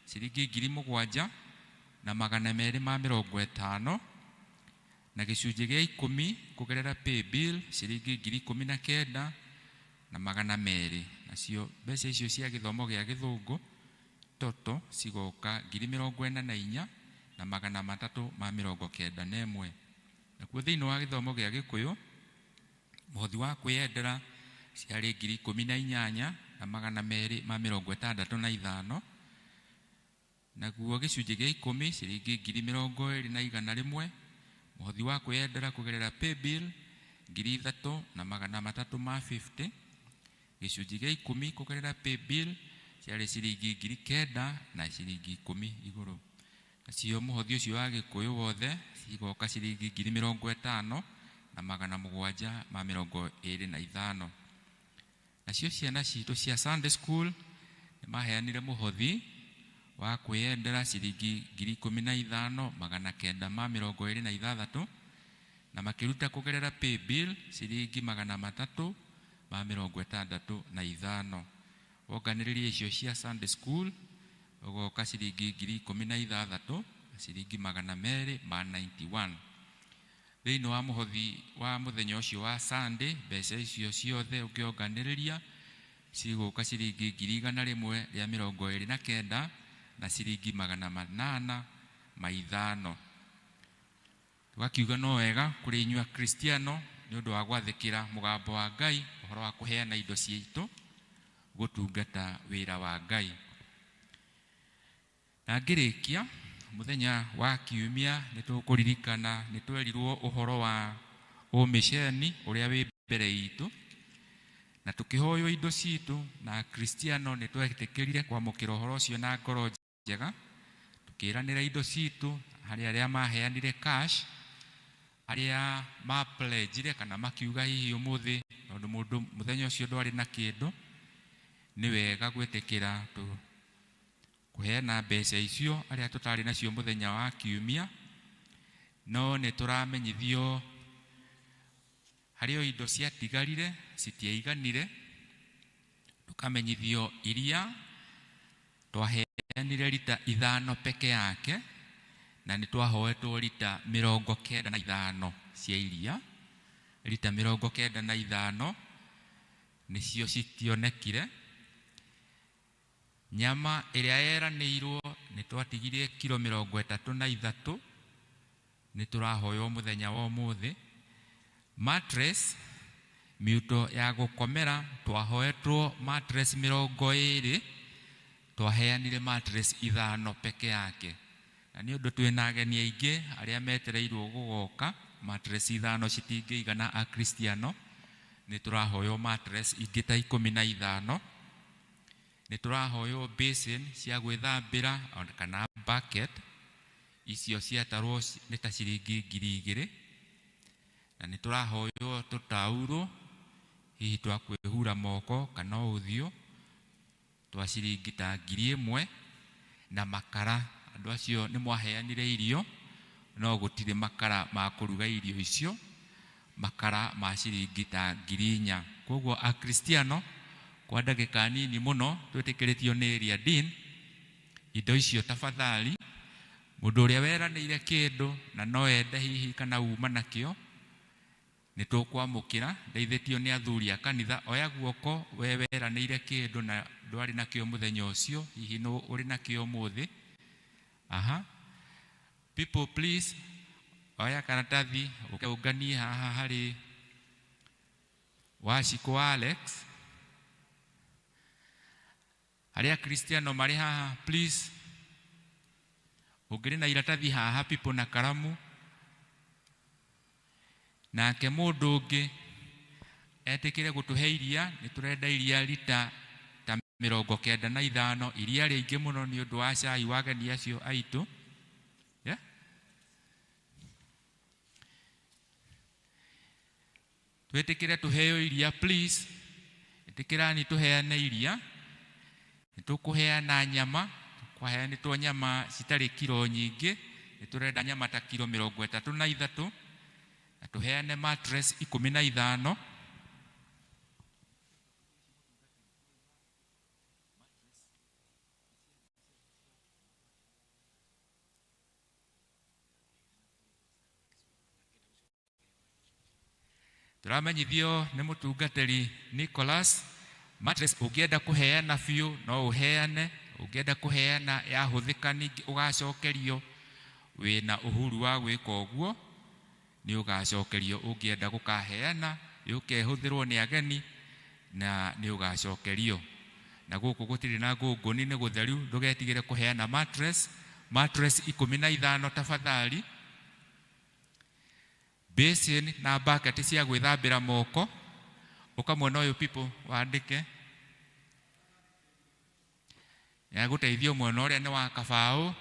ciringi 7,250, na gĩcunjĩ gĩa 10 kũgerera paybill ciringi 19,200. Nacio mbeca icio cia gĩthomo gĩa gĩthũngũ toto cigoka 44,391. Nakuo thĩinĩ wa gĩthomo gĩa gĩkũyũ mũhothi wa kwĩyendera ciarĩ 18,265, naguo gĩcunjĩ gĩa 10 ciringi 20,100, mũhothi wa kwĩyendera kũgerera paybill 3,350, gĩcunjĩ gĩa 10 kũgerera paybill ciarĩ ciringi 9,000 na ciringi 10 igũrũ. Nacio mũhothi ũcio wa gĩkũyũ wothe cigoka ciringi 50,725. Nacio ciana citũ cia Sunday school nĩ maheanire mũhothi wa kwĩyendera ciringi 15,926, na makĩruta kũgerera paybill ciringi 365. Wonganĩrĩria icio cia Sunday school ũgoka ciringi 16,291 ciringi 291. Thĩinĩ wa mũhothi wa mũthenya ũcio wa Sunday mbeca icio ciothe ũkĩonganĩrĩria cigũka ciringi 129 na ciringi 805. Tũgakiuga no wega kũrĩ inyuĩ Akristiano nĩ ũndũ wa gwathĩkĩra mũgambo wa Ngai ũhoro wa kũheana indo citũ gũtungata wĩra wa Ngai. Na ngĩrĩkia mũthenya wa kiumia nĩ tũkũririkana nĩ twerirwo ũhoro wa ũmĩceni ũrĩa wĩ mbere itũ, na tũkĩhoywo indo citũ, na Akristiano nĩ twetĩkĩrire kwamũkĩra ũhoro ũcio na ngoro njega, tũkĩĩranĩra indo citũ harĩ arĩa maheanire cash, Arĩa ma pledgire kana makiuga hihi ũmũthĩ tondũ mũndũ mũthenya ũcio ndwarĩ na kĩndũ, nĩ wega gwĩtĩkĩra tũ kũheana mbeca icio arĩa tũtarĩ nacio mũthenya wa kiumia. No nĩ tũramenyithio harĩ o indo ciatigarire citiaiganire, tũkamenyithio iria twaheanire rita 5 peke yake, na nĩ twahoetwo rita 95 cia iria. Rita 95 nĩcio citionekire. Nyama ĩrĩa yeranĩirwo nĩ twatigirie kiro 33, nĩ tũrahoywo mũthenya wa ũmũthĩ. Mattress, mĩuto ya gũkomera, twahoetwo mattress 20, twaheanire mattress 5 peke yake. Na nĩ ũndũ twĩna ageni aingĩ arĩa metereirwo gũgoka, mattress 5 citingĩigana Akristiano, nĩ tũrahoywo mattress ingĩ ta 15. Nĩ tũrahoywo basin cia gwĩthambĩra ona kana bucket, icio ciatarwo nĩ ta ciringi 2000. Na nĩ tũrahoywo tũtaurũ hihi twa kwĩhura moko kana ũthiũ twa ciringi ta 1000, na makara. Andũ acio nĩ mwaheanire irio, no gũtirĩ makara ma kũruga irio icio, makara ma ciringi ta 4000. Koguo Akristiano kwa ndagĩka nini mũno twĩtĩkĩrĩtio nĩ area dean, indo icio tafadhali, mũndũ ũrĩa weranĩire kĩndũ na no ende hihi kana uma nakĩo, nĩ tũkwamũkĩra. Ndeithĩtio nĩ athuri a kanitha, oya guoko we weranĩire kĩndũ na ndwarĩ nakĩo mũthenya ũcio, hihi nũ ũrĩ nakĩo ũmũthĩ. Aha. People please, oya karatathi ũke ũnganie haha harĩ Wacikũ Alex. Arĩa Akristiano marĩ haha please, ũngĩrĩ na iratathi haha people na karamu. Nake mũndũ ũngĩ etĩkĩre gũtũhe iria, nĩ tũrenda iria rita ta 95, iria rĩingĩ mũno nĩ ũndũ wa cai wa ageni acio aitũ. Yeah? Twĩtĩkĩre tũheo iria please, ĩtĩkĩrani tũheane iria. Nĩ tũkũheana nyama, kwaheanĩtwo nyama citarĩ kiro nyingĩ, nĩ tũrenda nyama ta kiro 33, na tũheane mattress 15. Tũramenyithio nĩ mũtungatĩri Nicholas, mattress ũngĩenda kũheana biũ no ũheane, ũngĩenda kũheana yahũthĩka ningĩ ũgacokerio, wĩna uhuru wa gwĩka ũguo, nĩ ũgacokerio. Ũngĩenda gũkaheana yũke ĩhũthĩrwo nĩ ageni na nĩ ũgacokerio. Na gũkũ gũtirĩ na ngũngũni, nĩ gũtheru, ndũgetigĩre kũheana mattress, mattress 15 tafadhali. Basin na bucket cia gwĩthambĩra moko, ũka mwena ũyũ people wandĩke. Ya gũteithio mwena ũrĩa nĩ wa kabaũ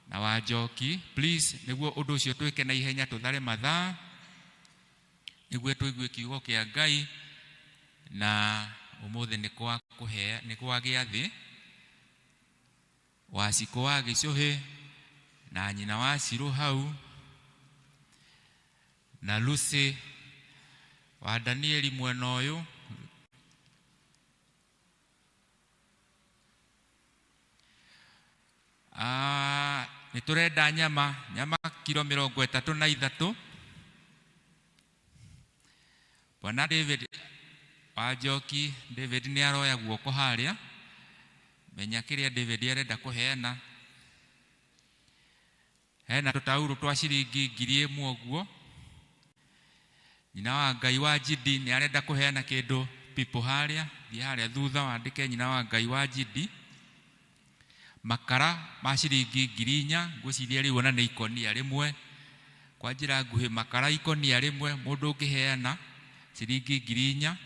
na wa njoki please, nĩguo ũndũ ũcio twĩke na ihenya tũthare mathaa, nĩguo tũigue kiugo kĩa Ngai. Na ũmũthĩ nĩ kwa kũhea, nĩ kwa gĩathĩ. Wacikũ wa Gĩcũhĩ na nyina wa Cirũ hau, na Lucy wa Danieli mwena ũyũ. Nĩ tũrenda nyama, nyama kiro 33. Bwana David wa Njoki, David nĩ aroya guoko harĩa, menya kĩrĩa David arenda kũheana. Hena tũtaurũ twa ciringi 1000 ũguo. Nyina wa Ngai wa Jidi nĩ arenda kũheana kĩndũ people harĩa, thiĩ harĩa thutha wandĩke nyina wa Ngai wa Jidi. Makara ma ciringi 4000, ngwĩciria rĩu ona nĩ ikonia rĩmwe. Kwa njĩra nguhĩ makara ikonia rĩmwe mũndũ ũngĩheana ciringi 4000.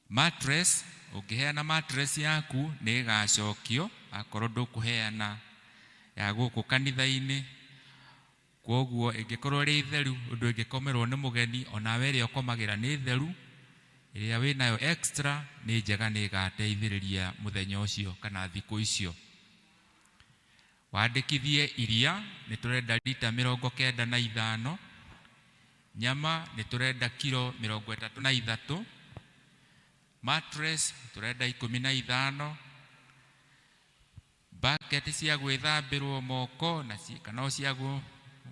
Mattress, ũngĩheana mattress yaku nĩ ĩgacokio, akorwo ndũkũheana ya gũkũ kanitha-inĩ. Kwoguo ĩngĩkorwo ĩrĩ theru ũndũ ĩngĩkomerwo nĩ mũgeni, onawe ĩrĩa ũkomagĩra nĩ theru, ĩrĩa wĩnayo extra nĩ njega, nĩ ĩgateithĩrĩria mũthenya ũcio kana thikũ icio. Wandĩkithie iria nĩ tũrenda rita 95, nyama nĩ tũrenda kiro 33, mattress tũrenda 15, bucket cia gwĩthambĩrwo moko na kana o cia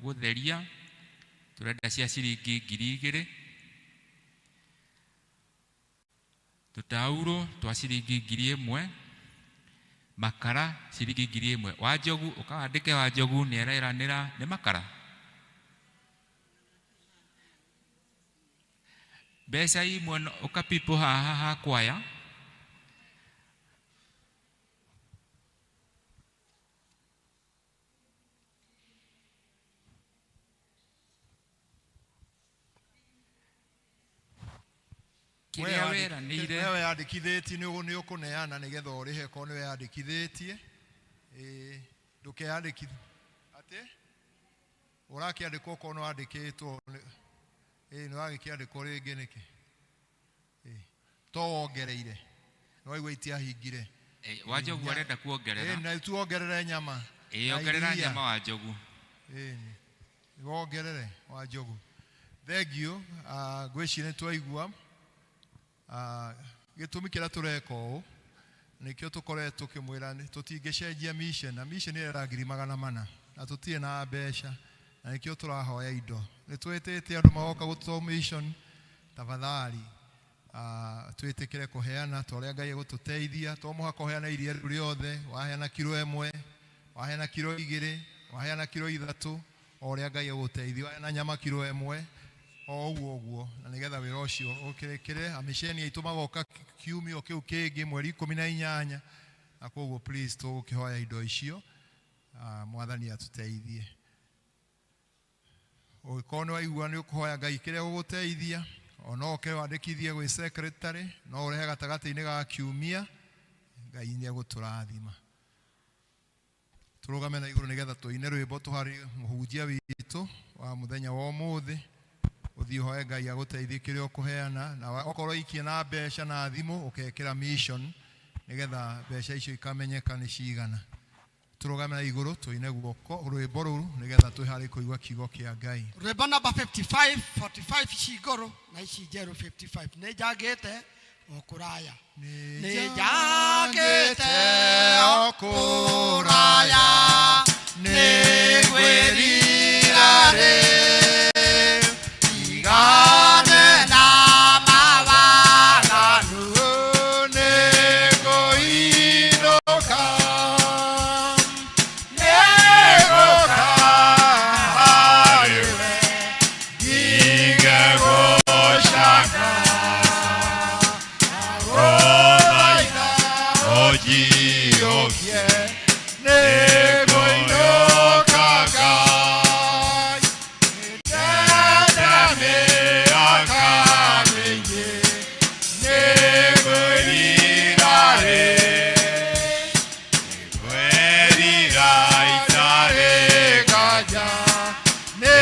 gũtheria tũrenda cia ciringi 2000, tũtaurũ twa ciringi 1000, makara ciringi 1000. Wanjogu ũkawandĩke, Wanjogu nĩ areranĩra nĩ makara. Mbeca imwe ũkapipũ haha hakwaya. Kĩrĩa weranĩire. We weyandĩkithĩtie nĩ ũkũneana nĩgetha ũrĩhe korwo nĩ weyandĩkithĩtie. Ĩĩ, ndũkeyandĩkithie atĩ ũrakĩandĩkwo korwo nĩ wandĩkĩtwo. Ĩĩ, nĩ wagĩkĩandĩkwo rĩngĩ nĩkĩ? Ĩĩ, to wongereire nĩ waigua itiahingire. Wanjogu arenda kuongerera. Ĩĩ, na tuongerere nyama. Ĩĩ, na ongerera iria. Nyama Wanjogu. Ĩĩ, wongerere Wanjogu. Thengiũ. Ngwĩciria nĩ twaigua gĩtũmi kĩrĩa tũreka ũũ, nĩkĩo tũkoretwo tũkĩmwĩra tũtingĩcenjia mission, na mission ĩrera 400,000 na tũtirĩ na mbeca, na nĩkĩo tũrahoya indo. Nĩ twĩtĩte andũ magoka gũtũ mission, tafadhali twĩtĩkĩre kũheana ta ũrĩa Ngai egũtũteithia. To mũhaka ũheane iria rĩu rĩothe, waheana kiro 1, waheana kiro 2, waheana kiro 3, o ũrĩa Ngai egũgũteithia, waheana nyama kiro 1, o ũguo ũguo, na nĩgetha wĩra ũcio ũkĩrĩkĩre. Amĩceni aitũ magoka kiumia kĩu kĩngĩ mweri 18, na koguo please tũgũkĩhoya indo icio. Mwathani atũteithie. Ũngĩkorwo nĩ waigua nĩ ũkũhoya Ngai kĩrĩa gũgũteithia, ona ũke wandĩkithie gwĩ secretary, no ũrehe gatagatĩ-inĩ ga kiumia, Ngai nĩ egũtũrathima. Tũrũgame na igũrũ nĩgetha tũine rwĩmbo tũharĩ mũhunjia witũ wa mũthenya wa ũmũthĩ. Ũthiĩ ũhoe Ngai agũteithie kĩrĩa ũkũheana, na okorwo ikie na mbeca na thimũ ũkekĩra mission nĩgetha mbeca icio ikamenyeka nĩ cigana. Tũrũgame na igũrũ tũine guoko rwĩmbo rũu nĩgetha twĩharĩrie kũigua kiugo kĩa Ngai. Rwĩmbo namba 55, 45 ici ngũrũ na ici njerũ 55. Nĩ njangĩte o kũraya, nĩ njangĩte o kũraya, nĩ ngwĩrira rĩ tigane na mawaganu, nĩ ngũinũka, nĩ ngũka harĩ we, ndige gũcanga, gũthaitha ũnjiyũkie, nĩ ngũinũka Ngai, ndenda mĩaka mĩingĩ, nĩ ngwĩrira rĩ, ngwĩrira itarĩ nganja, nĩ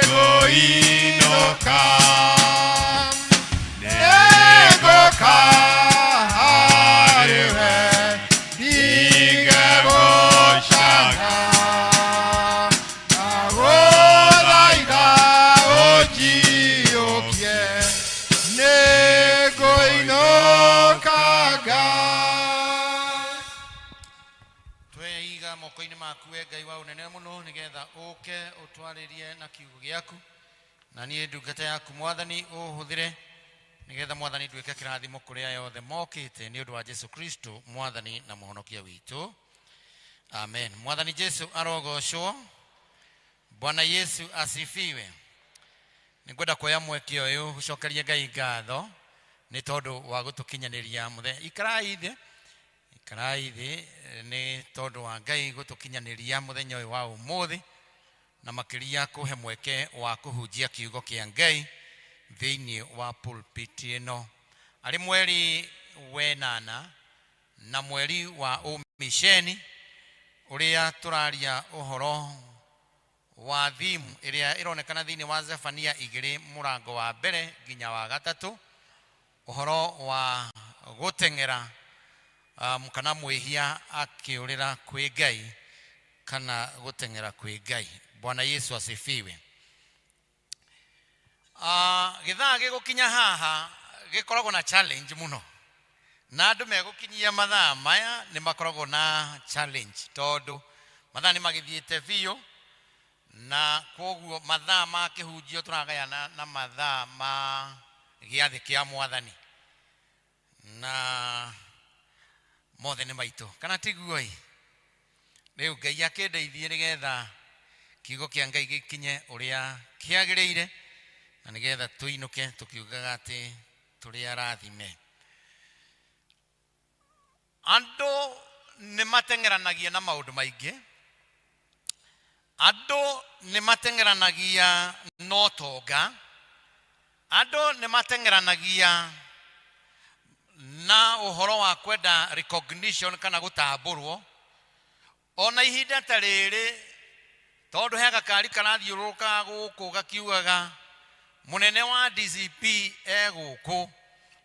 ngũinũka, nĩ ngũka harĩ we, ndige gũcanga, ndagũthaitha ũnjiyũkie, nĩ ngũinũka Ngai. Tweiga moko-inĩ maku we Ngai wa ũnene mũno, nĩgetha ũke ũtwarĩrie na kiugo gĩaku, na niĩ ndungata yaku Mwathani ũhũthĩre nĩgetha Mwathani nduĩke kĩrathimo kũrĩ aya othe mokĩte, nĩ ũndũ wa Jesu Kristo Mwathani na Mũhonokia witũ, amen. Mwathani Jesu arogocwo. Bwana Yesu asifiwe. Nĩngwenda kuoya mweke ũyũ gũcokeria Ngai ngatho nĩ tondũ wa gũtũkinyanĩria mũthenya. Ikarai thĩ, ikarai thĩ, nĩ tondũ wa Ngai gũtũkinyanĩria mũthenya ũyũ wa ũmũthĩ, na makĩria kũhe mweke wa kũhunjia kiugo kĩa Ngai thĩinĩ wa pulpit ĩno. Arĩ mweri wenana na mweri wa ũmiceni. Ũrĩa tũraria ũhoro wa thimu ĩrĩa ĩronekana thĩinĩ wa Zefania 2 mũrango wa mbere nginya wa gatatũ, ũhoro wa gũteng'era kana mwĩhia akĩũrĩra kwĩ Ngai kana gũteng'era kwĩ Ngai. Bwana Yesu asifiwe. Gĩthaa gĩgũkinya haha gĩkoragwo na challenge mũno, na andũ megũkinyia mathaa maya nĩ makoragwo na challenge tondũ mathaa nĩ magĩthiĩte biũ, na kwoguo mathaa ma kĩhunjio tũragayana na mathaa ma gĩathĩ kĩa mwathani, na mothe nĩ maitũ, kana tiguo ĩ? Rĩu Ngai akĩndeithie nĩgetha kiugo kĩa Ngai gĩkinye ũrĩa kĩagĩrĩire, na nĩgetha tũinũke tũkiugaga atĩ tũrĩ arathime. Andũ nĩ mateng'eranagia na maũndũ maingĩ, andũ nĩ mateng'eranagia na ũtonga, andũ nĩ mateng'eranagia na ũhoro wa kwenda recognition kana gũtambũrwo. Ona ihinda ta rĩrĩ, tondũ he gakari karathiũrũrũka gũkũ gakiugaga mũnene wa DCP e gũkũ,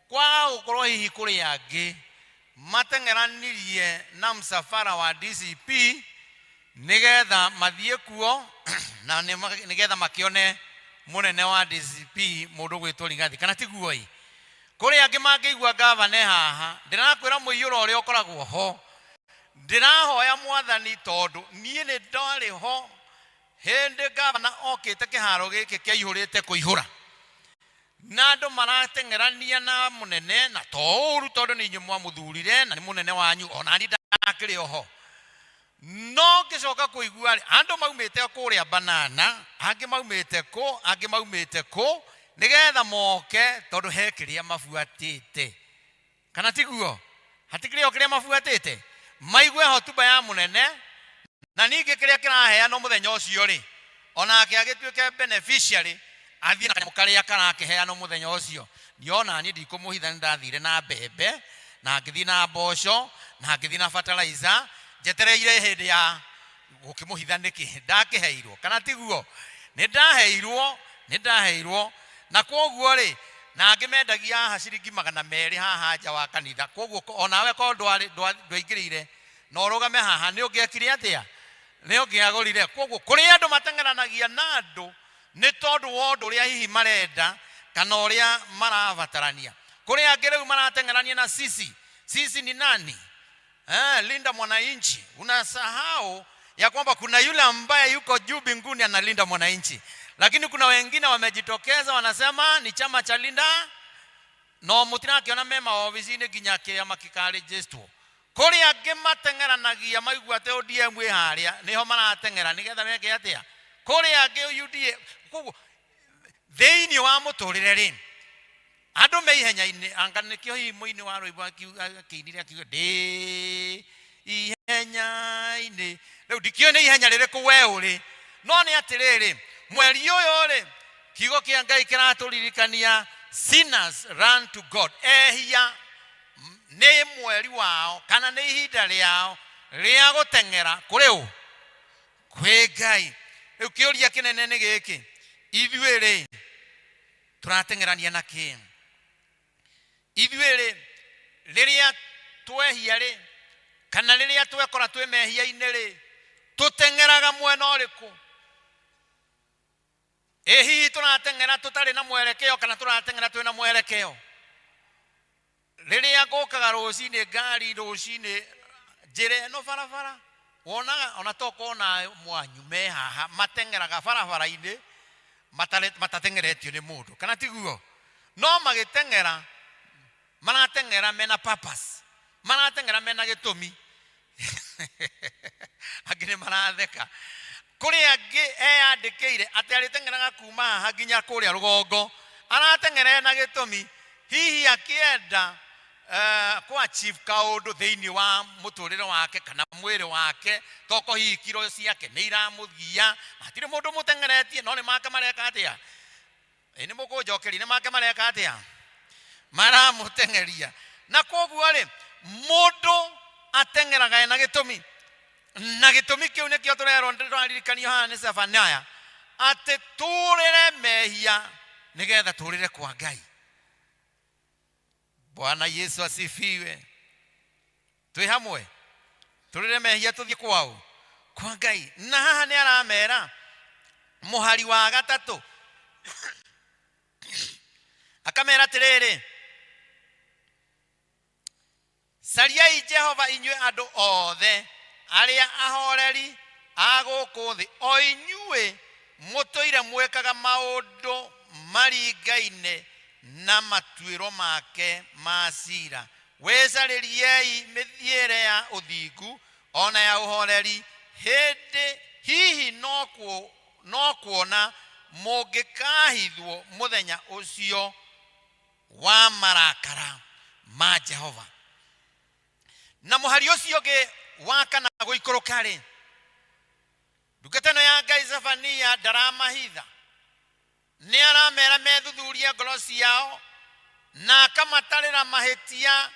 kwaga gũkorwo hihi kũrĩ angĩ mateng'eranirie na msafara wa DCP nĩgetha mathiĩ kuo na nĩgetha makĩone mũnene wa DCP mũndũ gwĩtwo Rigathi, kana tiguo ĩ? Kũrĩ angĩ mangĩigua gavana haha, ndĩrakwĩra mũiyũro ũrĩa ũkoragwo ho, ndĩrahoya mwathani tondũ niĩ nĩ ndarĩ ho hĩndĩ gavana okĩte kĩharo gĩkĩ kĩaihũrĩte kũihũra, na andũ marateng'erania na mũnene, na to ũru tondũ nĩ inyuĩ mwamũthurire na nĩ mũnene wanyu, ona niĩ ndakĩrĩ oho. No ngĩcoka kũigua rĩ, andũ maumĩte kũrĩa Banana, angĩ maumĩte kũ, angĩ maumĩte kũ, nĩgetha moke tondũ he kĩrĩa mabuatĩte, kana tiguo? Hatikĩrĩ o kĩrĩa mabuatĩte, maigue hotuba ya mũnene, na ningĩ kĩrĩa kĩraheanwo mũthenya ũcio rĩ, onake agĩtuĩke beneficiary, athiĩ na kanyamũ karĩa karakĩheanwo mũthenya ũcio. Niĩ ona niĩ ndikũmũhitha, nĩ ndathire na mbembe, na ngĩthiĩ na mboco, na ngĩthiĩ na fertilizer, njetereire hĩndĩ ya gũkĩmũhitha nĩkĩ ndakĩheirwo, kana tiguo? Nĩ ndaheirwo, nĩ ndaheirwo. Na kwoguo rĩ, na angĩ mendagia haha ciringi 200 haha nja wa kanitha. Kwoguo onawe korwo ndwaingĩrĩire na ũrũgame haha, nĩ ũngĩekire atĩa? Nĩ ũngĩagũrire. Kwoguo kũrĩ andũ mateng'eranagia na andũ nĩ tondũ wa ũndũ ũrĩa hihi marenda kana ũrĩa marabatarania. Kũrĩ angĩ rĩu marateng'erania na sisi. Sisi ni nani? Linda mwananchi. Unasahau ya kwamba kuna yule ambaye yuko juu mbinguni analinda mwananchi, lakini kuna wengine wamejitokeza wanasema ni chama cha Linda no mutirakiona me maobici-inĩ nginya kĩama gĩkarĩnjĩstwo. Kũrĩ angĩ mateng'eranagia maigua atĩ ODM ĩ harĩa, nĩho marateng'era nĩgetha meke atĩa. Kũrĩ angĩ UDA. Koguo thĩinĩ wa mũtũrĩre rĩ, andũ me ihenya-inĩ, anga nĩkĩo hihi mũini wa rwĩmbo akĩinire akiuga ndĩ ihenya-inĩ. Rĩu ndikĩũĩ nĩ ihenya rĩrĩkũ we ũrĩ, no nĩ atĩrĩrĩ, mweri ũyũ rĩ, kiugo kĩa Ngai kĩratũririkania sinners run to God. Ehia nĩ mweri wao kana nĩ ihinda rĩao rĩa gũteng'era kũrĩ ũ? Kwĩ Ngai. Rĩu kĩũria kĩnene nĩ gĩkĩ, ithuĩ rĩ tũrateng'erania na kĩ? Ithuĩ rĩ, rĩrĩa twehia rĩ, kana rĩrĩa twekora twĩ mehia-inĩ rĩ, tũteng'eraga mwena ũrĩkũ? Ĩ hihi tũrateng'era tũtarĩ na mwerekeo kana tũrateng'era twĩna mwerekeo? Rĩrĩa ngũkaga rũcinĩ ngari rũcinĩ njĩra ĩno barabara, wonaga ona tokorwo na mwanyu me haha mateng'eraga barabara-inĩ matateng'eretio nĩ mũndũ, kana tiguo? No magĩteng'era marateng'era mena purpose, marateng'era mena gĩtũmi. Angĩ nĩ maratheka. Kũrĩ angĩ eyandĩkĩire atĩ arĩteng'eraga kuma haha nginya kũrĩa rũgongo, arateng'era ena gĩtũmi, hihi akĩenda kũ achieve kaũndũ thĩinĩ wa mũtũrĩre wake kana mwĩrĩ wake, toko hihi kiro ciake nĩ iramũgia, hatirĩ mũndũ mũteng'eretie, no nĩ make mareka atĩa? Ĩ nĩ mũkũnjokeria, nĩ make mareka atĩa? Maramũteng'eria. Na koguo rĩ, mũndũ ateng'eraga ena gĩtũmi. Na gĩtũmi kĩu nĩkĩo tũrerwo, tũraririkanio haha nĩ Zephaniah atĩ tũrĩre mehia nĩgetha tũrĩre kwa Ngai. Bwana Yesu asifiwe. Twĩ hamwe, tũrĩre mehia tũthiĩ kwao kwa Ngai. Na haha nĩ aramera mũhari wa gatatũ, akamera atĩrĩrĩ, cariai Jehova inyuĩ andũ othe arĩa ahoreri a gũkũ thĩ, o inyuĩ mũtũire mwĩkaga maũndũ maringaine na matuĩro make ma cira. Wĩcarĩriei mĩthiĩre ya ũthingu o na ya ũhoreri, hĩndĩ hihi no kuona mũngĩkahithwo mũthenya ũcio wa marakara ma Jehova. Na mũhari ũcio ũngĩ wa kana gũikũrũka rĩ, ndungata ĩno ya Ngai Zefania ndaramahitha, nĩ aramera methuthurie ngoro ciao na akamatarĩra mahĩtia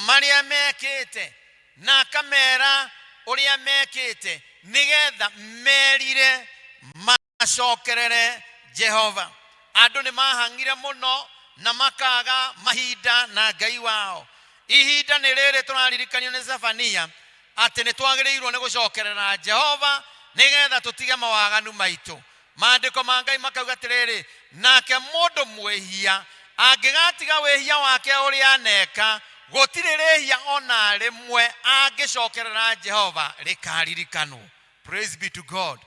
marĩa mekĩte na akamera ũrĩa mekĩte nĩgetha merire macokerere Jehova. Andũ nĩ mahang'ire mũno na makaga mahinda na Ngai wao. Ihinda nĩ rĩrĩ tũraririkanio nĩ Zefania atĩ nĩ twagĩrĩirwo nĩ gũcokerera Jehova nĩgetha tũtige mawaganu maitũ. Maandĩko ma Ngai makauga atĩrĩrĩ, nake mũndũ mwĩhia angĩgatiga wĩhia wake ũrĩa aneka, gũtirĩ rĩhia ona rĩmwe angĩcokerera Jehova rĩkaririkanwo. Praise be to God.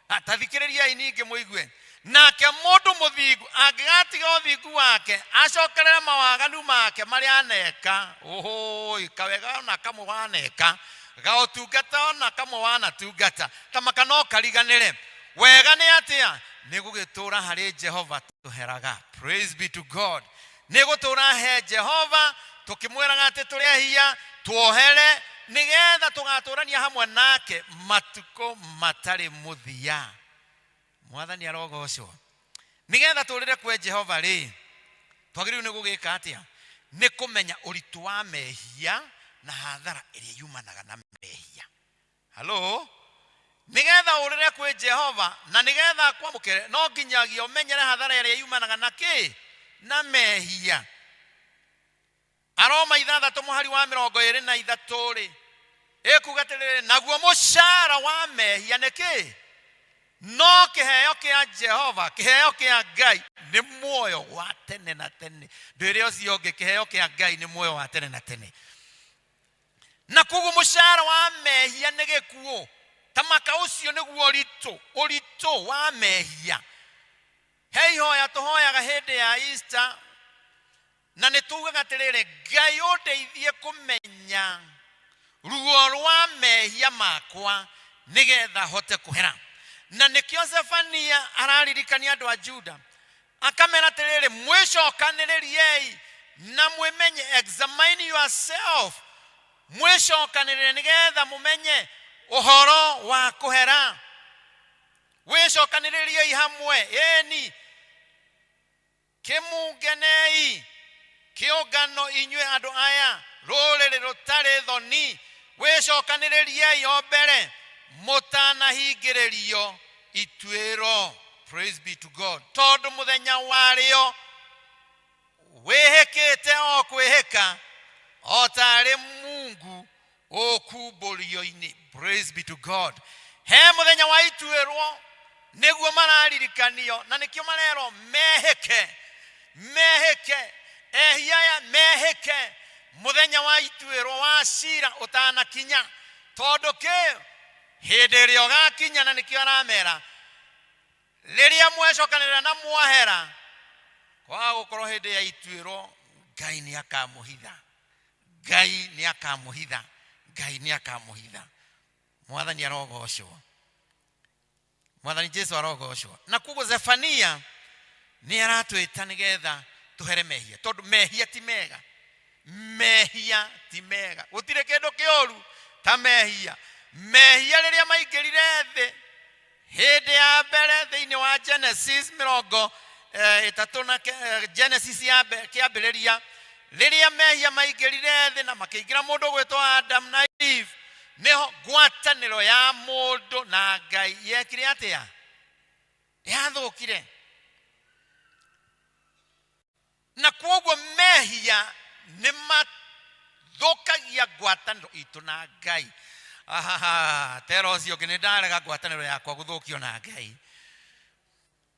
Ta thikĩrĩriai ningĩ mũigue. Nake mũndũ mũthingu angĩgatiga ũthingu wake acokerere mawaganu make marĩa aneka, ũhũi, kawega ona kamwe waneka, gaũtungata ona kamwe wanatungata, ta maka no kariganĩre. Wega nĩ atĩa? Nĩ gũgĩtũra harĩ Jehova tũheraga. Praise be to God. Nĩ gũtũra he Jehova tũkĩmwĩraga atĩ tũrĩ ehia, tuohere, nĩgetha tũgatũrania hamwe nake matukũ matarĩ mũthia. Mwathani arogocwo. Nĩgetha tũrĩre kwe Jehova rĩ, twagĩrĩirwo nĩ gũgĩka atĩa? Nĩ kũmenya ũritũ wa mehia na hathara ĩrĩa yumanaga na mehia. Halo? Nĩgetha ũrĩre kwĩ Jehova na nĩgetha akwamũkĩre, no nginyagia ũmenyere hathara ĩrĩa yumanaga na kĩ? Na mehia. Aroma ithathatũ mũhari wa mĩrongo ĩrĩ na ithatũ rĩ, ĩkuga atĩrĩrĩ, naguo mũcara wa mehia nĩ kĩ? No kĩheo kĩa Jehova, kĩheo kĩa Ngai nĩ muoyo wa tene na tene. Ndwĩre ũcio ũngĩ, kĩheo kĩa Ngai nĩ muoyo wa tene na tene. Na koguo mũcara wa mehia nĩ gĩkuũ. Ta maka ũcio nĩguo ũritũ, ũritũ wa mehia. He ihoya tũhoyaga hĩndĩ ya Easter, na nĩ tugaga atĩrĩrĩ, Ngai ũndeithie kũmenya ruo rwa mehia makwa nĩgetha hote kũhera. Na nĩkĩo Zefania araririkania andũ a Juda, akamera atĩrĩrĩ, mwĩcokanĩrĩriei na mwĩmenye, examine yourself, mwĩcokanĩrĩre nĩgetha mũmenye ũhoro wa kũhera. Wĩcokanĩrĩriei hamwe, ĩni kĩmungenei kĩũngano inyuĩ andũ aya rũrĩrĩ rũtarĩ thoni, wĩcokanĩrĩriei o mbere mũtanahingĩrĩrio ituĩro. Praise be to God. Tondũ mũthenya warĩo wĩhĩkĩte o kwĩhĩka o tarĩ mungu ũkumbũrio-inĩ. Praise be to God. He mũthenya wa ituĩrwo nĩguo mararirikanio, na nĩkĩo marerwo mehĩke, mehĩke, ehia aya mehĩke mũthenya wa ituĩrwo wa cira ũtanakinya. Tondũ kĩ? Hĩndĩ ĩrĩa ũgakinya, na nĩkĩo aramera rĩrĩa mwecokanĩrĩra na mwahera, kwaga gũkorwo hĩndĩ ya ituĩrwo Ngai nĩ akamũhitha, Ngai nĩ akamũhitha, Ngai nĩ akamũhitha. Mwathani arogocwo, Mwathani Jesu arogocwo. Na koguo Zefania nĩ aratwĩta nĩgetha tũhere mehia, tondũ mehia ti mega, mehia ti mega, gũtirĩ kĩndũ kĩũru ta mehia. Mehia rĩrĩa maingĩrire thĩ hĩndĩ ya mbere thĩinĩ wa Genesis mĩrongo ĩtatũ na Genesis ya kĩambĩrĩria, rĩrĩa mehia maingĩrire thĩ na makĩingĩra mũndũ gwĩtwo Adam na Eve, Nĩho ngwatanĩro ya mũndũ na Ngai yekire atĩa? Yathũkire. Na kwoguo mehia nĩ mathũkagia ngwatanĩro itũ na Ngai. Ahaha, tera ũcio ũngĩ, nĩ ndarega ngwatanĩro yakwa gũthũkio na Ngai.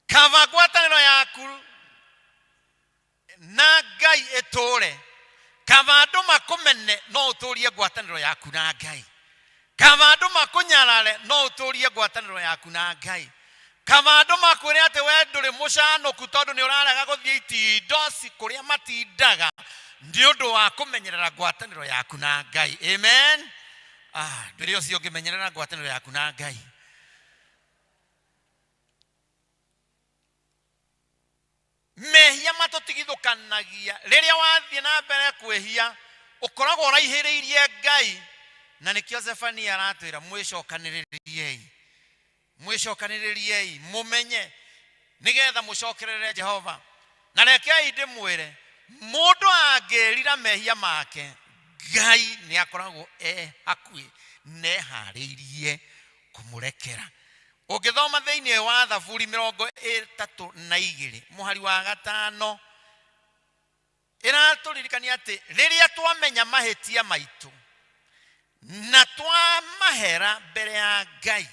Kaba ngwatanĩro yaku na Ngai ĩtũre. Kaba andũ makũmene, no ũtũrie ngwatanĩro yaku na Ngai. Kaba andũ makũnyarare, no ũtũrie ngwatanĩro yaku na Ngai. Kaba andũ makwĩre atĩ we ndũrĩ mũcanũku tondũ nĩ ũrarega gũthiĩ itindoci kũrĩa matindaga nĩ ũndũ wa kũmenyerera ngwatanĩro yaku na Ngai. Amen. Ah, ndũrĩ ũcio ũngĩmenyerera ngwatanĩro yaku na Ngai. Mehia matũtigithũkanagia. Rĩrĩa wathiĩ na mbere kwĩhia, ũkoragwo ũraihĩrĩirie Ngai. Na nĩkĩo Zefania aratwĩra, mwĩcokanĩrĩriei, mwĩcokanĩrĩriei, mũmenye nĩgetha mũcokerere Jehova. Na rekei ndĩmwĩre, mũndũ angĩrira mehia make, Ngai nĩ akoragwo e hakuhĩ na eharĩirie kũmũrekera. Ũngĩthoma thĩinĩ wa Thaburi 32 mũhari wa 5, ĩratũririkania atĩ rĩrĩa twamenya mahĩtia maitũ na twamahera mbere ya Ngai,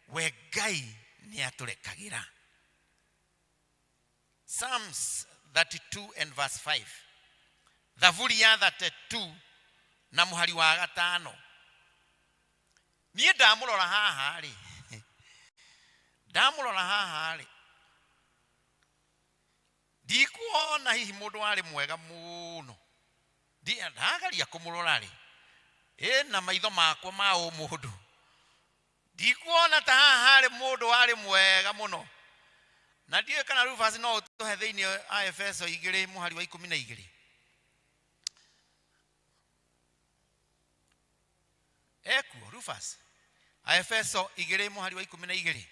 we Ngai nĩ atũrekagĩra. Psalms 32 and verse 5. Thaburi ya 32 na mũhari wa 5. Niĩ ndamũrora haha rĩ, ndamũrora haha rĩ, ndikuona hihi mũndũ warĩ mwega mũno. Ndageria kũmũrora rĩ, ĩ na maitho makwa ma ũmũndũ, ndikuona ta haha harĩ mũndũ warĩ mwega mũno. Na ndiũĩ kana Rufus no ũtũhe thĩinĩ wa Efeso 2 mũhari wa 12. Ekuo Rufus? Aefeso 2 mũhari wa 12.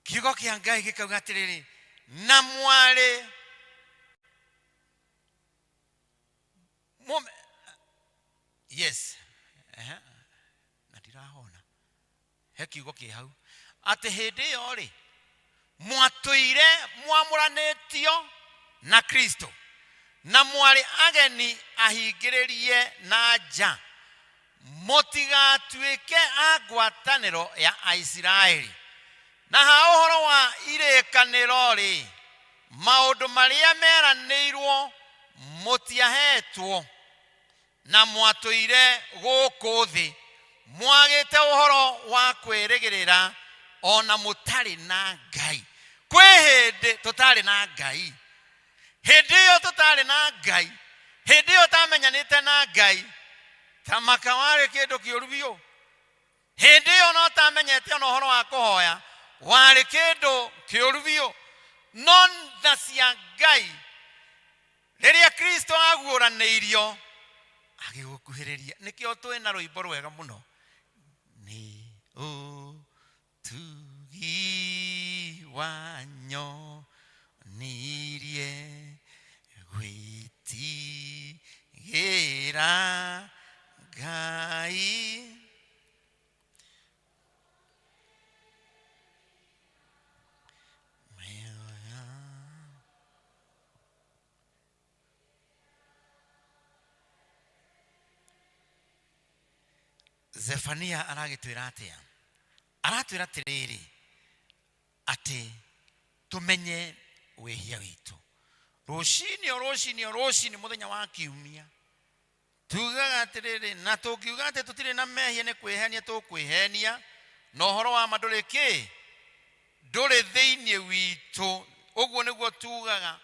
Kiugo kĩa Ngai gĩkauga atĩrĩrĩ, na mwarĩ yes, ehe, na ndirahona he kiugo kĩ hau atĩ hĩndĩ ĩyo rĩ mwatũire mwamũranĩtio na Kristo na mwarĩ ageni ahingĩrĩrie na nja, mũtigatuĩke a ngwatanĩro ya Aisiraeli. Na ha ũhoro wa irĩkanĩro-rĩ, maũndũ marĩa meranĩirwo mũtiaheetwo, na mwatũire gũkũ thĩ mwagĩte ũhoro wa kwĩrĩgĩrĩra o na mũtarĩ na Ngai. Kwĩ hĩndĩ tũtarĩ na Ngai. Hĩndĩ ĩyo tũtarĩ na Ngai, hĩndĩ ĩyo ũtamenyanĩte na Ngai, ta maka warĩ kĩndũ kĩũru biũ. Hĩndĩ ĩyo no ũtamenyete ona ũhoro wa kũhoya, warĩ kĩndũ kĩũru biũ. No tha cia Ngai, rĩrĩa Kristo aguũranĩirio, agĩgũkuhĩrĩria. Nĩkĩo twĩ na rwĩmbo rwega mũno, nĩ ũtugi wanyonirie gwĩtigĩra Ngai. Zefania aragĩtwĩra atĩa? Aratwĩra atĩrĩrĩ, atĩ tũmenye wĩhia witũ. Rũcinĩ o rũcinĩ o rũcinĩ mũthenya wa kiumia tugaga atĩrĩrĩ, na tũngiuga atĩ tũtirĩ na mehia nĩ kwĩhenia tũkwĩhenia, na ũhoro wa ma ndũrĩ kĩ? Ndũrĩ thĩinĩ witũ. Ũguo nĩguo tugaga,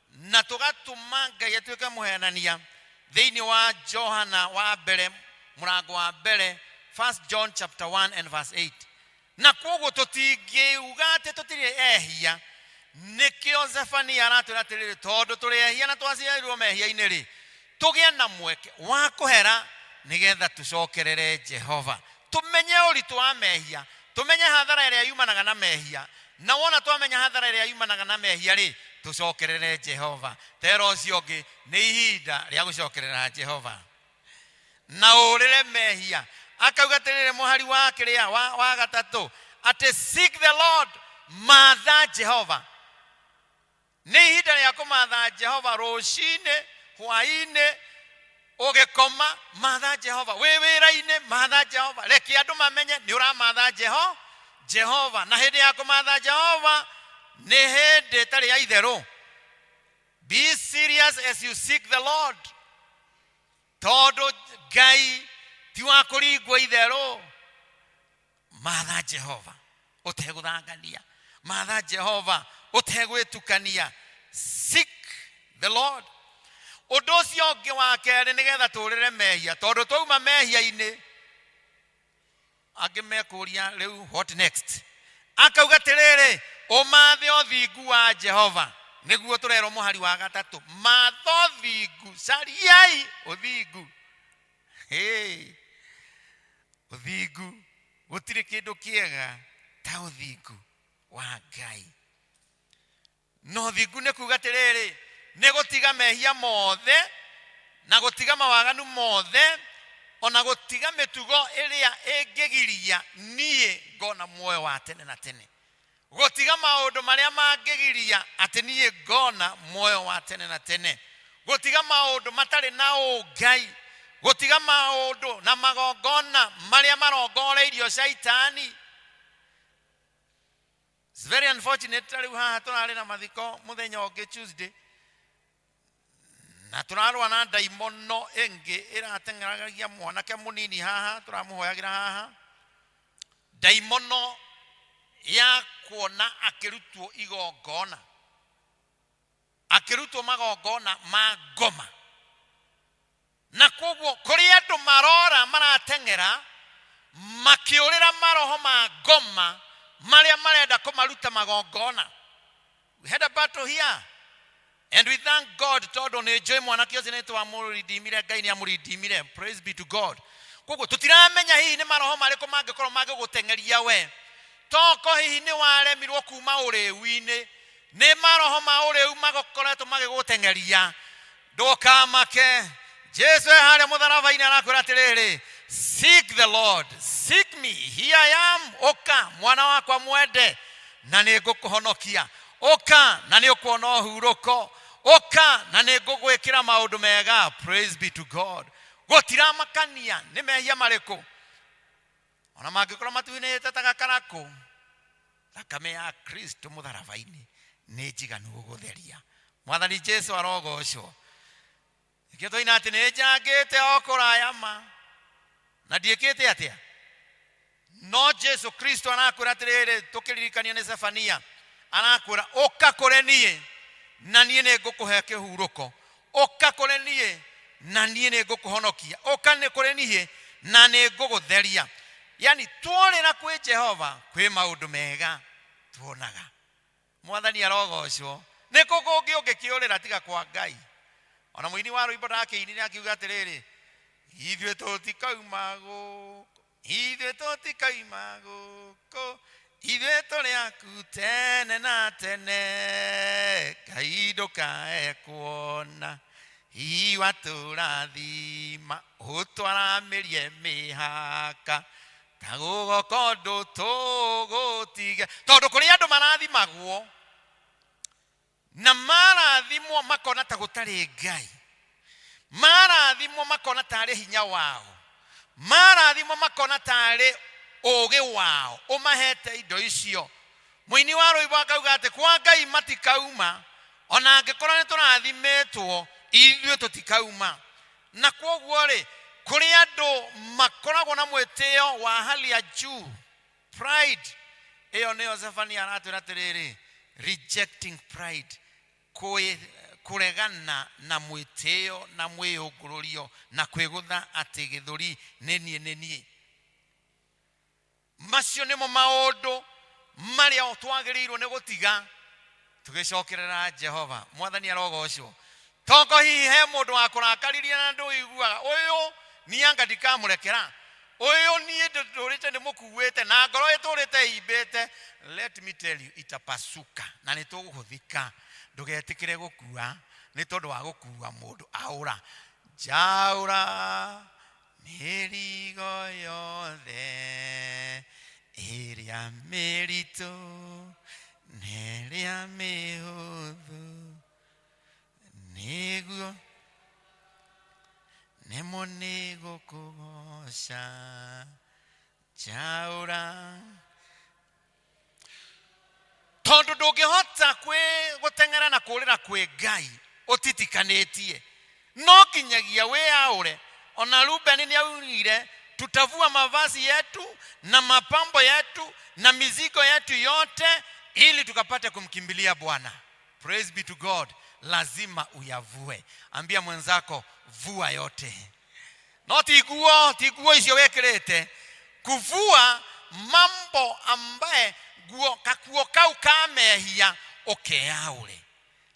na tũgatũma Ngai atuĩke mũhenania. Thĩinĩ wa Johana wa mbere mũrango wa mbere, 1 John chapter 1 and verse 8. Na kwoguo tũtingiuga atĩ tũtirĩ ehia. Nĩkĩo Zefania aratwĩra atĩrĩrĩ, tondũ tũrĩ ehia na twaciarirwo mehia-inĩ rĩ, tũgĩe na mweke wa kũhera nĩgetha tũcokerere Jehova. Tũmenye ũritũ wa mehia, tũmenye hathara ĩrĩa yumanaga na mehia, na wona twamenya hathara ĩrĩa yumanaga na mehia rĩ, Tũcokerere Jehova. Tera ũcio ũngĩ, nĩ ihinda rĩa gũcokerera Jehova na ũrĩre mehia. Akauga atĩrĩrĩ, mũhari wa kĩrĩa wa gatatũ, atĩ seek the Lord, matha Jehova. Nĩ ihinda rĩa kũmatha Jehova rũcinĩ, hwaĩ-inĩ, ũgĩkoma, matha Jehova. Wĩ wĩra-inĩ, matha Jehova. Reke andũ mamenye nĩ ũramatha Jehova. Na hĩndĩ ya kũmatha Jehova nĩ hĩndĩ ĩtarĩ ya itherũ. Be serious as you seek the Lord, tondũ Ngai ti wa kũringwo itherũ. Matha Jehova ũtegũthangania, matha Jehova ũtegwĩtukania. Seek the Lord. Ũndũ ũcio ũngĩ wa kerĩ, nĩgetha tũrĩre mehia, tondũ twauma mehia-inĩ, angĩ mekũria rĩu what next. Akauga atĩrĩrĩ, ũmathe ũthingu wa Jehova. Nĩguo tũrerwo mũhari wa gatatũ, matha ũthingu, cariai ũthingu. Hey, ũthingu, gũtirĩ kĩndũ kĩega ta ũthingu wa Ngai. Na ũthingu nĩ kuga atĩrĩrĩ, nĩ gũtiga mehia mothe na gũtiga mawaganu mothe, ona gũtiga mĩtugo ĩrĩa ĩngĩgiria niĩ ngona muoyo wa tene na tene, gũtiga maũndũ marĩa mangĩgiria atĩ niĩ ngona muoyo wa tene na tene, gũtiga maũndũ matarĩ na ũngai, gũtiga maũndũ na magongona marĩa marongoreirio caitani. It's very unfortunate, ta rĩu haha tũrarĩ na mathiko mũthenya ũngĩ Tuesday, na tũrarũa na ndaimono ĩngĩ ĩrateng'eragagia mwanake mũnini haha, tũramũhoyagĩra haha, ndaimono ya kuona akĩrutwo igongona, akĩrutwo magongona ma ngoma. Na koguo kũrĩ andũ marora marateng'era makĩũrĩra maroho ma ngoma marĩa marenda kũmaruta magongona. We had a battle here and we thank God, tondũ nĩ njũĩ mwanake ũcio nĩ twamũridimire, Ngai nĩ amũridimire. Praise be to God. Koguo tũtiramenya hihi nĩ maroho marĩkũ mangĩkorwo mangĩgũteng'eria we, toko hihi nĩ waremirwo kuma ũrĩu-inĩ, nĩ maroho ma ũrĩu magokoretwo magĩgũteng'eria. Ndũkamake, Jesu e harĩa mũtharaba-inĩ arakwĩra atĩrĩrĩ, seek the Lord, seek me, here I am. Ũka mwana wakwa mwende, na nĩ ngũkũhonokia. Ũka na nĩ ũkuona ũhurũko. Ũka na nĩ ngũgwĩkĩra maũndũ mega. Praise be to God. Gũtiramakania nĩ mehia marĩkũ, ona mangĩkorwo matuinĩte ta gakarakũ, thakame ya Kristo mũtharaba-inĩ nĩ njiganu gũgũtheria. Mwathani Jesu arogocwo. Nĩkĩo twaina atĩ nĩ njangĩte o kũraya ma na ndiĩkĩte atĩa, no Jesu Kristo arakwĩra atĩrĩrĩ, tũkĩririkania nĩ Zefania, arakwĩra ũka kũrĩ niĩ na niĩ nĩ ngũkũhe kĩhurũko, ũka kũrĩ niĩ na niĩ nĩ ngũkũhonokia, ũka nĩ kũrĩ niĩ na nĩ ngũgũtheria. Yani tworĩra kwĩ Jehova kwĩ maũndũ mega tuonaga. Mwathani arogocwo. Nĩ kũ kũngĩ ũngĩkĩũrĩra tiga kwa Ngai? Ona mũini wa rwĩmbo ndakĩinire akiuga atĩrĩrĩ, ithuĩ tũtikauma gũkũ, ithuĩ tũtikauma gũkũ, ithuĩ tũrĩ aku tene na tene. Ngai ndũkae kuona hihi watũrathima, ũtwaramĩrie mĩhaka ta gũgoka ũndũ tũgũtige. Tondũ kũrĩ andũ marathimagwo na marathimwo makona ta gũtarĩ Ngai, marathimwo makona tarĩ hinya wao, marathimwo makona tarĩ ũũgĩ wao ũmahete indo icio. Mũini wa rwĩmbo akauga atĩ kwa Ngai matikauma, ona angĩkorwo nĩ tũrathimĩtwo, ithuĩ tũtikauma. Na kwoguo rĩ, kũrĩ andũ makoragwo na mwĩtĩo wa hali ya juu, pride. Ĩyo nĩyo Zefania aratwĩra atĩrĩrĩ, rejecting pride, kũregana na mwĩtĩo na mwĩyũngũrũrio na kwĩgũtha atĩ gĩthũri nĩ niĩ nĩ niĩ. Macio nĩmo maũndũ marĩa twagĩrĩirwo nĩ gũtiga tũgĩcokerera Jehova. Mwathani arogocwo. Toko hihi he mũndũ wa kũrakaririe na ndũiguaga ũyũ niĩ anga ndikamũrekera, ũyũ niĩ ndũrĩte ndĩmũkuĩte na ngoro ĩtũrĩte ĩimbĩte. Let me tell you, itapasuka na nĩ tũgũthika. Ndũgetĩkĩre gũkua nĩ tondũ wa gũkua mũndũ. Aũra njaũra mĩrigo yothe ĩrĩa mĩritũ na ĩrĩa mĩhũthũ, nĩguo nĩmo nĩgũkũgoca. Njaũra tondũ ndũngĩhota kwĩ gũteng'era na kũrĩra kwĩ Ngai ũtitikanĩtie, no kinyagia wĩyaũre. Ona Rubeni nĩ augire tutavua mavazi yetu na mapambo yetu na mizigo yetu yote ili tukapate kumkimbilia Bwana. Praise be to God. Lazima uyavue. Ambia mwenzako, vua yote. No ti nguo, ti nguo icio wĩkĩrĩte. Kuvua mambo ambaye nguo kakuo kau ka mehia ũkeyaũre.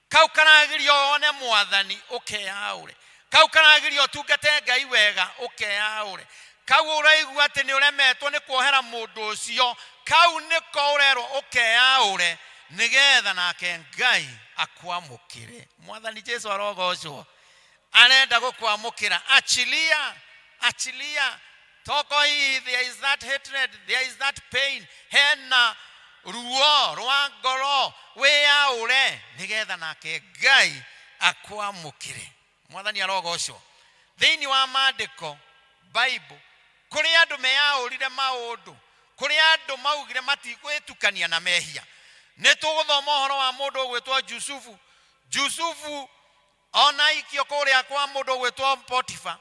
Kau karagirio one mwathani ũkeyaũre. Kau karagirio ũtungate Ngai wega ũkeyaũre. Kau ũraigua atĩ nĩ ũremetwo nĩ kuohera mũndũ ũcio, kau nĩko ũrerwo ũkeyaũre nĩgetha nake Ngai akwamũkĩre. Mwathani Jesu arogocwo. Arenda gũkwamũkĩra. Achilia, achilia. Toko hii, there is that hatred, there is that pain. Hena ruo rwa ngoro, wĩyaũre nĩgetha nake Ngai akwamũkĩre. Mwathani arogocwo. Thĩinĩ wa maandĩko Bible, kũrĩ andũ meyaũrire maũndũ, kũrĩ andũ maugire matigwĩtukania na mehia. Nĩ tũgũthoma ũhoro wa mũndũ ũgwĩtwo Jusufu. Jusufu ona aikio kũrĩa kwa mũndũ ũgwĩtwo Potifa,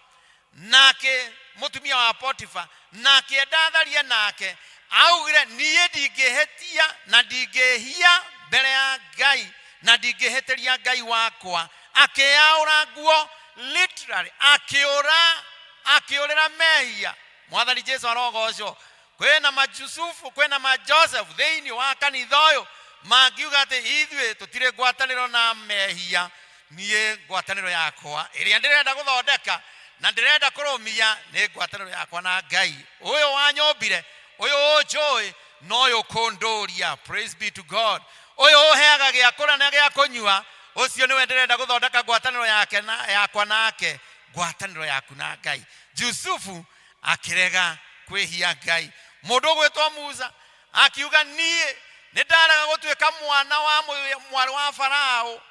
nake mũtumia wa Potifa, nake enda atharie nake, augire niĩ ndingĩhĩtia na ndingĩhia mbere ya Ngai na ndingĩhĩtĩria Ngai wakwa. Akĩyaũra nguo literally, akĩũra, akĩũrĩra mehia. Mwathani Jesu arogocwo. Kwĩna maJusufu, kwĩna maJoseph thĩinĩ wa kanitha ũyũ mangiuga atĩ ithuĩ tũtirĩ ngwatanĩro na mehia. Niĩ ngwatanĩro yakwa ĩrĩa ndĩrenda gũthondeka na ndĩrenda kũrũmia nĩ ngwatanĩro yakwa na Ngai ũyũ wanyũmbire, ũyũ ũnjũĩ na ũyũ ũkũndũria. Praise be to God. Ũyũ ũheaga gĩa kũrĩa na gĩa kũnyua, ũcio nĩwe ndĩrenda gũthondeka ngwatanĩro yake na yakwa nake, ngwatanĩro yaku na Ngai. Jusufu akĩrega kwĩhia Ngai. Mũndũ ũgwĩtwo Musa akiuga niĩ nĩ ndarega gũtuĩka mwana wa mwarĩ wa Farao,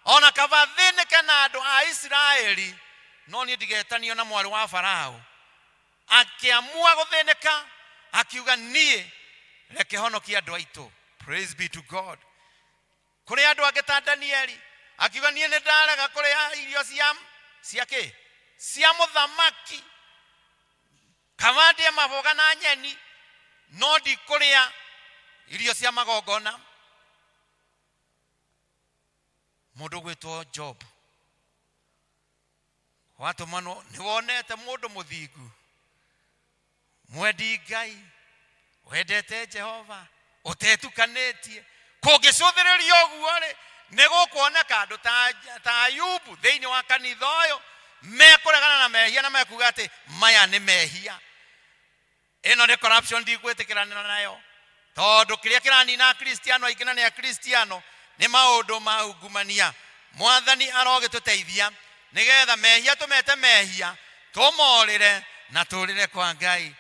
ona kaba thĩnĩke na andũ a Isiraeli, no niĩ ndigetanio na mwarĩ wa Farao. Akĩamua gũthĩnĩka, akiuga niĩ reke honokie andũ aitũ. Praise be to God. Kũrĩ andũ angĩ ta Danieli, akiuga niĩ nĩ ndarega kũrĩa irio cia kĩ? Cia mũthamaki, kaba ndĩe maboga na nyeni, no ndikũrĩa irio cia magongona. Mũndũ ũgwĩtwo Job watũmanwo, nĩ wonete mũndũ mũthingu, mwendi Ngai, wendete Jehova, ũtetukanĩtie. Kũngĩcũthĩrĩria ũguo rĩ, nĩ gũkuoneka andũ ta Ayubu thĩinĩ wa kanitha ũyũ mekũregana na mehia na mekuga atĩ maya nĩ mehia, ĩno nĩ corruption, ndigwĩtĩkĩranĩra nayo, tondũ kĩrĩa kĩranina Akristiano aingĩ na nĩ Akristiano nĩ maũndũ ma ungumania. Mwathani arogĩtũteithia nĩgetha mehia tũmete mehia, tũmorĩre na tũrĩre kwa Ngai.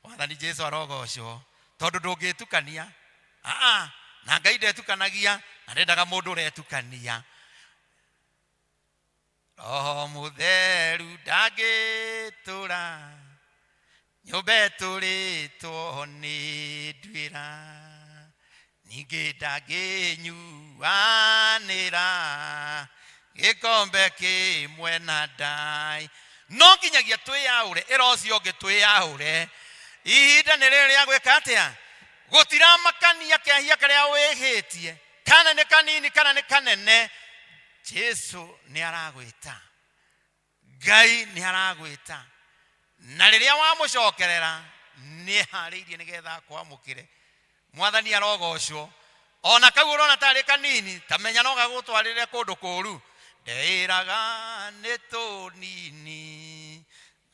Mwathani Jesu arogocwo, tondũ ndũngĩtukania. Aa, na Ngai ndetukanagia na ndendaga mũndũ ũretukania. Roho Mũtheru ndangĩtũra nyũmba ĩtũrĩtwo nĩ nduĩra, ningĩ ndangĩnyuanĩra gĩkombe kĩmwe na ndai. No nginyagia twĩyaũre, ĩra ũcio ũngĩ twĩyaũre. Ihinda nĩ rĩrĩ rĩa gwĩka atĩa? Gũtiramakania kehia karĩa wĩhĩtie, kana nĩ kanini kana nĩ kanene, Jesu nĩ aragwĩta, Ngai nĩ aragwĩta, na rĩrĩa wamũcokerera nĩ eharĩirie nĩgetha akwamũkĩre. Mwathani arogocwo. Ona kau ũrona tarĩ kanini, ta menya no gagũtwarĩre kũndũ kũru. Ndeĩraga nĩ tũnini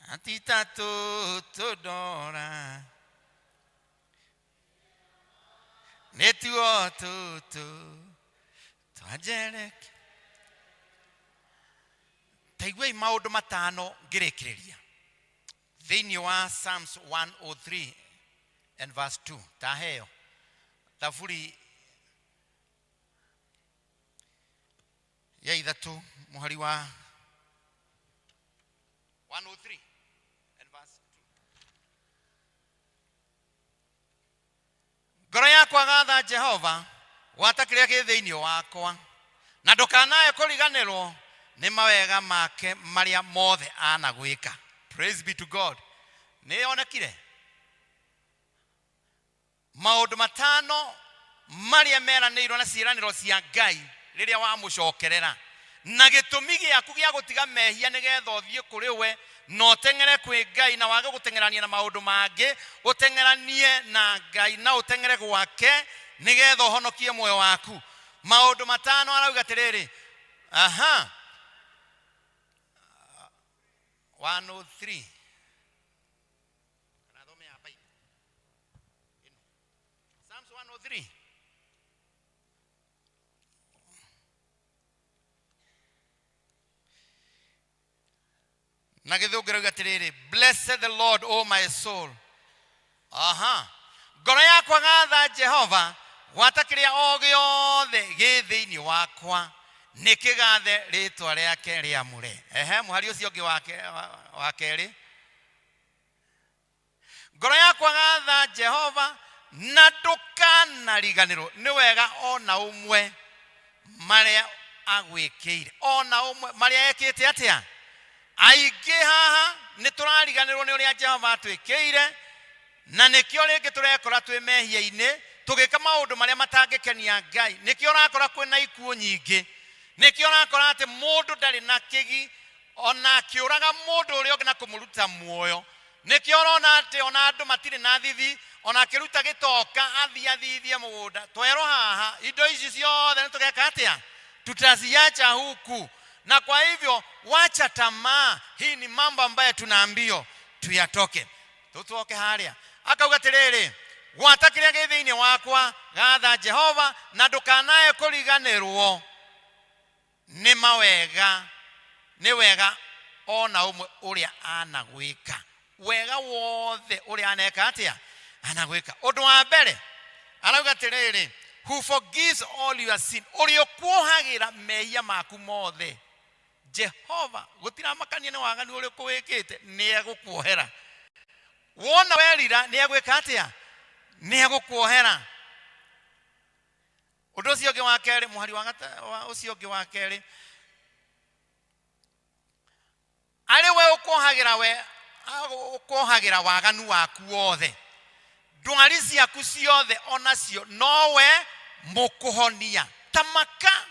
na ti ta tũtũ ndora, nĩtuo tũtũ Twanjereke. Taiguai maũndũ matano ngĩrĩkĩrĩria thĩinĩ wa Psalms 103 and verse 2. Taheo thaburi ya ithatũ mũhari wa 103 and verse 2. Ngoro yakwa gatha Jehova, gwata kĩrĩa gĩ thĩinĩ wakwa, na ndũkanae kũriganĩrwo nĩ mawega make marĩa mothe anagwĩka. Praise be to God. Nĩ yonekire maũndũ matano marĩa meranĩirwo na ciĩranĩro cia Ngai rĩrĩa wamũcokerera, na gĩtũmi gĩaku gĩa gũtiga mehia nĩgetha ũthiĩ kũrĩ we na ũteng'ere kwĩ Ngai, na wage gũteng'erania na maũndũ mangĩ, ũteng'eranie na Ngai na ũteng'ere gwake nĩgetha ũhonokie muoyo waku. Maũndũ matano arauga atĩrĩrĩ, aha, 103 kana thome ya Bible ĩno, Psalms 103. Na gĩthũngũ rauga atĩrĩrĩ, blessed the Lord, O my soul. Aha, ngoro yakwa gatha Jehova, gwata kĩrĩa o gĩothe gĩ thĩinĩ wakwa nĩ kĩgathe rĩtwa rĩake rĩamũre. Ehe, mũhari ũcio ũngĩ wa kerĩ, ngoro yakwa gatha Jehova na ndũkanariganĩrwo nĩ wega ona ũmwe marĩa agwĩkĩire, ona ũmwe marĩa ekĩte atĩa. Aingĩ haha nĩ tũrariganĩrwo nĩ ũrĩa Jehova atwĩkĩire, na nĩkĩo rĩngĩ tũrekora twĩ mehia-inĩ tũgĩka maũndũ marĩa matangĩkenia Ngai. Nĩkĩo ũrakora kwĩna ikuũ nyingĩ, nĩkĩo ũrakora atĩ mũndũ ndarĩ na kĩgi ona akĩũraga mũndũ ũrĩa ũngĩ na kũmũruta muoyo. Nĩkĩo ũrona atĩ ona andũ matirĩ na thithi, ona akĩruta gĩtoka athiĩ athithie mũgũnda. Twerwo haha indo ici ciothe nĩ tũgeka atĩa? Tutaziacha huku. Na kwa hivyo wacha tamaa. Hii ni mambo ambayo tunaambiwa tuyatoke. Tutuoke harĩa akauga atĩrĩrĩ, gwata kĩrĩa gĩ thĩinĩ wakwa gatha Jehova na ndũkanae kũriganĩrwo nĩ mawega, nĩ wega ona ũmwe ũrĩa anagwĩka, wega wothe ũrĩa aneka atĩa, anagwĩka. Ũndũ wa mbere arauga atĩrĩrĩ, who forgives all your sin, ũrĩa ũkuohagĩra mehia maku mothe. Jehova gũtiramakania nĩ waganu ũrĩkũ wĩkĩte, nĩ egũkuohera. Wona werira nĩ egwĩka atĩa? Nĩ egũkuohera. Ũndũ ũcio ũngĩ wa kerĩ, mũhari wa ũcio ũngĩ wa kerĩ, arĩ we ũkuohagĩra, we ũkuohagĩra waganu waku wothe, ndwari ciaku ciothe onacio nowe mũkũhonia. Tamaka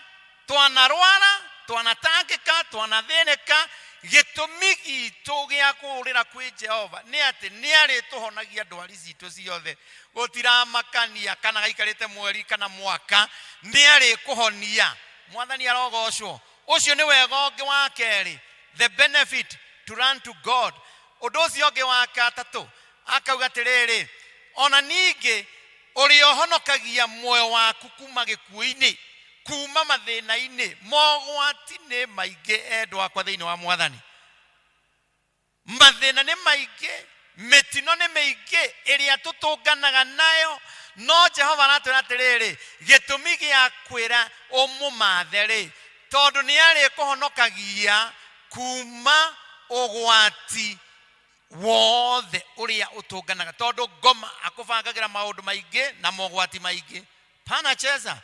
twanarwara, twanatangĩka, twanathĩnĩka, gĩtũmi gitũ gĩa kũũrĩra kwĩ Jehova nĩ atĩ nĩ arĩtũhonagia ndwari citũ ciothe. Gũtiramakania kana gaikarĩte mweri kana mwaka, nĩ arĩkũhonia. Mwathani arogocwo. Ũcio nĩ wega ũngĩ wa kerĩ, the benefit to run to God. Ũndũ ũcio ũngĩ wa gatatũ akauga atĩrĩrĩ, ona ningĩ ũrĩa ũhonokagia muoyo waku kuma gĩkuũ-inĩ, kuma mathĩna-inĩ, mogwati nĩ maingĩ endwa akwa thĩinĩ wa Mwathani. Mathĩna nĩ maingĩ, mĩtino nĩ mĩingĩ ĩrĩa tũtũnganaga nayo, no Jehova aratwĩra atĩrĩrĩ, gĩtũmi gĩa kwĩra ũmũmathe rĩ, tondũ nĩ arĩkũhonokagia kuma ũgwati wothe ũrĩa ũtũnganaga, tondũ ngoma akũbangagĩra maũndũ maingĩ na mogwati maingĩ. Panacheza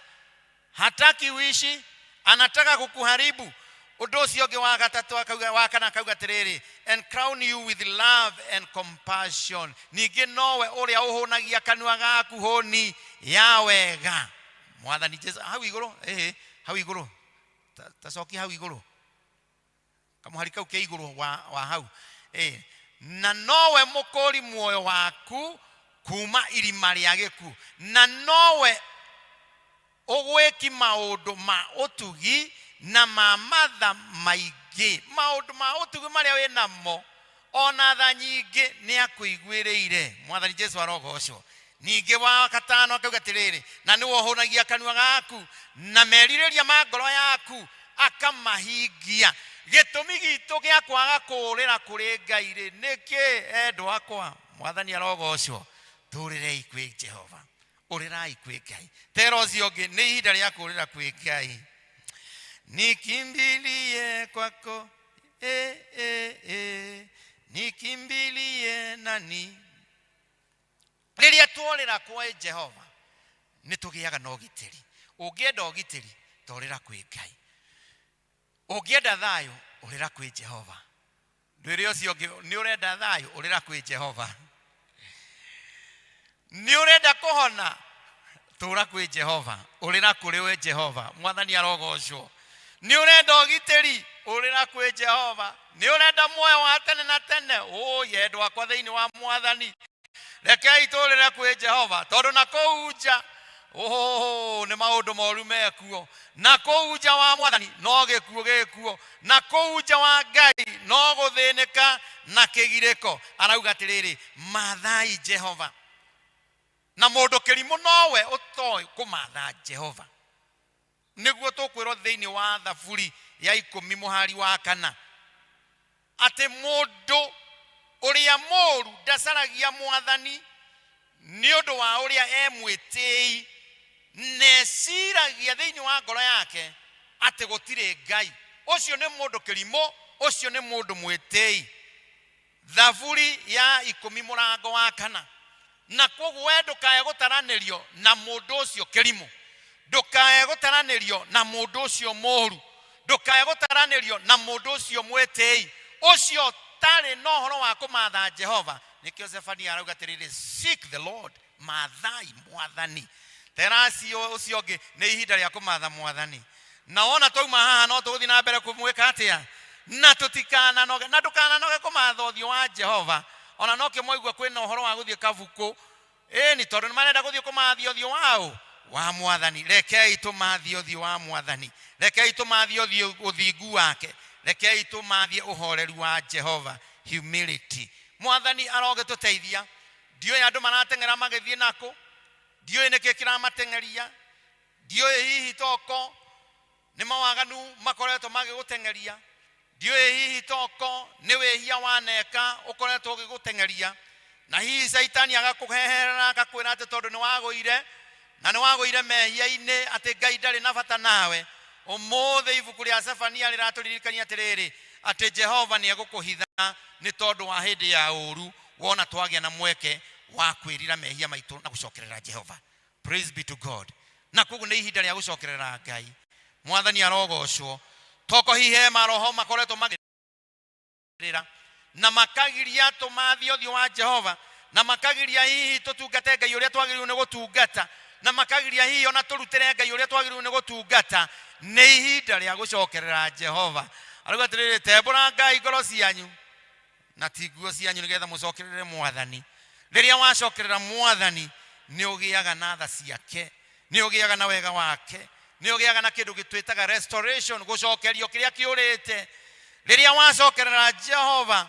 hataki uishi, anataka kukuharibu. Ũndũ ũcio ũngĩ wa gatatũ akauga, wa kana akauga atĩrĩrĩ, and crown you with love and compassion. Ningĩ nowe ũrĩa ũhũnagia kanua gaku hũni ya wega. Mwathani Jesu hau igũrũ, ĩhĩ, hau igũrũ, tacokia hau igũrũ, kamũhari kau ke igũrũ wa hau. Na nowe mũkũri muoyo waku kuma irima rĩa gĩkuũ, na nowe ũgwĩki maũndũ ma ũtugi na ma matha maingĩ. Maũndũ ma ũtugi marĩa wĩ namo ona tha nyingĩ nĩ akũiguĩrĩire. Mwathani Jesu arogocwo. Ningĩ wa gatano akauga atĩrĩrĩ, na nĩwe ũhũnagia kanua gaku na merirĩria ma ngoro yaku akamahingia. Gĩtũmi gitũ gĩa kwaga kũũrĩra kũrĩ Ngai rĩ nĩkĩ? Endwa akwa, Mwathani arogocwo. Tũũrĩrei kwĩ Jehova, ũrĩrai kwĩ Ngai. Tera ũcio ũngĩ, nĩ ihinda rĩa kũũrĩra kwĩ Ngai. Nikimbilie kwako, eh, eh, eh. Nikimbilie nani? Rĩrĩa tworĩra kwĩ Jehova nĩ tũgĩaga na ũgitĩri. Ũngĩenda ũgitĩri, torĩra kwĩ Ngai. Ũngĩenda thayũ, ũrĩra kwĩ Jehova. Ndwĩre ũcio ũngĩ, nĩ ũrenda thayũ, ũrĩra kwĩ Jehova. Nĩ ũrenda kũhona, tũra kwĩ Jehova, ũrĩra kũrĩ we Jehova. Mwathani arogocwo. Nĩ ũrenda ũgitĩri, ũrĩra kwĩ Jehova. Nĩ ũrenda muoyo wa tene na tene, ũĩ endwa akwa thĩinĩ wa Mwathani, rekei tũrĩre kwĩ Jehova, tondũ na kũu nja ũhũhũ nĩ maũndũ moru mekuo. Na kũu nja wa Mwathani no gĩkuũ gĩkuo, na kũu nja wa Ngai no gũthĩnĩka na kĩgirĩko. Arauga atĩrĩrĩ, mathai Jehova. Na mũndũ kĩrimũ nowe ũtoĩ kũmatha Jehova. Nĩguo tũkwĩrwo thĩinĩ wa Thaburi ya 10 mũhari wa 4 atĩ mũndũ ũrĩa mũũru ndacaragia Mwathani nĩ ũndũ wa ũrĩa e mwĩtĩi, na eciragia thĩinĩ wa ngoro yake atĩ gũtirĩ Ngai. Ũcio nĩ mũndũ kĩrimũ, ũcio nĩ mũndũ mwĩtĩi. Thaburi ya 10 mũrango wa 4. Na kwoguo we ndũkae gũtaranĩrio na mũndũ ũcio kĩrimũ, ndũkae gũtaranĩrio na mũndũ ũcio mũũru, ndũkae gũtaranĩrio na mũndũ ũcio mwĩtĩi, ũcio ũtarĩ na ũhoro wa kũmatha Jehova. Nĩkĩo Zefania arauga atĩrĩrĩ, seek the Lord, mathai Mwathani. Tera acio ũcio ũngĩ, nĩ ihinda rĩa kũmatha Mwathani. Na wona twauma haha no tũgũthiĩ na mbere kũmwĩka atĩa? Na tũtikananoge, na ndũkananoge kũmatha ũthiũ wa Jehova. Ona nokĩo mwaigua kwĩna ũhoro wa gũthiĩ kabuku. Ĩni, tondũ nĩ marenda gũthiĩ kũmathia ũthiũ wao wa Mwathani. Rekei tũmathie ũthiũ wa Mwathani. Rekei tũmathie ũthiũ ũthingu wake. Rekei tũmathie ũhoreru wa Jehova, humility. Mwathani arogĩtũteithia. Ndiũĩ andũ marateng'era magĩthiĩ nakũ, ndiũĩ nĩkĩ kĩramateng'eria, ndiũĩ hihi toko nĩ mawaganu makoretwo magĩgũteng'eria, ndiũĩ hihi toko nĩ wĩhia waneka ũkoretwo ũgĩgũteng'eria, na hihi Caitani agakũheherera agakwĩra atĩ tondũ nĩ wagũire na nĩ wagũire mehia-inĩ atĩ Ngai ndarĩ na bata nawe. Ũmũthĩ ibuku rĩa Zefania rĩratũririkania atĩrĩrĩ, atĩ Jehova nĩ egũkũhitha nĩ tondũ wa hĩndĩ ya ũru wona twagĩa na mweke wa kwĩrira mehia maitũ na gũcokerera Jehova. Praise be to God. Na koguo nĩ ihinda rĩa gũcokerera Ngai. Mwathani arogocwo. Toko hihi he maroho makoretwo magĩrĩra na makagiria tũmathie ũthiũ wa Jehova, na makagiria hihi tũtungate Ngai ũrĩa twagĩrĩirwo nĩ gũtungata, na makagiria hihi ona tũrutĩre Ngai ũrĩa twagĩrĩirwo nĩ gũtungata. Nĩ ihinda rĩa gũcokerera Jehova. Arauga atĩrĩrĩ, tembũrangai ngoro cianyu na ti nguo cianyu nĩgetha mũcokerere Mwathani. Rĩrĩa wacokerera Mwathani nĩ ũgĩaga na tha ciake, nĩ ũgĩaga na wega wake, nĩ ũgĩaga na kĩndũ gĩtwĩtaga restoration, gũcokerio kĩrĩa kĩũrĩte. Rĩrĩa wacokerera Jehova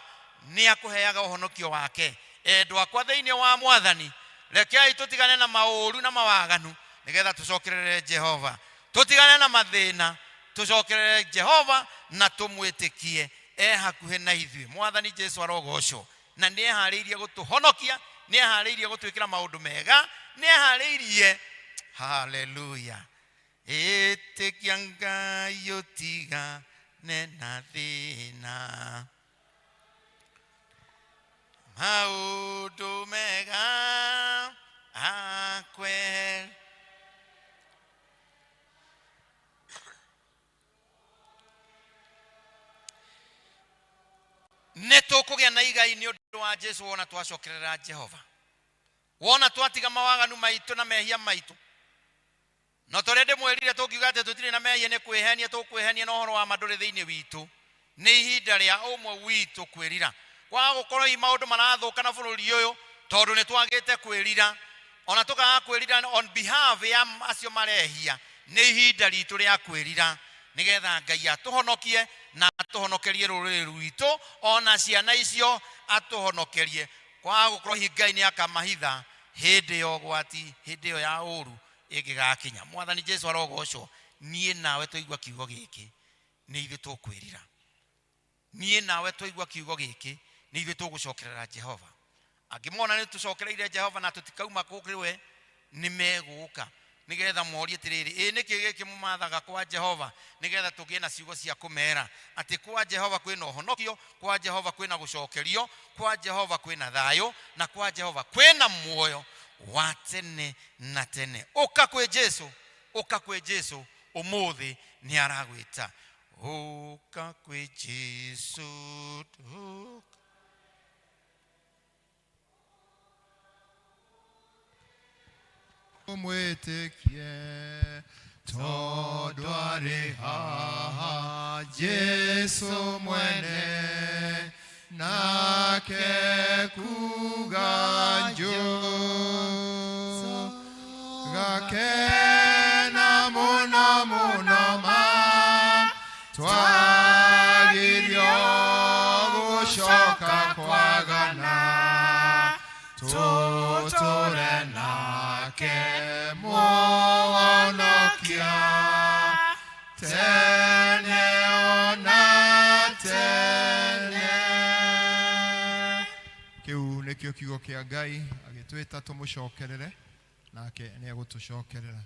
nĩ akũheaga ũhonokio wake. Endwa akwa thĩinĩ wa Mwathani, rekei tũtigane na maũru na mawaganu nĩgetha tũcokerere Jehova, tũtigane na mathĩna, tũcokerere Jehova na tũmwĩtĩkie e hakuhĩ na ithuĩ. Mwathani Jesu arogocwo, na nĩ eharĩirie gũtũhonokia, nĩ eharĩirie gũtwĩkĩra maũndũ mega, nĩ eharĩirie. Haleluya. Ĩtĩkia Ngai ũtigane na thĩna, maũndũ mega akwe. Nĩ tũkũgĩa na igai nĩ ũndũ wa Jesu wona twacokerera Jehova, wona twatiga mawaganu maitũ na mehia maitũ. No torĩa ndĩmwĩrire, tũngiuga atĩ tũtirĩ na mehia nĩ kwĩhenia tũkwĩhenia, na ũhoro wa ma ndũrĩ thĩinĩ witũ. Nĩ ihinda rĩa ũmwe witũ kwĩrira, kwaga gũkorwo hihi maũndũ marathũka na bũrũri ũyũ tondũ nĩ twagĩte kwĩrira, ona tũkaga kwĩrira on behalf ya acio marehia. Nĩ ihinda ritũ rĩa kwĩrira nĩgetha Ngai atũhonokie na atũhonokerie rũrĩrĩ rwitũ, ona ciana icio atũhonokerie, kwaga gũkorwo hihi Ngai nĩ akamahitha Hĩndĩ ya ũgwati, hĩndĩ ĩyo ya ũru ĩngĩgakinya. Mwathani Jesu arogocwo. Niĩ nawe twaigua kiugo gĩkĩ, nĩ ithuĩ tũkwĩrira. Niĩ nawe twaigua kiugo gĩkĩ, nĩ ithuĩ tũgũcokerera Jehova. Angĩmona nĩ tũcokereire Jehova na tũtikauma kũrĩ we, nĩ megũka nĩgetha morie atĩrĩrĩ, ĩ nĩkĩ gĩkĩ mũmathaga kwa Jehova? Nĩgetha tũgĩe na ciugo cia kũmera atĩ kwa Jehova kwĩna ũhonokio, kwa Jehova kwĩna gũcokerio, kwa Jehova kwĩna thayũ, na kwa Jehova kwĩna muoyo wa tene na tene. Ũka kwĩ Jesu, ũka kwĩ Jesu ũmũthĩ nĩ aragwĩta. Ũka kwĩ Jesu, ũka. Mwĩtĩkie tondũ arĩ haha Jesu mwene, nake kuga njũ gakena mũno mũno ma twagirio gũcoka kwagana, tũtũre nake Mũhonokia tene ona tene. Kĩu nĩkĩo kiugo kĩa Ngai agĩtwĩta tũmũcokerere, nake nĩ egũtũcokerera.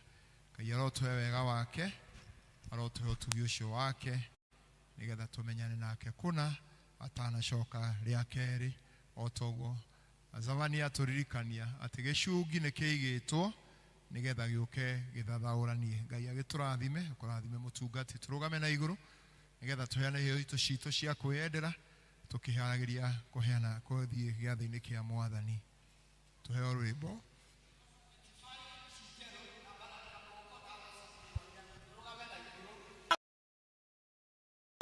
Ngai arotũhe wega wake, arotũhe ũtugi ũcio wake, nĩgetha tũmenyane nake kũna atanacoka rĩa kerĩ. O toguo Azavania atũririkania atĩ gĩcungi nĩ kĩigĩtwo nĩgetha gĩũke gĩthathaũranie. Ngai agĩtũrathime, akũrathime mũtungati. Tũrũgame na igũrũ nĩgetha tũheane iheo itũ citũ cia kwĩyendera, tũkĩharagĩria kũheana kũthiĩ gĩathĩ-inĩ kĩa Mwathani. Tũheo rwĩmbo.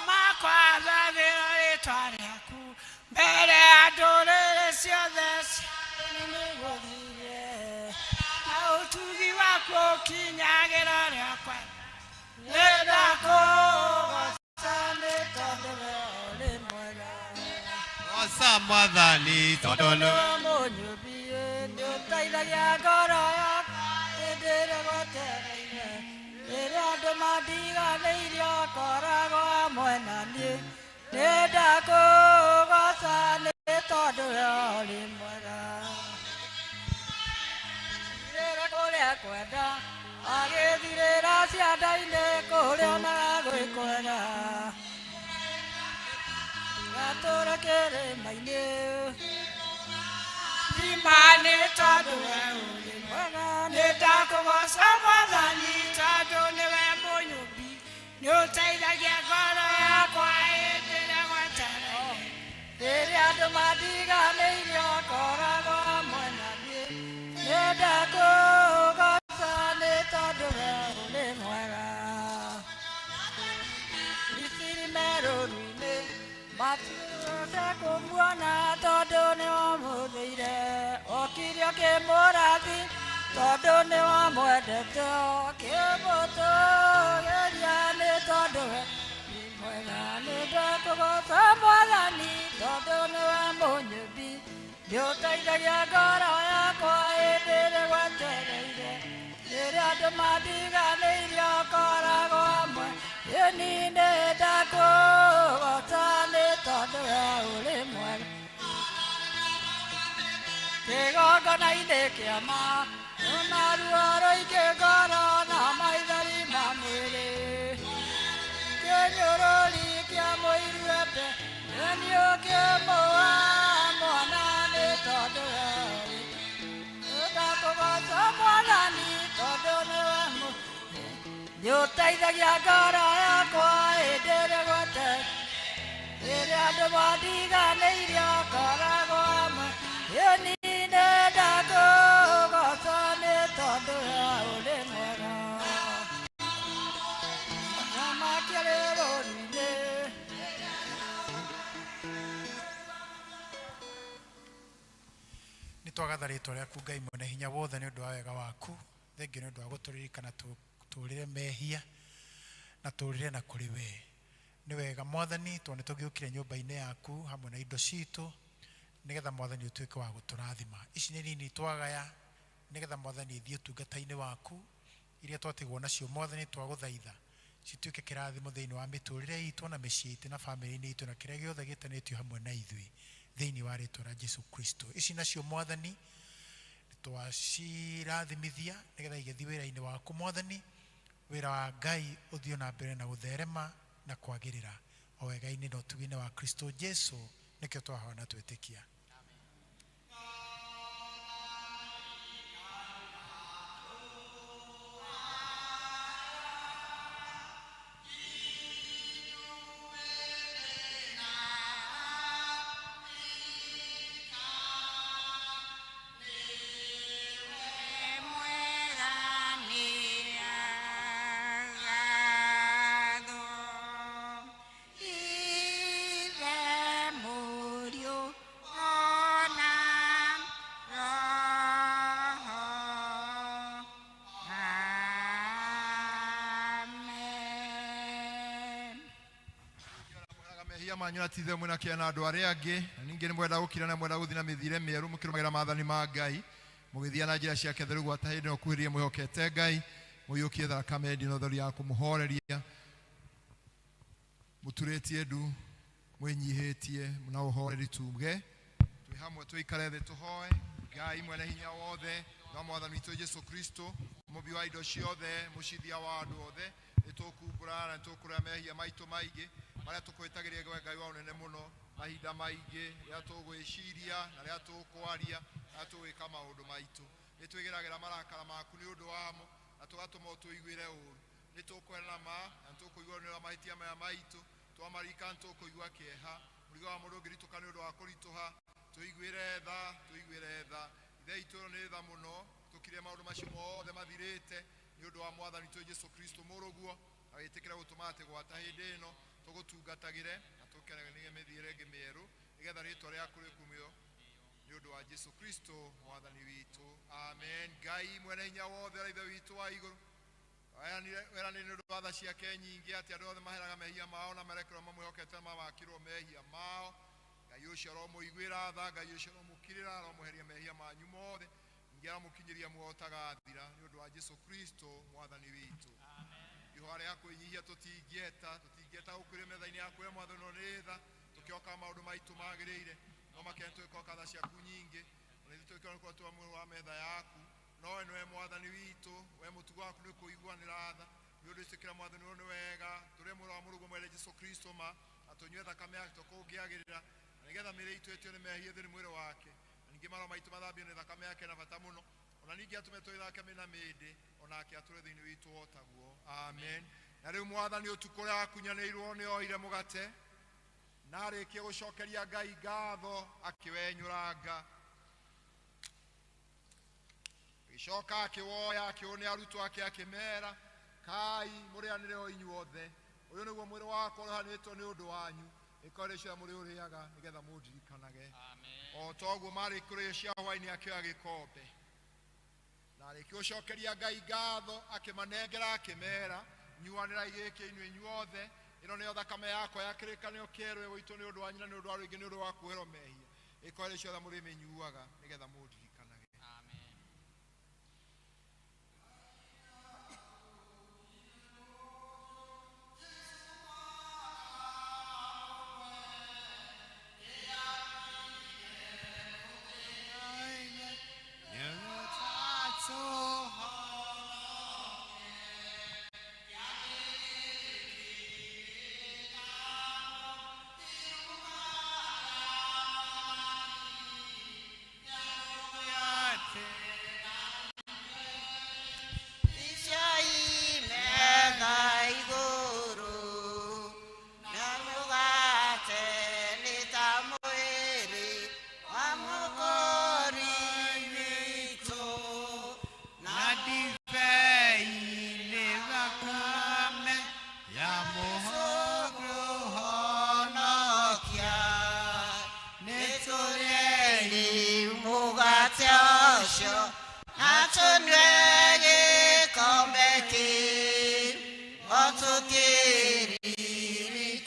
Makwa thathĩra rĩtwa rĩaku mbere ya ndũrĩrĩ ciothe nĩgũthiire, na ũtugi waku ũkinyagĩra rĩakwa. Nĩndakũgoca nĩ tondũ we ũrĩ mwega. Goca Mwathani tondũ nĩwe mũnyũmbi, nĩũteithagia ngoro yakwa hĩndĩ ĩrĩa gwetereire. Rĩrĩa andũ mandiganĩirie, ũkoragwo hamwe na niĩ. Nĩndakũgoca nĩ tondũ we ũrĩ mwega. Rĩrĩa kũrĩa kwenda agĩthirĩra cianda-inĩ, kũrĩa onaga gwĩ kwega. Gatũra kĩrĩma-inĩ Thima nĩ tondũ we ũrĩ mwega. Nĩndakũgoca Mwathani tondũ nĩwe mũnyũmbi, nĩũteithagia ngoro yakwa hĩndĩ ĩrĩa gwetereire. Rĩrĩa andũ mandiganĩirie, ũkoragwo hamwe na niĩ. Nĩndakũgoca nĩ tondũ we ũrĩ mwega. Misiri merũru-inĩ matihote kũmuona tondũ nĩwamũthĩire. Okire ũkĩmũrathi tondũ nĩwamwendete, ũkĩmũtũgĩria nĩ tondũ we nĩ mwega. Nĩndakũgoca Mwathani tondũ nĩwe mũnyũmbi, nĩũteithagia ngoro yakwa hĩndĩ ĩrĩa gwetereire. Rĩrĩa andũ mandiganĩirie, ũkoragwo hamwe ĩni. Nĩndakũgoca nĩ tondũ we ũrĩ mwega. Kĩgongona-inĩ kĩa ma na ruo rũingĩ ngoro na maithori ma mwĩrĩ, kĩnyũrũri kĩa mũiruembe nĩ ũkĩmũa mwana nĩ tondũ we ũrĩ. Nĩndakũgoca Mwathani tondũ nĩwe nĩũteithagia ngoro yakwa hĩndĩ ĩrĩa gwete. Rĩrĩa andũ mandiganĩirie, ũkoragwo hamwe ĩni. Nĩndakũgoca nĩ tondũ we ũrĩ mwega. Thamaki arĩ rũru-inĩ. Nĩ twagatha rĩtwa rĩaku Ngai mwene hinya wothe nĩ ũndũ wa wega waku. Thengiũ nĩ ũndũ wa gũtũririkana tũrĩre mehia na tũrĩre na kũrĩ we. Nĩ wega Mwathani, tondũ nĩ tũgĩũkire nyũmba-inĩ yaku hamwe na indo citũ, nĩgetha Mwathani ũtuĩke wa gũtũrathima. Ici nĩ nini twagaya. Nĩgetha Mwathani ithiĩ ũtungata-inĩ waku, iria twatigwo nacio Mwathani twagũthaitha cituĩke kĩrathimo thĩinĩ wa mĩtũrĩre itũ na mĩciĩ itũ na bamĩrĩ-inĩ itũ na kĩrĩa gĩothe gĩtanĩtio hamwe na ithuĩ thĩinĩ wa rĩtwa rĩa Jesu Kristo. Ici nacio Mwathani twacirathimithia nĩgetha igĩthiĩ wĩra-inĩ waku Mwathani, wĩra wa Ngai ũthiĩ na mbere na gũtherema na kwagĩrĩra o wega-inĩ na ũtugi-inĩ wa Kristo Jesu, nĩkĩo twahoya na twĩtĩkia. Mehia manyu atithe mwina kĩa na andũ arĩa angĩ, na ningĩ nĩ mwenda gũkira na mwenda gũthiĩ na mĩthiĩre mĩerũ mũkĩrũmagĩrĩra maathani ma Ngai, mũgĩthiĩ na njĩra ciake theru gwata hĩndĩ ĩno kuhĩrĩria mwĩhokete Ngai, mũiyũkie thakame ndino theru ya kũmũhoreria, mũturĩtie ndu, mwĩnyihĩtie na ũhoreri. Tuge twĩ hamwe, tũikare thĩ tũhoe. Ngai mwene hinya wothe na Mwathani witũ Jesu Kristo, mũmbi wa indo ciothe, mũcithia wa andũ othe, nĩ tũkumbũra na nĩ tũkũrĩa mehia maitũ maingĩ marĩa tũkwĩtagĩria gwe Ngai wa ũnene mũno mahinda maingĩ, rĩrĩa tũgwĩciria na rĩrĩa tũkwaria na rĩrĩa tũgwĩka maũndũ maitũ. Nĩ twĩgeragĩra marakara maku nĩ ũndũ wamo na tũgatũma ũtũiguĩre ũũru. Nĩ tũkwenda ma na nĩ tũkũigua nĩ ũrĩa mahĩtia maya maitũ twamarika, nĩ tũkũigua kĩeha. Mũrigo wa mũndũ ũngĩritũka nĩ ũndũ wa kũritũha, tũiguĩre tha, tũiguĩre tha. Ithe witũ nĩ tha mũno, tũkire maũndũ macio mothe mathirĩte nĩ ũndũ wa Mwathani witũ Jesu Kristo mũrũguo, agĩtĩkĩra gũtũma atĩ gwata hĩndĩ ĩno tũgũtungatagĩre na tũkenagĩre mĩthiĩre ĩngĩ mĩerũ, nĩgetha rĩtwa rĩaku rĩkumio nĩ ũndũ wa Jesu Kristo Mwathani witũ. Amen. Ngai mwene hinya wothe, ũrĩa Ithe witũ wa igũrũ weranĩire nĩ ũndũ wa tha ciake nyingĩ atĩ andũ othe maheraga mehia mao na marekerwo mamwĩhokete mamakĩrwo mehia mao. Ngai ũcio aromũiguĩra tha, Ngai ũcio aromũkirĩra, aromũheria mehia manyu mothe, ningĩ aromũkinyĩria muoyo ũtagathira nĩ ũndũ wa Jesu Kristo Mwathani witũ. Ihoya rĩa kwĩnyihia tũtingĩeta, tũtingĩeta gũkuĩrĩ metha-inĩ yaku we Mwathani, no nĩ tha tũkĩoka maũndũ maitũ magĩrĩire, no makĩria tũgĩkoka tha ciaku nyingĩ, ona ithuĩ tũgĩkĩona nĩkũo twa mwĩrĩ wa metha yaku. No we nĩwe Mwathani witũ, we mũtugo waku nĩ kũiguanĩra tha. Nĩ ũndũ ĩtĩkĩra Mwathani ũyũ nĩ wega, tũrĩe mwĩrĩ wa mũrũguo mwene Jesu Kristo ma, na tũnyue thakame yake tũkũngĩagĩrĩra, na nĩgetha mĩĩrĩ itũ ĩtio nĩ mehia ĩthĩ nĩ mwĩrĩ wake, na ningĩ maroho maitũ mathambio nĩ thakame yake na bata mũno, ona ningĩ atũme twĩthake mĩ na mĩndĩ, onake atũre thĩinĩ witũ o taguo. Amen. Na rĩu Mwathani, ũtukũ ũrĩa wakunyanĩirwo nĩ oire mũgate, na arĩkie gũcokeria Ngai ngatho, akĩwenyũranga, agĩcoka akĩwoya, akĩũnĩa arutwo ake, akĩmera, kai mũrĩanĩre o inyuothe, ũyũ nĩguo mwĩrĩ wakwa ũrĩhanĩtwo nĩ ũndũ wanyu, ĩkorwo cio mũrĩũrĩaga nĩgetha mũndirikanage. O toguo marĩ kũrĩa cia hwaĩ-inĩ akĩoya gĩkombe, na arĩkia gũcokeria Ngai ngatho, akĩmanengera, akĩmera, nyuanĩrai gĩkĩ inyuĩ inyuothe, ĩno nĩyo thakame yakwa ya kĩrĩkanĩro kĩerũ ĩgũitwo nĩ ũndũ wanyu na nĩ ũndũ wa rũingĩ nĩ ũndũ wa kuoherwo mehia. Ĩkorwo ciothe mũrĩmĩnyuaga nĩgetha mũndirikanage.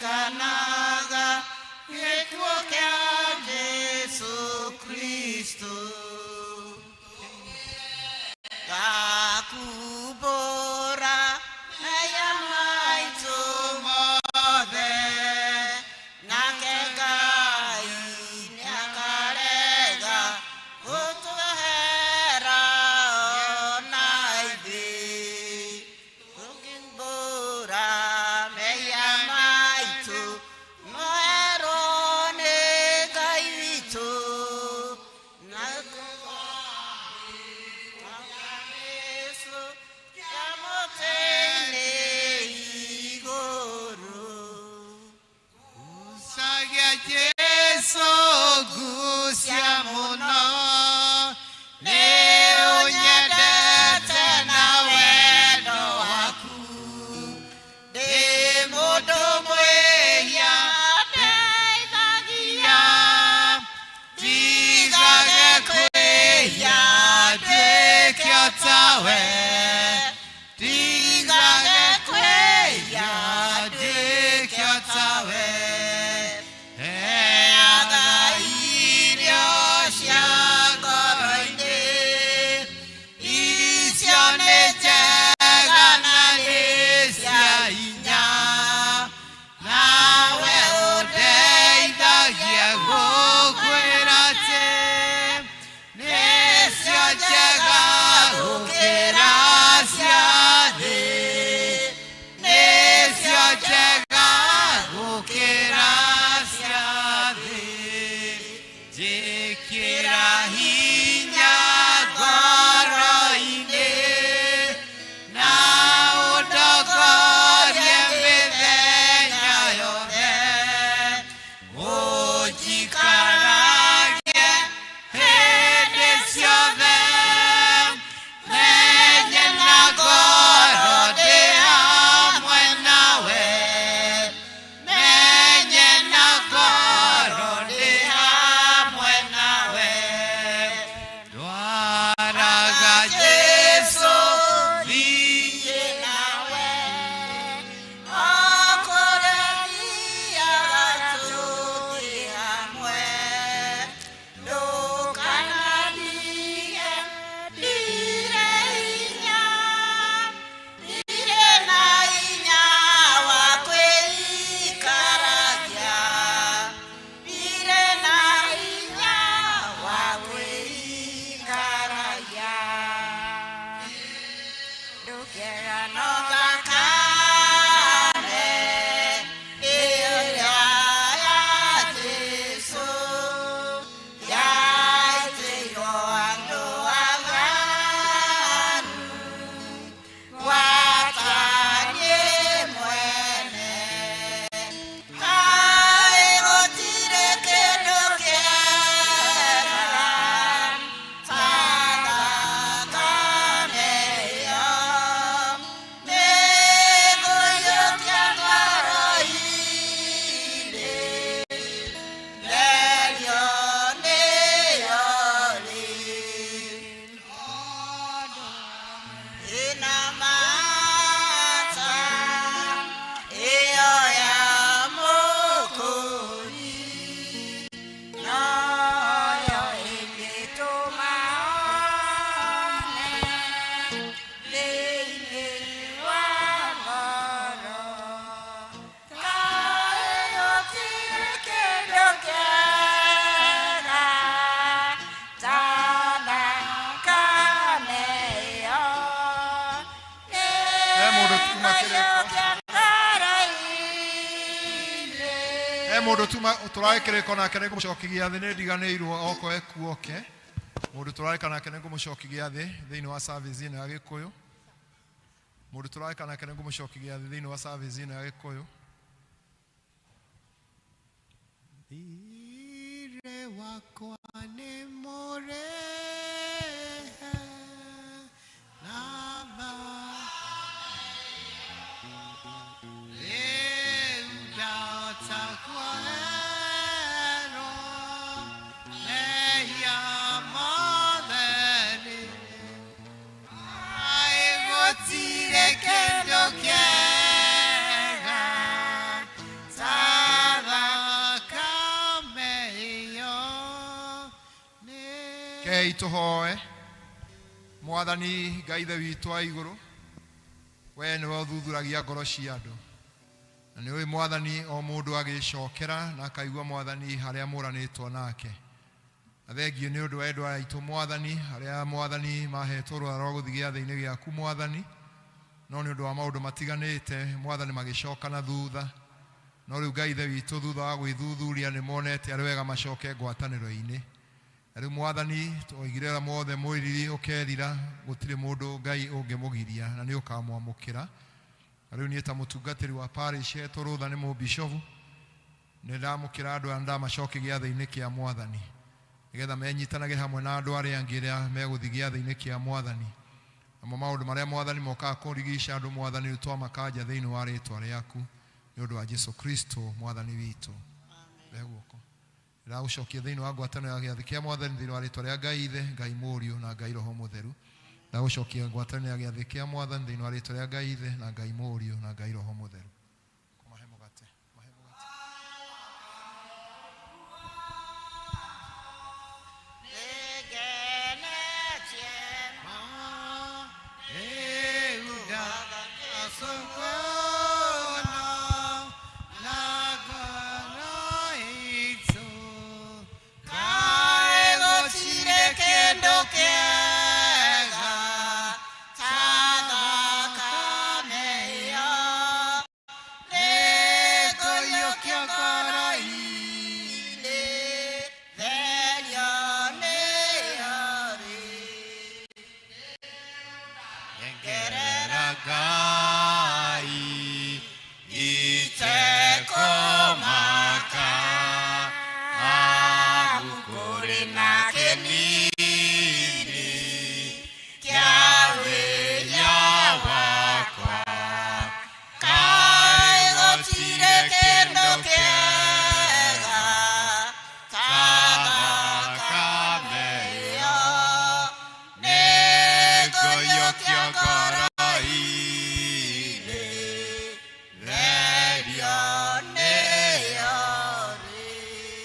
Tukirikanaga gĩkuũ kĩa Jesu Kristo. tawe Tigage kwĩhia nduĩke o tawe Heaga irio cia ngoro-inĩ Icio nĩ njega na nĩ cia hinya Nawe ũndeithagie gũkwĩra atĩ nĩcio njega gũkĩra cia thĩ nĩcio njega gũkĩra cia thĩ njĩkĩra hinya ngoro-inĩ na ũndongorie mĩthenya yothe ũnjikaragie hĩndĩ ciothe menye na ngoro ndĩ hamwe nawe menye na ngoro ndĩ hamwe nawe ndwaraga Jesũ thiĩ nawe okũrĩa thiaga tũthiĩ hamwe ndũkanandige ndirĩ hinya ndirĩ na hinya wa kwĩikaragia ndirĩ na hinya wa kwĩikaragia ndũkĩega no thakame ĩrĩa ya Jesũ yaitĩirwo andũ aganu gwata niĩ mwene kaĩ gũtirĩ kĩndũ kĩega ta thakame ĩyo nĩngũiyũkia ngoro-inĩ therio nĩyo rĩ ĩna mata ĩyo ya Mũkũri noyo ĩngĩtũma one thĩinĩ wa ngoro kaĩ gũtirĩ kĩndũ kĩega ta thakame ĩyo He mũndũ tuma kĩrĩko nĩngũiyũkia ngoro-inĩ he mũndũ tuma tũrarĩ kĩrĩko nake nĩ ngũmũcokia gĩathĩ nĩ ndiganĩirwo okorwo ekuoke mũndũ tũrarĩka nake nĩ ngũmũcokia gĩathĩ thĩinĩ wa service ĩno ya gĩkũyũ mũndũ tũrarĩka nake nĩ ngũmũcokia gĩathĩ thĩinĩ wa service ĩno ya gĩkũyũ Thirĩ wakwa nĩ mũrĩhe na rĩu ndahota kuoherwo mehia mothe nĩ Kaĩ gũtirĩ kĩndũ kĩega ta thakame ĩyo kei tũhoe mwathani Ngai ithe witũ wa igũrũ we nĩwe ũthuthuragia ngoro cia andũ na nĩ ũĩ mwathani o mũndũ agĩcokera na akaigua mwathani harĩa mũranĩtwo nake na thengiũ nĩ ũndũ wa endwa aitũ mwathani arĩa mwathani mahetwo rũtha rwa gũthiĩ gĩathĩ-inĩ gĩaku mwathani no nĩ ũndũ wa maũndũ matiganĩte mwathani magĩcoka na thutha no rĩu Ngai ithe witũ thutha wa gwĩthuthuria nĩ monete arĩ wega macoke ngwatanĩro-inĩ na rĩu mwathani twoigire ũrĩa mothe mwĩriri ũkerira gũtirĩ mũndũ Ngai ũngĩmũgiria na nĩ ũkamwamũkĩra na rĩu niĩ ta mũtungatĩri wa parish hetwo rũtha nĩ mũbishobu nĩ ndamũkĩra andũ aya ndamacokia gĩathĩ-inĩ kĩa mwathani nĩgetha menyitanagĩre hamwe na andũ arĩa angĩ arĩa megũthiĩ gĩathĩ-inĩ kĩa mwathani namo maũndũ marĩa mwathani mokaga kũrigica andũ mwathani rĩu twamakanja thĩinĩ wa rĩtwa rĩaku nĩ ũndũ wa Jesu Kristo mwathani witũ rehe guoko ndagũcokia thĩinĩ wa ngwatanĩro ya gĩathĩ kĩa mwathani thĩinĩ wa rĩtwa rĩa Ngai Ithe Ngai Mũriũ na Ngai Roho Mũtheru Ndagũcokia ngwatanĩro ya gĩathĩ kĩa Mwathani thĩinĩ wa rĩtwa rĩa Ngai Ithe na Ngai Mũriũ na Ngai Roho Mũtheru. Kũmahe mũgate, mahe mũgate.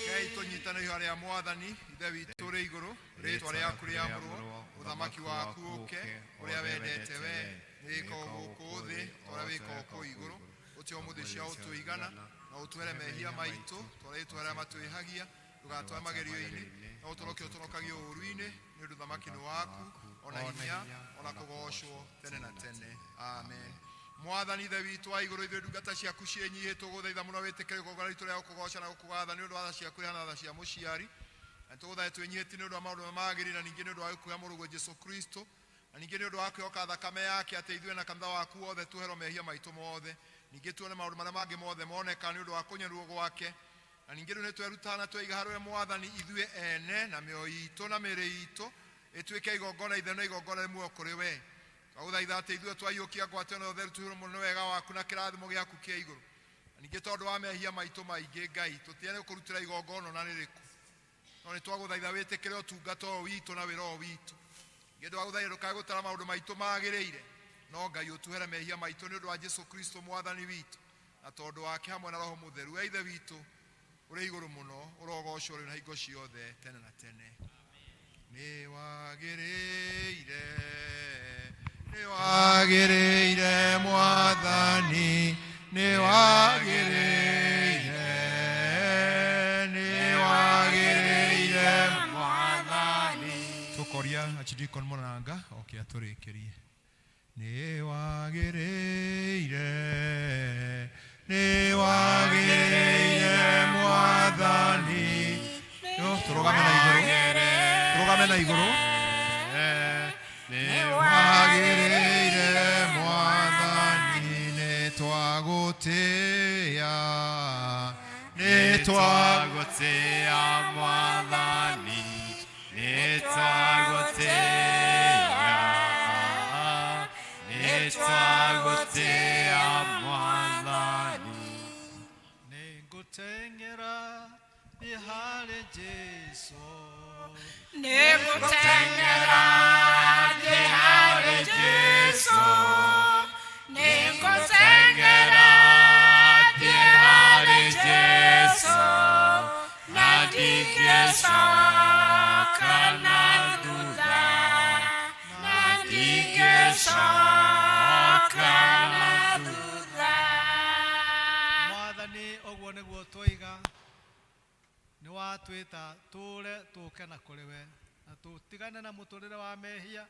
Rekei tũnyitane ihoya rĩa Mwathani. Ithe witũ ũrĩ igũrũ, rĩtwa rĩaku rĩamũrwo, ũthamaki waku ũke, ũrĩa wendete we nĩwĩkagwo gũkũ thĩ ta ũrĩa wĩkagwo kũu igũrũ. Ũtũhe ũmũthĩ cia ũtũigana, na ũtwere mehia maitũ ta ũrĩa ithuĩ arĩa matwĩhagia, ndũgatware magerio-inĩ, no ũtũrokie ũtũrokagie ũũru-inĩ, nĩ ũndũ ũthamaki nĩ waku, ona hinya, ona kũgoocwo tene na tene. Amen. Mwathani Ithe witũ wa igũrũ, ithuĩ ndungata ciaku ciĩnyihĩtwo gũthaitha mũno wĩtĩkĩre igongona ritũ rĩa gũkũgooca na gũkũgatha nĩ ũndũ wa tha ciaku na tha cia mũciari. Na tũgũthaithe twĩnyihĩtie nĩ ũndũ wa maũndũ marĩa magĩrĩire, na ningĩ nĩ ũndũ wa gĩkuũ kĩa mũrũguo Jesũ Kristo, na ningĩ nĩ ũndũ wa kwĩhoka thakame yake atĩ ithuĩ na kanitha waku wothe tuoherwo mehia maitũ mothe. Ningĩ tuone maũndũ marĩa mangĩ mothe moneka nĩ ũndũ wa kũnyarirwo gwake. Na ningĩ rĩu nĩ twerutaga na tweiga harĩ we Mwathani ithuĩ ene na mĩoyo itũ na mĩĩrĩ itũ ĩtuĩke igongona itheru na igongona rĩ muoyo kũrĩ we. Twagũthaitha atĩ ithuĩ twaiyũkia ngwatĩro na ũtheru tũihũrwo mũno nĩ wega waku na kĩrathimo gĩaku kĩa igũrũ. Na ningĩ tondũ wa mehia maitũ maingĩ, Ngai, tũtiarĩ gũkũrutĩra igongona ona rĩrĩkũ, no nĩ twagũthaitha wĩtĩkĩre ũtungata ũyũ witũ na wĩra ũyũ witũ. Ningĩ twagũthaitha ndũkae gũtara maũndũ maitũ magĩrĩire, no Ngai ũtuhere mehia maitũ nĩ ũndũ wa Jesu Kristo Mwathani witũ, na tondũ wake hamwe na Roho Mũtheru. We Ithe witũ ũrĩ igũrũ mũno, ũrogocwo rĩu na hingo ciothe tene na tene. Nĩ wagĩrĩire, nĩ wagĩrĩire Mwathani, nĩ wagĩrĩire, nĩ wagĩrĩire Mwathani. Tũkoria Archdeacon Mũranga oke atũrĩkĩrie. Nĩ wagĩrĩire, nĩ wagĩrĩire Mwathani. Yo, tũrũgame na igũrũ, tũrũgame na igũrũ. Nĩ wagĩrĩire Mwathani, nĩ twagũtĩĩa, nĩ twagũtĩĩa Mwathani, nĩ twagũtĩĩa, nĩ twagũtĩĩa Mwathani. Nĩngũteng'era thiĩ harĩ Jesũ. Nĩngũteng'era thiĩ harĩ Jesũ. Nĩngũteng'era thiĩ harĩ Jesũ. Na ndingĩcoka na thutha. Na ndingĩcoka na thutha. Mwathani, ũguo nĩguo twoiga, nĩ watwĩta tũũre tũũke na kũrĩ we na tũtigane na mũtũrĩre wa mehia,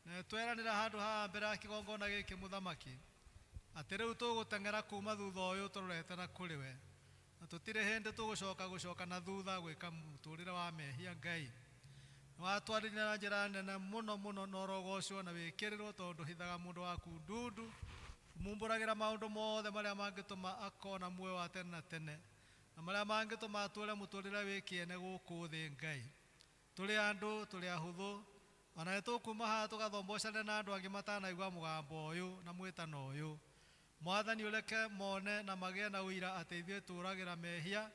na tweranĩra handũ haha mbere ya kĩgongona gĩkĩ mũthamaki atĩ rĩu tũgũteng'era kuma thutha ũyũ tũrorete na kũrĩ we, na tũtirĩ hĩndĩ tũgũcoka gũcoka na thutha gwĩka mũtũrĩre wa mehia. Ngai, nĩ watwarĩria na njĩra nene mũno mũno, na ũrogocwo na wĩkĩrĩrwo, tondũ hithaga mũndũ waku ndundu, umumbũragĩra maũndũ mothe marĩa mangĩtũma akona muoyo wa tene na tene, na marĩa mangĩtũma atũre mũtũrĩre wĩ kĩene gũkũ thĩ. Ngai, tũrĩ andũ tũrĩ ahũthũ, ona nĩ tũkuma haha tũgathombocane na andũ angĩ matanaigua mũgambo ũyũ na mwĩtano ũyũ. Mwathani, ũreke mone na magĩe na ũira atĩ ithuĩ tũragĩra mehia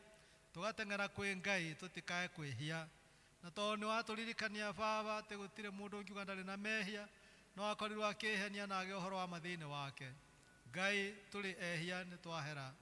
tũgateng'era kwĩ Ngai tũtikae kwĩhia. Na tondũ nĩ watũririkania baba atĩ gũtirĩ mũndũ ũngiuga ndarĩ na mehia, no akorirwo akĩhenia na agĩe ũhoro wa ma thĩinĩ wake. Ngai, tũrĩ ehia nĩ twahera,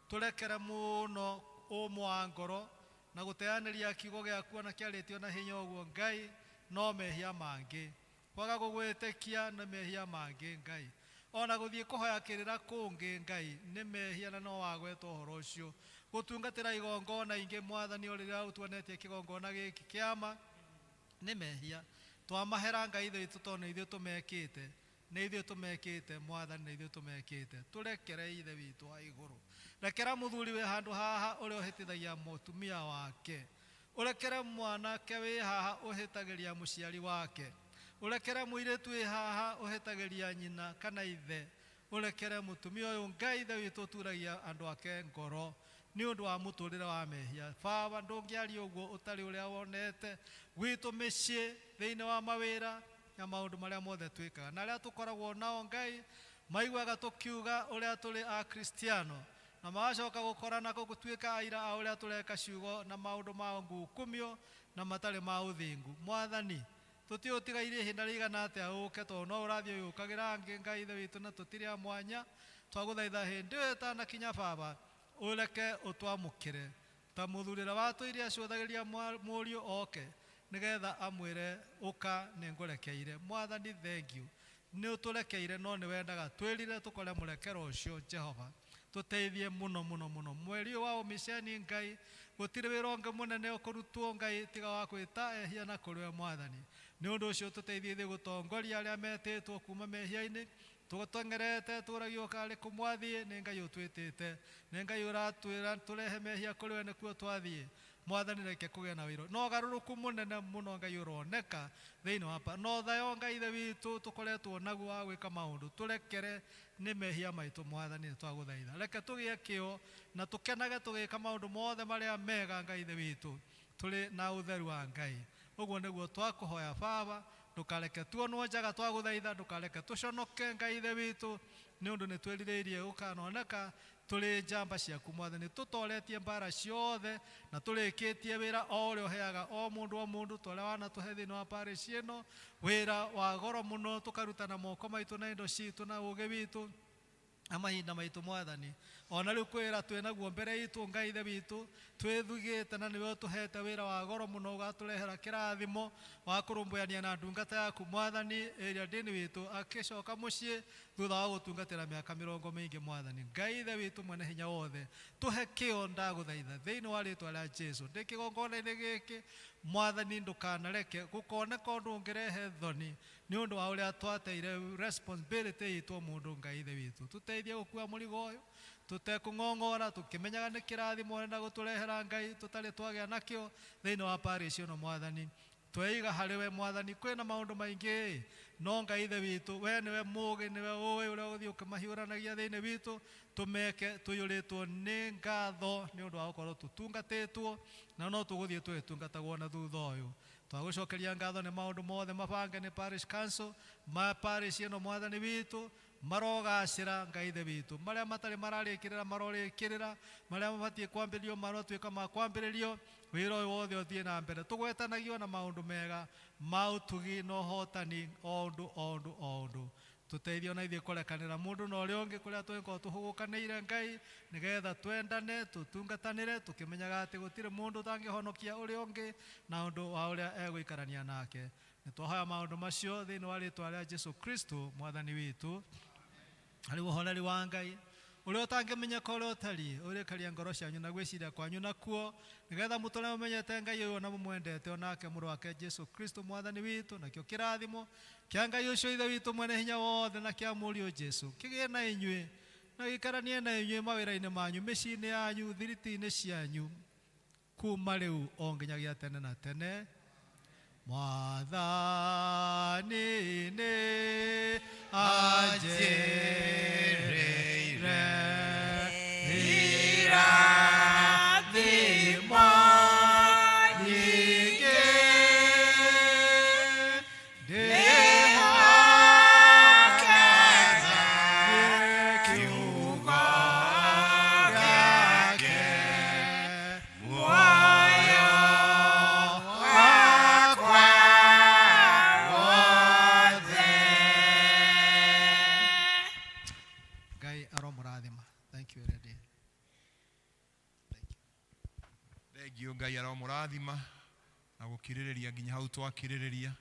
tũrekere mũno ũmũ wa ngoro na gũteanĩria kiugo gĩaku ona kĩarĩtio na hinya ũguo. Ngai, no mehia mangĩ, kwaga gũgwĩtĩkia nĩ mehia mangĩ. Ngai, ona gũthiĩ kũhoya kĩrĩra kũngĩ, Ngai, nĩ mehia na no wagweta ũhoro ũcio. Gũtungatĩra igongona ingĩ, Mwathani, o rĩrĩa ũtuonetie kĩgongona gĩkĩ kĩama, nĩ mehia. Twamahera, Ngai ithe witũ, tondũ nĩ ithuĩ tũmekĩte, nĩ ithuĩ tũmekĩte, Mwathani, nĩ ithuĩ tũmekĩte. Tũrekere, Ithe witũ wa igũrũ. Rekera mũthuri wĩ handũ haha ũrĩa ũhĩtithagia mũtumia wake. Ũrekere mwanake wĩ haha ũhĩtagĩria mũciari wake. Ũrekere mũirĩtu wĩ haha ũhĩtagĩria nyina kana ithe. Ũrekere mũtumia ũyũ, Ngai ithe witũ, ũturagia andũ ake ngoro nĩ ũndũ wa mũtũrĩre wa mehia. Baba, ndũngĩaria ũguo ũtarĩ ũrĩa wonete gwitũ mĩciĩ, thĩinĩ wa mawĩra na maũndũ marĩa mothe twĩkaga na arĩa tũkoragwo nao. Ngai, maiguaga tũkiuga ũrĩa tũrĩ Akristiano na magacoka gũkorana gũtuĩka aira a ũrĩa tũreka ciugo na maũndũ ma ngukumio na matarĩ ma ũthingu. Mwathani, tũtiũĩ ũtigairie ihinda rĩigana atĩa ũke, tondũ no ũrathiĩ ũgĩũkagĩra angĩ, Ngai ithe witũ, na tũtirĩ a mwanya. Twagũthaitha hĩndĩ ĩyo ĩtanakinya, baba, ũreke ũtwamũkĩre ta mũthuri ũrĩa watũire acũthagĩria mũriũ oke nĩgetha amwĩre, "Ũka, nĩ ngũrekeire." Mwathani, thengiũ nĩ ũtũrekeire, no nĩ wendaga twĩrire tũkore mũrekero ũcio. Jehova, tũteithie mũno mũno mũno mweri ũyũ wa ũmiceni. Ngai, gũtirĩ wĩra ũngĩ mũnene ũkũrutwo, Ngai, tiga wa gwĩta ehia na kũrĩ we, Mwathani. Nĩ ũndũ ũcio tũteithie ithuĩ gũtongoria arĩa metĩtwo kuma mehia-inĩ. Tũteng'erete tũragio karĩ kũ mwathiĩ? Nĩ Ngai ũtwĩtĩte, nĩ Ngai ũratwĩra tũrehe mehia kũrĩ we nĩkuo twathiĩ. Mwathani, reke kũgĩe na wĩra no ũgarũrũku mũnene mũno, Ngai, ũroneka thĩinĩ wa pa no thayo. Ngai ithe witũ, tũkoretwo naguo wa gwĩka maũndũ, tũrekere nĩ mehia maitũ. Mwathani, nĩ twagũthaitha, reke tũgĩe kĩo na tũkenage tũgĩka maũndũ mothe marĩa mega, Ngai ithe witũ, tũrĩ na ũtheru wa Ngai. Ũguo nĩguo twakũhoya, baba. Ndũkareke tuonwo njaga, twagũthaitha, ndũkareke tũconoke, Ngai ithe witũ, nĩ ũndũ nĩ twĩrirĩirie gũkanoneka tũrĩ njamba ciaku, Mwathani, tũtoretie mbara ciothe na tũrĩkĩtie wĩra o ũrĩa ũheaga o mũndũ o mũndũ, ta ũrĩa wanatũhe thĩinĩ wa parish ĩno, wĩra wa goro mũno tũkaruta na moko maitũ na indo citũ na ũgĩ witũ na mahinda maitũ. Mwathani, ona rĩu kwĩra twĩ naguo mbere itũ, Ngai ithe witũ, twĩthugĩte na nĩwe ũtũhete wĩra wa goro mũno ũgatũrehera kĩrathimo wa kũrũmbũyania na ndungata yaku, Mwathani, ĩrĩa ndini witũ akĩcoka mũciĩ thutha wa gũtungatĩra mĩaka mĩrongo mĩingĩ. Mwathani Ngai ithe witũ mwene hinya wothe, tũhe kĩo, ndagũthaitha, thĩinĩ wa rĩtwa rĩa Jesu. Ndĩ kĩgongona-inĩ gĩkĩ, Mwathani, ndũkanareke gũkoneka ũndũ ũngĩrehe thoni nĩ ũndũ wa ũrĩa twateire responsibility itũ o mũndũ. Ngai ithe witũ, tũteithie gũkua mũrigo ũyũ tũtekũng'ong'ora, tũkĩmenyaga nĩ kĩrathimo ũrenda gũtũrehera, Ngai, tũtarĩ twagĩa nakĩo thĩinĩ wa parish ĩno. Mwathani, tweiga harĩ we. Mwathani, kwĩna maũndũ maingĩ, no Ngai ithe witũ, we nĩwe mũũgĩ, nĩwe ũĩ ũrĩa ũgũthiĩ ũkĩmahiũranagia thĩinĩ witũ. Tũmeke tũiyũrĩtwo nĩ ngatho nĩ ũndũ wa gũkorwo tũtungatĩtwo, na no tũgũthiĩ tũgĩtungatagwo na thutha ũyũ. Twagũcokeria ngatho nĩ maũndũ mothe mabange nĩ parish council ma parish ĩno. Mwathani witũ, marogacĩra, Ngai ithe witũ. Marĩa matarĩ mararĩkĩrĩra marorĩkĩrĩra, marĩa mabatiĩ kwambĩrĩrio marotuĩka ma kwambĩrĩrio. Wĩra ũyũ wothe ũthiĩ na mbere tũgwetanagio na maũndũ mega ma ũtugi na ũhotani, o ũndũ o ũndũ o ũndũ. Tũteithie ona ithuĩ kũrekanĩra mũndũ na ũrĩa ũngĩ kũrĩa tũngĩkorwo tũhũgũkanĩire, Ngai, nĩgetha twendane, tũtungatanĩre, tũkĩmenyaga atĩ gũtirĩ mũndũ ũtangĩhonokia ũrĩa ũngĩ na ũndũ wa ũrĩa egũikarania nake. Nĩ twahoya maũndũ macio thĩinĩ wa rĩtwa rĩa Jesu Kristo Mwathani witũ. Harĩ ũhoreri wa Ngai ũrĩa ũtangĩmenyeka ũrĩa ũtariĩ ũrĩkaria ngoro cianyu na gwĩciria kwanyu nakuo, nĩgetha mũtũre mũmenyete Ngai ũyũ na mũmwendete, onake mũrũ wake Jesu Kristo Mwathani witũ. Nakĩo kĩrathimo kĩa Ngai ũcio Ithe witũ mwene hinya wothe na kĩa Mũriũ Jesu kĩgĩe na inyuĩ na gĩikaranie na inyuĩ mawĩra-inĩ manyu, mĩciĩ-inĩ yanyu, thiriti-inĩ cianyu, kuma rĩu o nginyagia tene na tene. Mwathani nĩ anjĩrĩire irathimo nyingĩ, ndĩhokete kiugo gĩake, muoyo. Kũmũrathima na gũkirĩrĩria nginya hau twakirĩrĩria.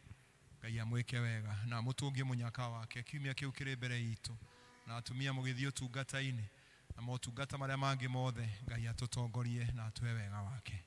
Ngai amwĩke wega na amũtũngie mũnyaka wake kiumia kĩu kĩrĩ mbere itũ, na atumia mũgĩthiĩ ũtungata-inĩ na motungata marĩa mangĩ mothe, Ngai atũtongorie na atũhe wega wake.